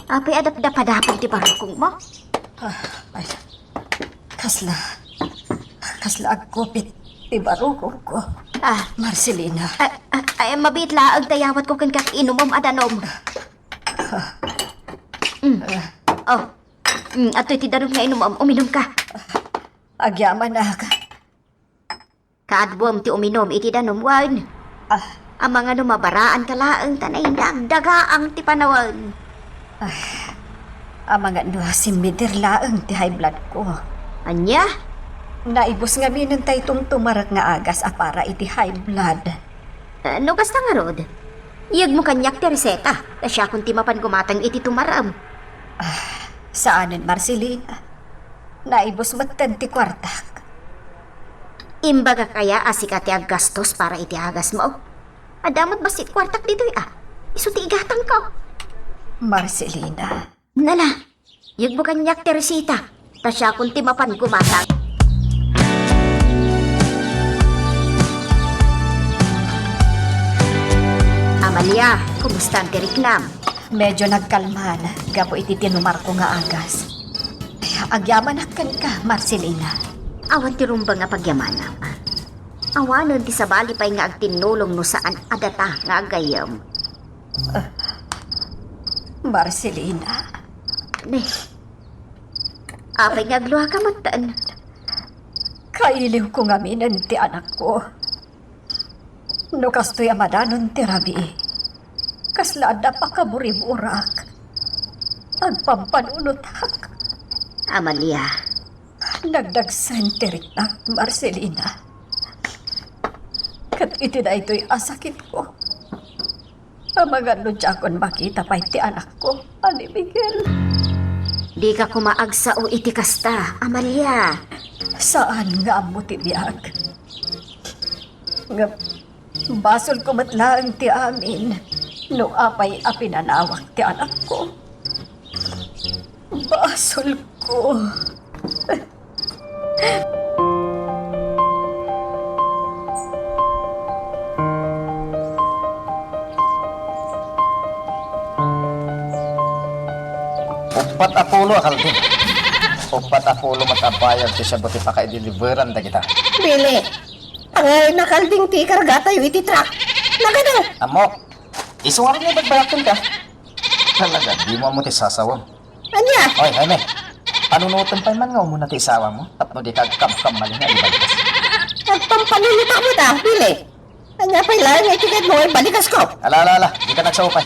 Apay a dapdapadapag ti barukongmo? Ah, ay. Kasla, kasla agkupit ti barukongko. Ah. Marcelina. Ay, ay, ay, mabiit laeng ta iyawatko kenka ti inumom a danom. Ah. Mm. Ah. Oh. Mm, adtoy ti danom nga inumom. Uminumka. Agyamanak. Kaaduem ti uminum iti danom wen. Ah. Amangan no mabaraanka laeng ta naindagdagaang ti panawen. Ah, amangan no simmider laeng ti high blood ko. Ania? Naibus ngaminen tay tumtumarek nga agas a para iti high blood. Eh, no kasta ngarud, iyegmo kaniak ti reseta, ta siakon ti mapan gumatang iti tumarem. Ah, saanen, Marcelina. Naibus metten ti kuartak. Imbagak aya a sika ti aggastos para iti agasmo? Adda met bassit kuartak ditoy a. Isu ti igatangko. Marcelina. Nala, iyegmo kaniak ti reseta, ta siakon ti mapan gumatang. Amalia, kumusta ti riknam? Medyo nagkalman gapu iti tinumarko nga agas. Agyamanak kenka, Marcelina. Awan ti rumbeng a pagyamanak. Awanen ti sabali pay nga agtinnulong no saan a data nga aggayyem. Ah, Marcelina. Ne, apay nga agluaka metten? Kailiwko ngaminen ti anakko. No kastoy a madanon ti rabii, kasla adda pakaburiburak. Agpampanunotak. Amalia. Nagdagsen ti riknak, Marcelina. Ket iti daytoy a sakitko, amangan no diakon makita pay ti anakko a ni Miguel. Dika koma agsao iti kasta, Amalia. Saan nga ammo ti biag. Ngem basolko met laeng ti amin no apay a pinanawak ti anakko. Basolko. Uppat a pulo a kalding. Uppat a pulo met a bayad ti siabu ti pakaideliveran dagita. Bili. Angay na kalding ti ikargatayo iti truck. Nagano? Ammok. Isu nga rin ibagbayakken ka. Talaga, di mo ammo ti sasawam. Ania? Oy, Jaime. Panunoten pay man nga umuna ti isawam tapno dika agkamkamali nga ibalkas. Agpampanunotak met, Billy. Ania pay laeng nga itikit mo, ibalikas ko. Ala, ala, ala. Dika nagsaupay.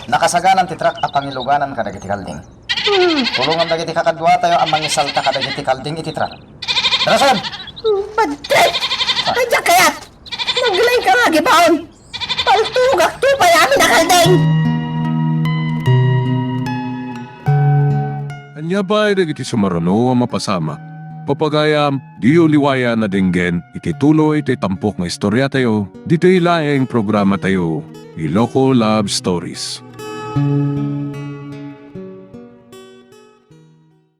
Nakasaganan ti truck a pangiluganan kadagiti kalding. Hmm. Tulongam dagiti kakaduatayo a mangisalta kadagiti kalding iti truck. Darasan! Bad trip! Ania kayat? Naglaing ka nga agibaon. Paltugak to pay amin a kalding. Ania pay dagiti sumaruno a mapasamak? Papagayam, diyo liwayan a denggen iti tuloy ti tampok nga istoriatayo, ditoy laeng programatayo, Iloko Love Stories.